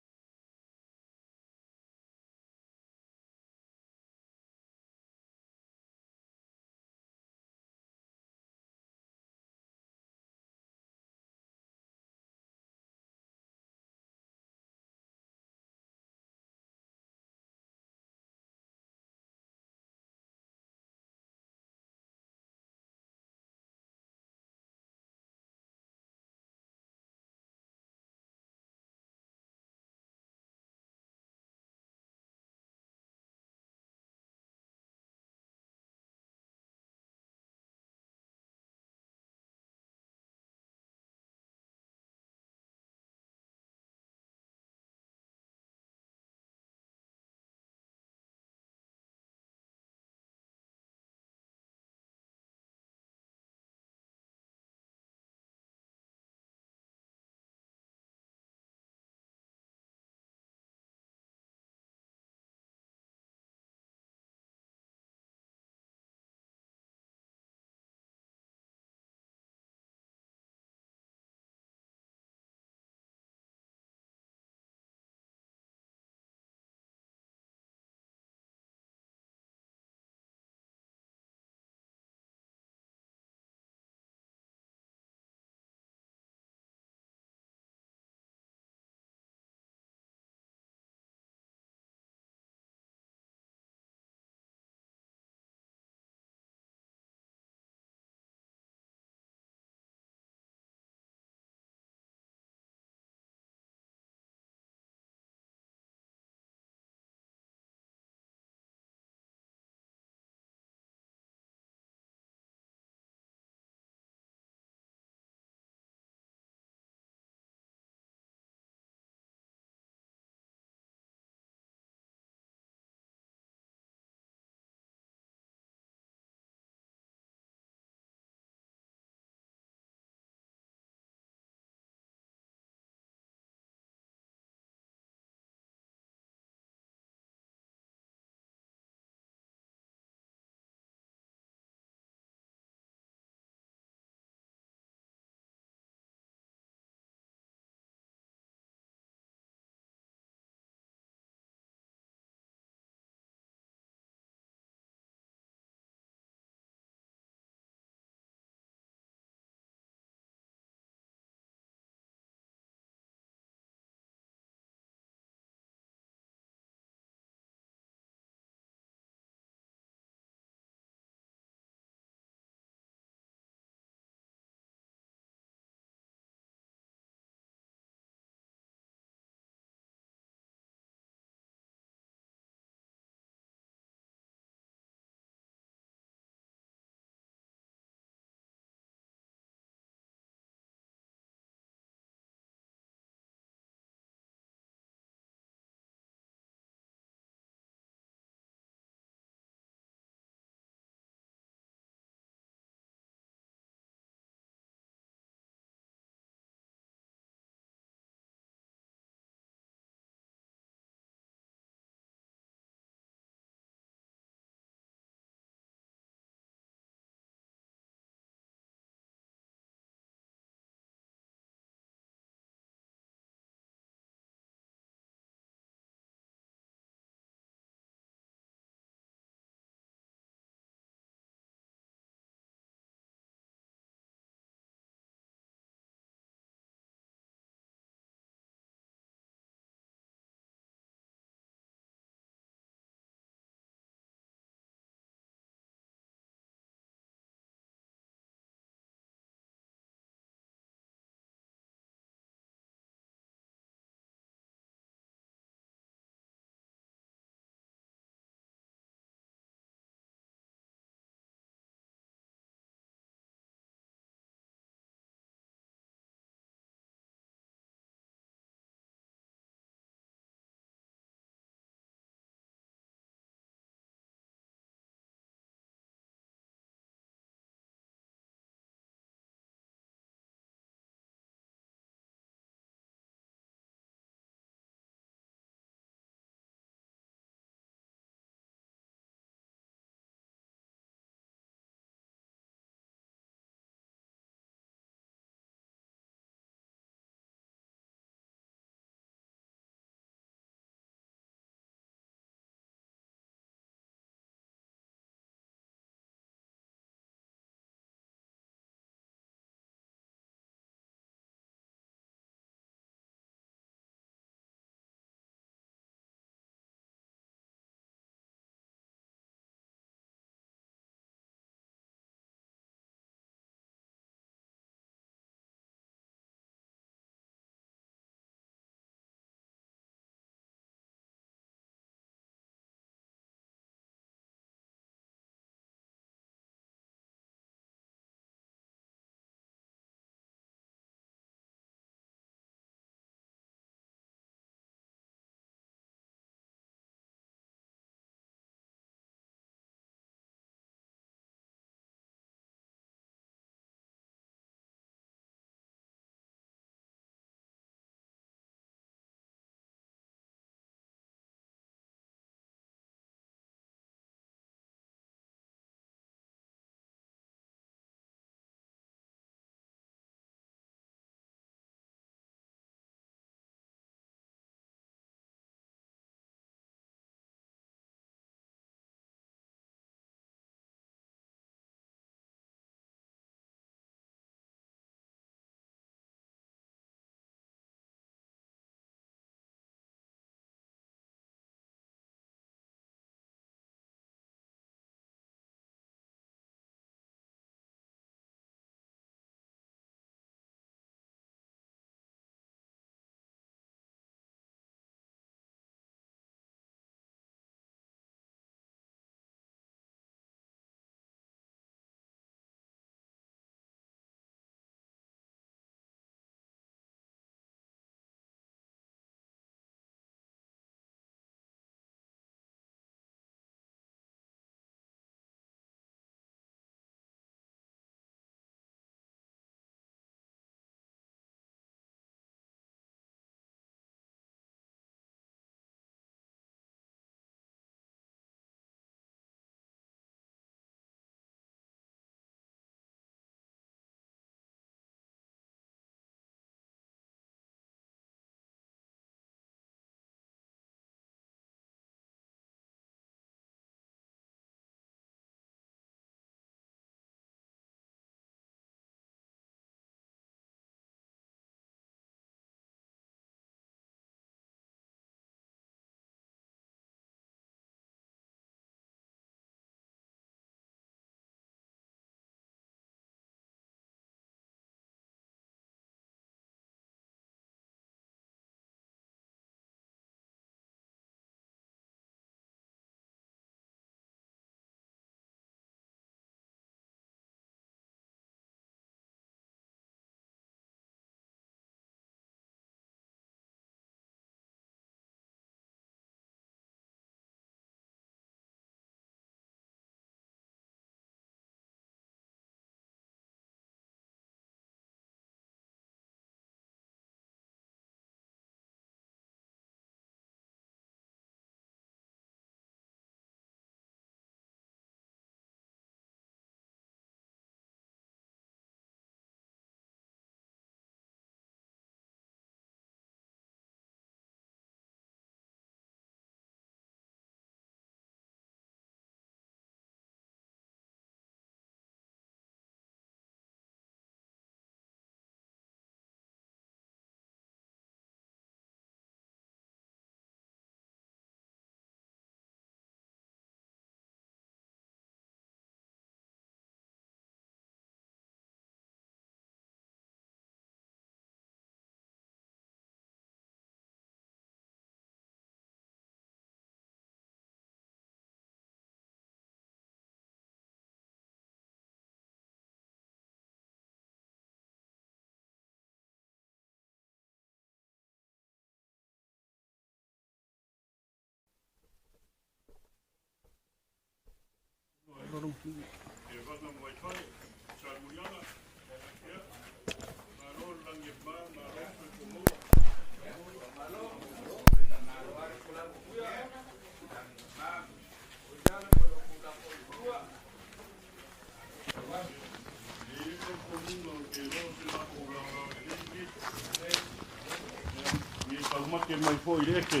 Taumate mai foi i le eke.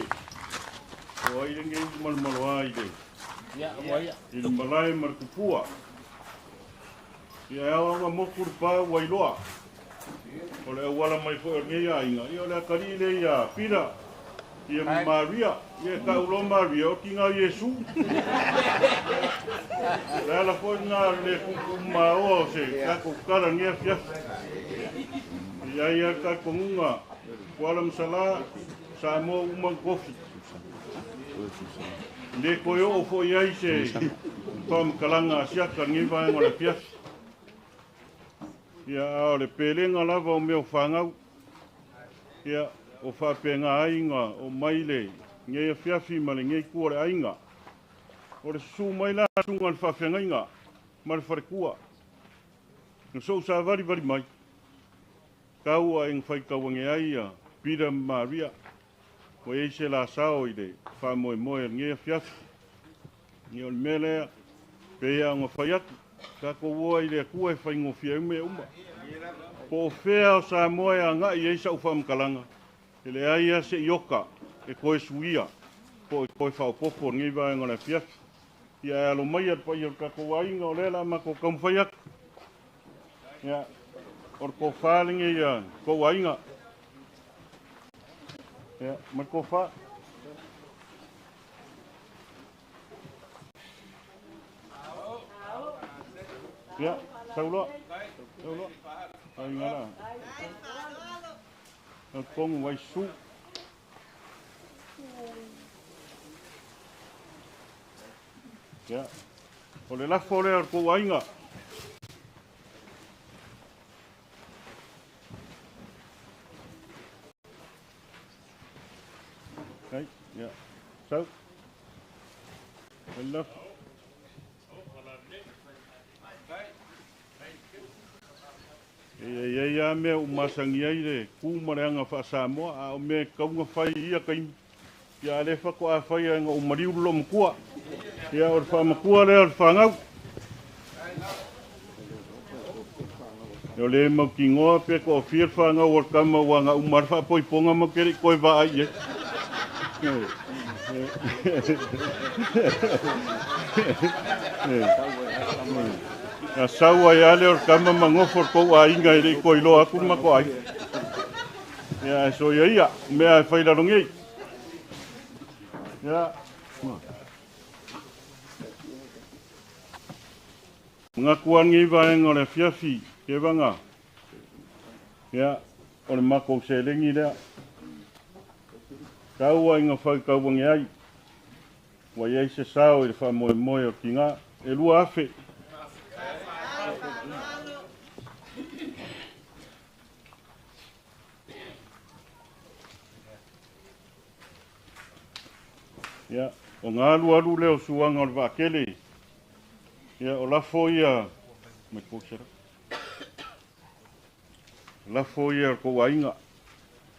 O ai lenei malomaloa i le Ia, ua ia. I le malae ma le tupua. Ia e ao anga moku le pa ua iloa. O le auala mai foi o lenei aiga. Ia o le akalii le ia Pira. Ia ma Maria. Ia e taulo Maria o tiga o Iesu. O le ala foi lena le kuku maoa o se tatou tala lenei afiafi. Ia ia le talitonuga. Kuala Masala, Samoa uma kofi. Le koe oo foi ai se faamatalaga a siaka lenei vaega o le afiafi. Ia a o le pelega lava o mea o fagau. Ia o faapega ai ga o mai le nei afiafi ma lenei tu o le aiga. O le susu mai la susuga le faafeagaiga ma le falekua. Na sou savalivali mai. Tau a ega faitauage ai ia Peter ma Maria. Ua i ai se lasao i le faamoemoe o lenei afiafi. Ia o le mea lea, pei lava ona fai atu, tatou o ai i le Atua e faigofie ai mea uma. Po o fea o Samoa e agai i ai sau faamatalaga, e leai lava se iota e toe suia po o e toe faaopoopo i lenei vaega o le afiafi. Ia ae alo maia le paia o le tatou aiga, o lea o le a matou taumafai atu. Ia, o le tofa lenei a tou aiga. Ia, ma le tofa. Ia, sau loa. Sau loa. Aiga la. O tonu vai su. Ia, o le lafo lea o le tou aiga. Ai, ia, sau. O le lafo. E i ai lava mea ua masani ai le tu ma le aga faa-Samoa, a o mea e tatau ona fai i ia taimi, ia a o lea faatoa fai ina ua maliu le loomatua. Ia o le faamatua lea o le fanau. O le mautinoa pe toafia le fanau o le tama aua na uma lava le faapoipoga matou te le i toe vaai i ai. Na sau ai lava lea o le tama ma nofo le tou aiga e le i toe iloa atu le matou aiga. Ia ae soia ia, o mea e fai lalo nei. Ia. Manatu lava lenei vaega o le afiafi, Kevaga, ia, o le matou seleni lea. Tau ai ina faitau ane ai, ua i ai se sao i le faamoemoe o tiga, e 2,000. Ia, ona alualu lea o suaga o le vaatele. Ia, o lafo ia, mai kou sera. Lafo ia o le tou aiga,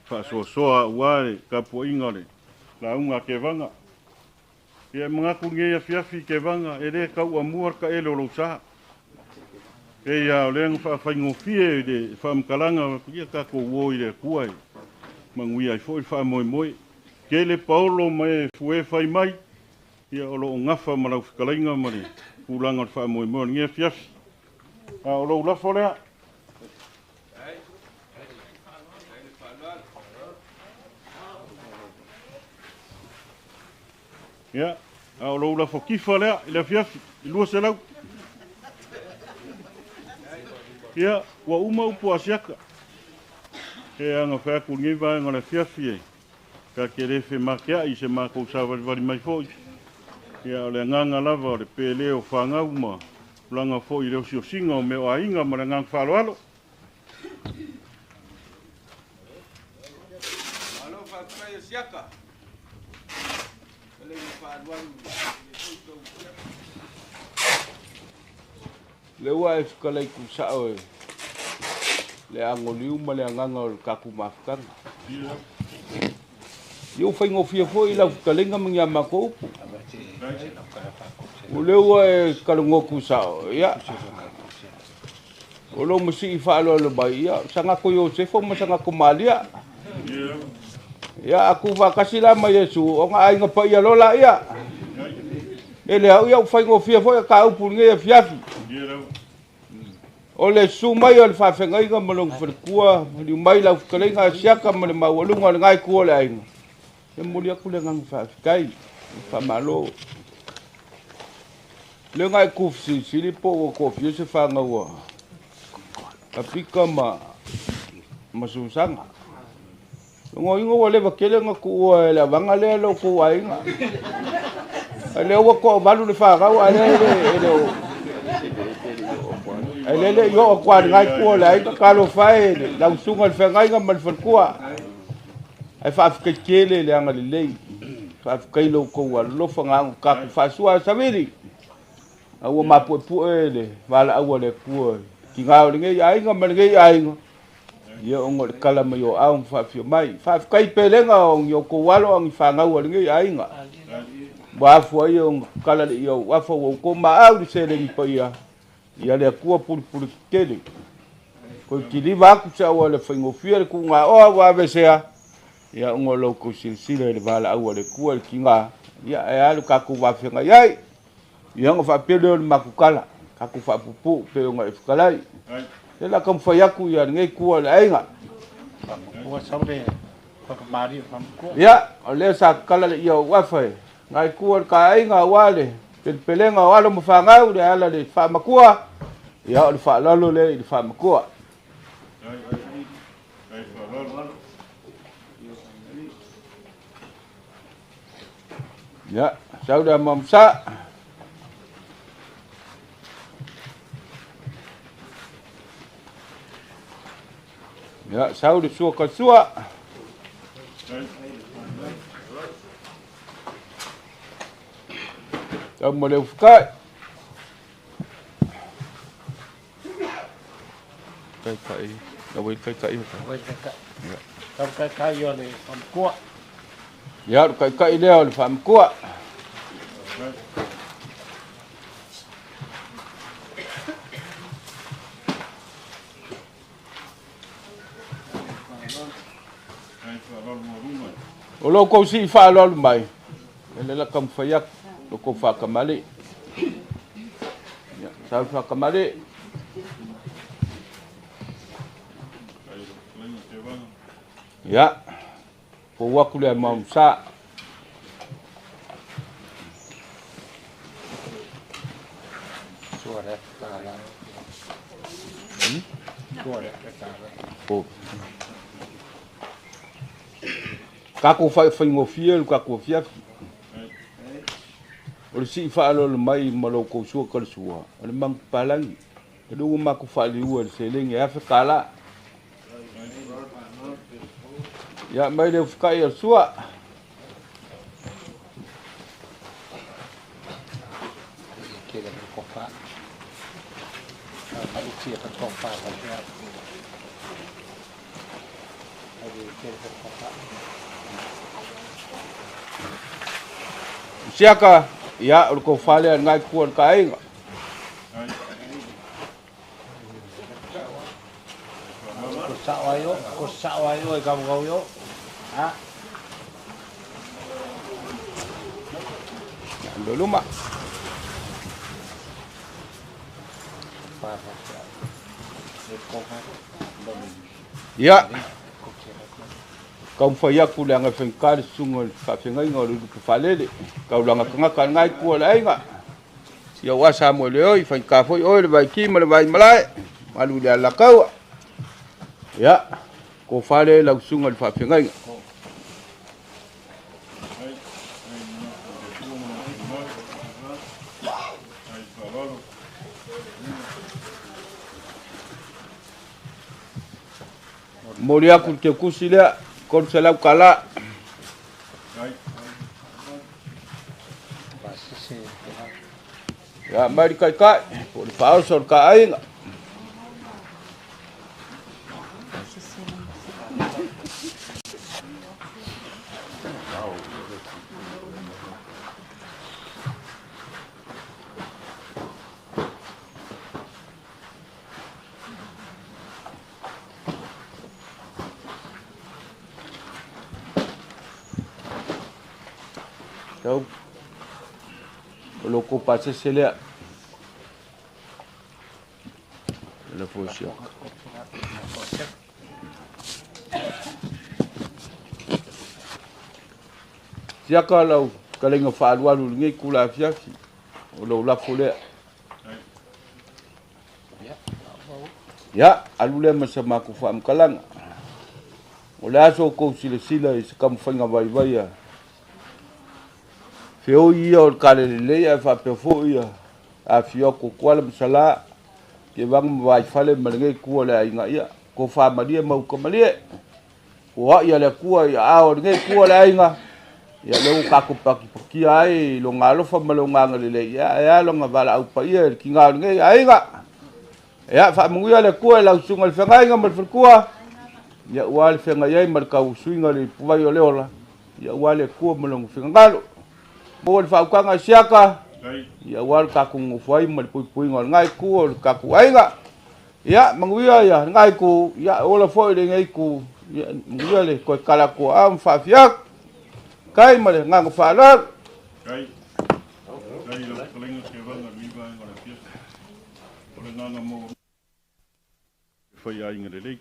faasoasoa aua le tapuaiga o le lauga a Kevaga. Ia, e manatu lenei afiafi Kevaga, e le tauamua le taele o lou sa. Pei lava o lea na faafaigofie i le faamatalaga, ia tatou o i le Atua e manuia ai foi le faamoemoe. Tele paolo ma e fue fai mai, ia o lo o gafa ma lau fetalaiga ma le tulaga o le faamoemoe o lenei afiafi. A o lou lafo lea. Ia, a o lou lafo kifa lea i le afiafi, i 200. Ia, ua uma upu a Siaka. E aga fai atu lenei vaega o le afiafi e ta te le femateai i se matou savalivali mai foi. Ia, o le agaga lava o le pele o fanau ma tulaga foi i le osiosiga o mea o aiga ma le agaga faaaloalo. Malo faafetai e Siaka. Fetalaiga faalualu i le foi tou siaka. Le ua e fetalai kusao e le agoliu ma le agaga o le tatou mafutaga. Ia ua faigofie foi lau fetalaiga ma ni a matou upu. O lea ua e talanoa tusao, ia, o lou masii faaaloalo mai, ia, sagato Iosefa ma sagato Malia. Ia, a tuufaatasi la ma Iesu, ona aiga paia loa laia. E le au, ia ua faigofie foi a ta upu i lenei afiafi. O le susu mai o le faafeagaiga ma lona faletua, maliu mai lau fetalaiga Asiata ma le maualuga o lena itu o le aiga, e momoli atu le agaga faafetai, le faamalo. Lea na e tuufesilisili po ua toafia se fanau a Pita ma Susana. Logoina ua leva tele ona tuua e le avaga lea lo outou aiga. A lea ua toavalu le fanau, a lea e le o... Ai lele i oo atu lena itu o le aiga, talofa e lau susuga i le feagaiga ma le faletua. Ae faafetai tele le agalelei, faafetai lo outou alolofa na ona tatou faasua savili. A ua mapuepue le valaau a le Atua i tiga o lenei aiga ma lenei aiga. Ia ona o le tala mai o aao ma faafia mai. Faafetai pelega o ni outou alo a ni fanau a lenei aiga. Ua afua ai ona kala le ia o afa ua outou maau le seleni paia. Ia le Atua pulupulu tetele. Koe kiliva atu se aua le faigofie le tuugaoa ua avesea. Ia ona o lo outou silasila i le valaau a le Atua i le tiga. Ia e alu tatou vafeagai ai. Ia ona faapea lea o le matou tala, tatou faapuupuu pei ona e fetalai. Ia la taumafai atu ia lenei itu o le aiga. Ia, o lea sa tatala le ia o uafa e nai itu o le ta aiga aua le pelepelega o alo ma fanau le ala le faamatua. Ia o le faaaloalo lea i le faamatua. Ia, sau le amamsa. Ia, sau le sua ka sua. Sau ma le ufukai. Kai kai, na wei kai kai. Wei kai kai. Sau kai kai o le faamatua. Ia, o kai kai lea o le faamatua. O lo kou si faaaloalo mai, e le la taumafai atu, lo kou faakamali'i. Ia, sau le faakamali'i. Ia, fou atu le maumasa. Tatou faafaigofie le tatou afiafi. O le sii faaaloalo mai ma lo outou sua talasua, o le manupapalagi. E le ua matou faaliua i le seleni e $1,000. Ia, mai le ufukai o le sua. Siaka, ia, o le kou fale a ngai kua le ka aiga. Ko sao ai o e kau kau yo. Ha. Lo luma. Ia, taumafai atu le aga faigata le susuga i le faafeagaiga o le lupe faalele, taulaga tagata lena itu o le aiga. Ia ua Samoa le oi, faigata foi oe le vaiki ma le vaimalae, malu i le alataua. Ia, tofa lea i lau susuga i le faafeagaiga. Momoli atu le teukusi lea, $300. Ia, mai le taitai, po o le faaoso o le kaaiga. Tau o lo ko pasese lea. Le fo siaka. Siaka lau kalenga faalualu lenei kula afiafi o lou lafo lea. Ia, alu lea ma sa makou faamakalaga. O le aso o kou silasila i se kamafaiga vaivai a feoi ia o le kalelelei ae faapea foi ia afio atu o Kuala ma Salā Kevaga ma Vaifale ma lenei itu o le aiga ia tofamalie ma utamalie. Foai a le Atua i aao o lenei itu o le aiga ia lea ua tatou patipatia ai i lona alofa ma lona agalelei ia ae a lona valaau paia i le tiga o lenei aiga. Ia faamanuia le Atua i lau susuga i le feagaiga ma le faletua ia ua le feagai ai ma le tausuiga o le ipuvai o le ola ia ua le Atua ma lona finagalo. Maua le faautaga i siaka ia ua le tatou nonofo ai ma le puipuiga o lena itu o le tatou aiga. Ia manuia ia lena itu ia ola foi lenei itu ia manuia le toe tala atu o aao ma faafiafu. Kai ma le agaga faaaloalo. Kai. Kai lau fetalaiga Kevaga i lenei vaega o le afiafi. O le agaga maualuga e fai aiga lelei.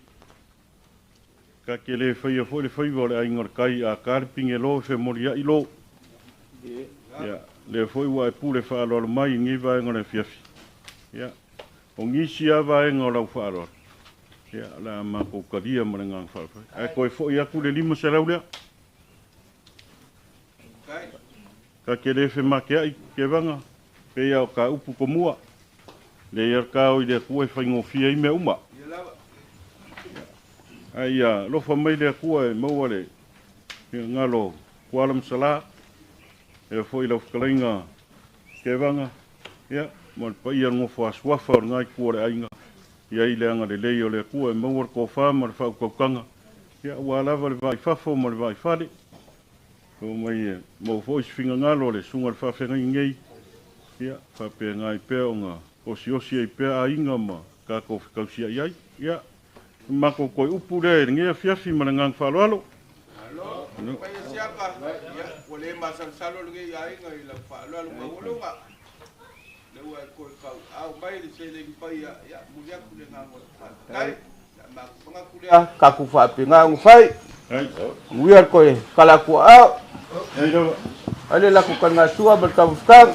Ka te le faia foi le faiva o le aiga o le kai a ka le pigelo e femolia'i lo. Ia, lea foi ua e pule faaaloalo mai i lenei vaega o le afiafi. Ia, o nisi lava vaega o lau faaaloalo, ia, o le a matou talia ma le agaga faafetai. Ae toe foi atu le 500 lea. Ka te le fematea'i Kevaga, pei lava o ka upu tomua. Leai lava le tao i le Atua e faigofie ai mea uma. Ae ia alofa mai le Atua e maua le finagalo o Kuala ma Salā, ea foi lau fetalaiga Kevaga, ia, ma le paia o le nofo a suafa o lena itu o le aiga, i ai le agalelei o le Atua e maua le tofa ma le faautautaga, ia, aua lava le va i fafo ma le va i fale. Oo mai e maua foi se finagalo o le susuga i le faafeagaiga nei, ia, faapena ai pea ona osiosi ai pea aiga ma tatou fetausiai ai. Ia, o le matou toe upu lea i lenei afiafi ma le agaga faaaloalo. Malo, paia siaka, ia, ua le masalosalo lenei aiga i lau faaaloalo maualuga. Lea ua e toe tauaao mai le seleni paia, ia, momoli atu le agaga o le faafetai. Ia, matou manatu lea. Tatou faapena ona fai. Manuia le toe tala atu o aao. Ai le latou taligasua ma le taumafataga.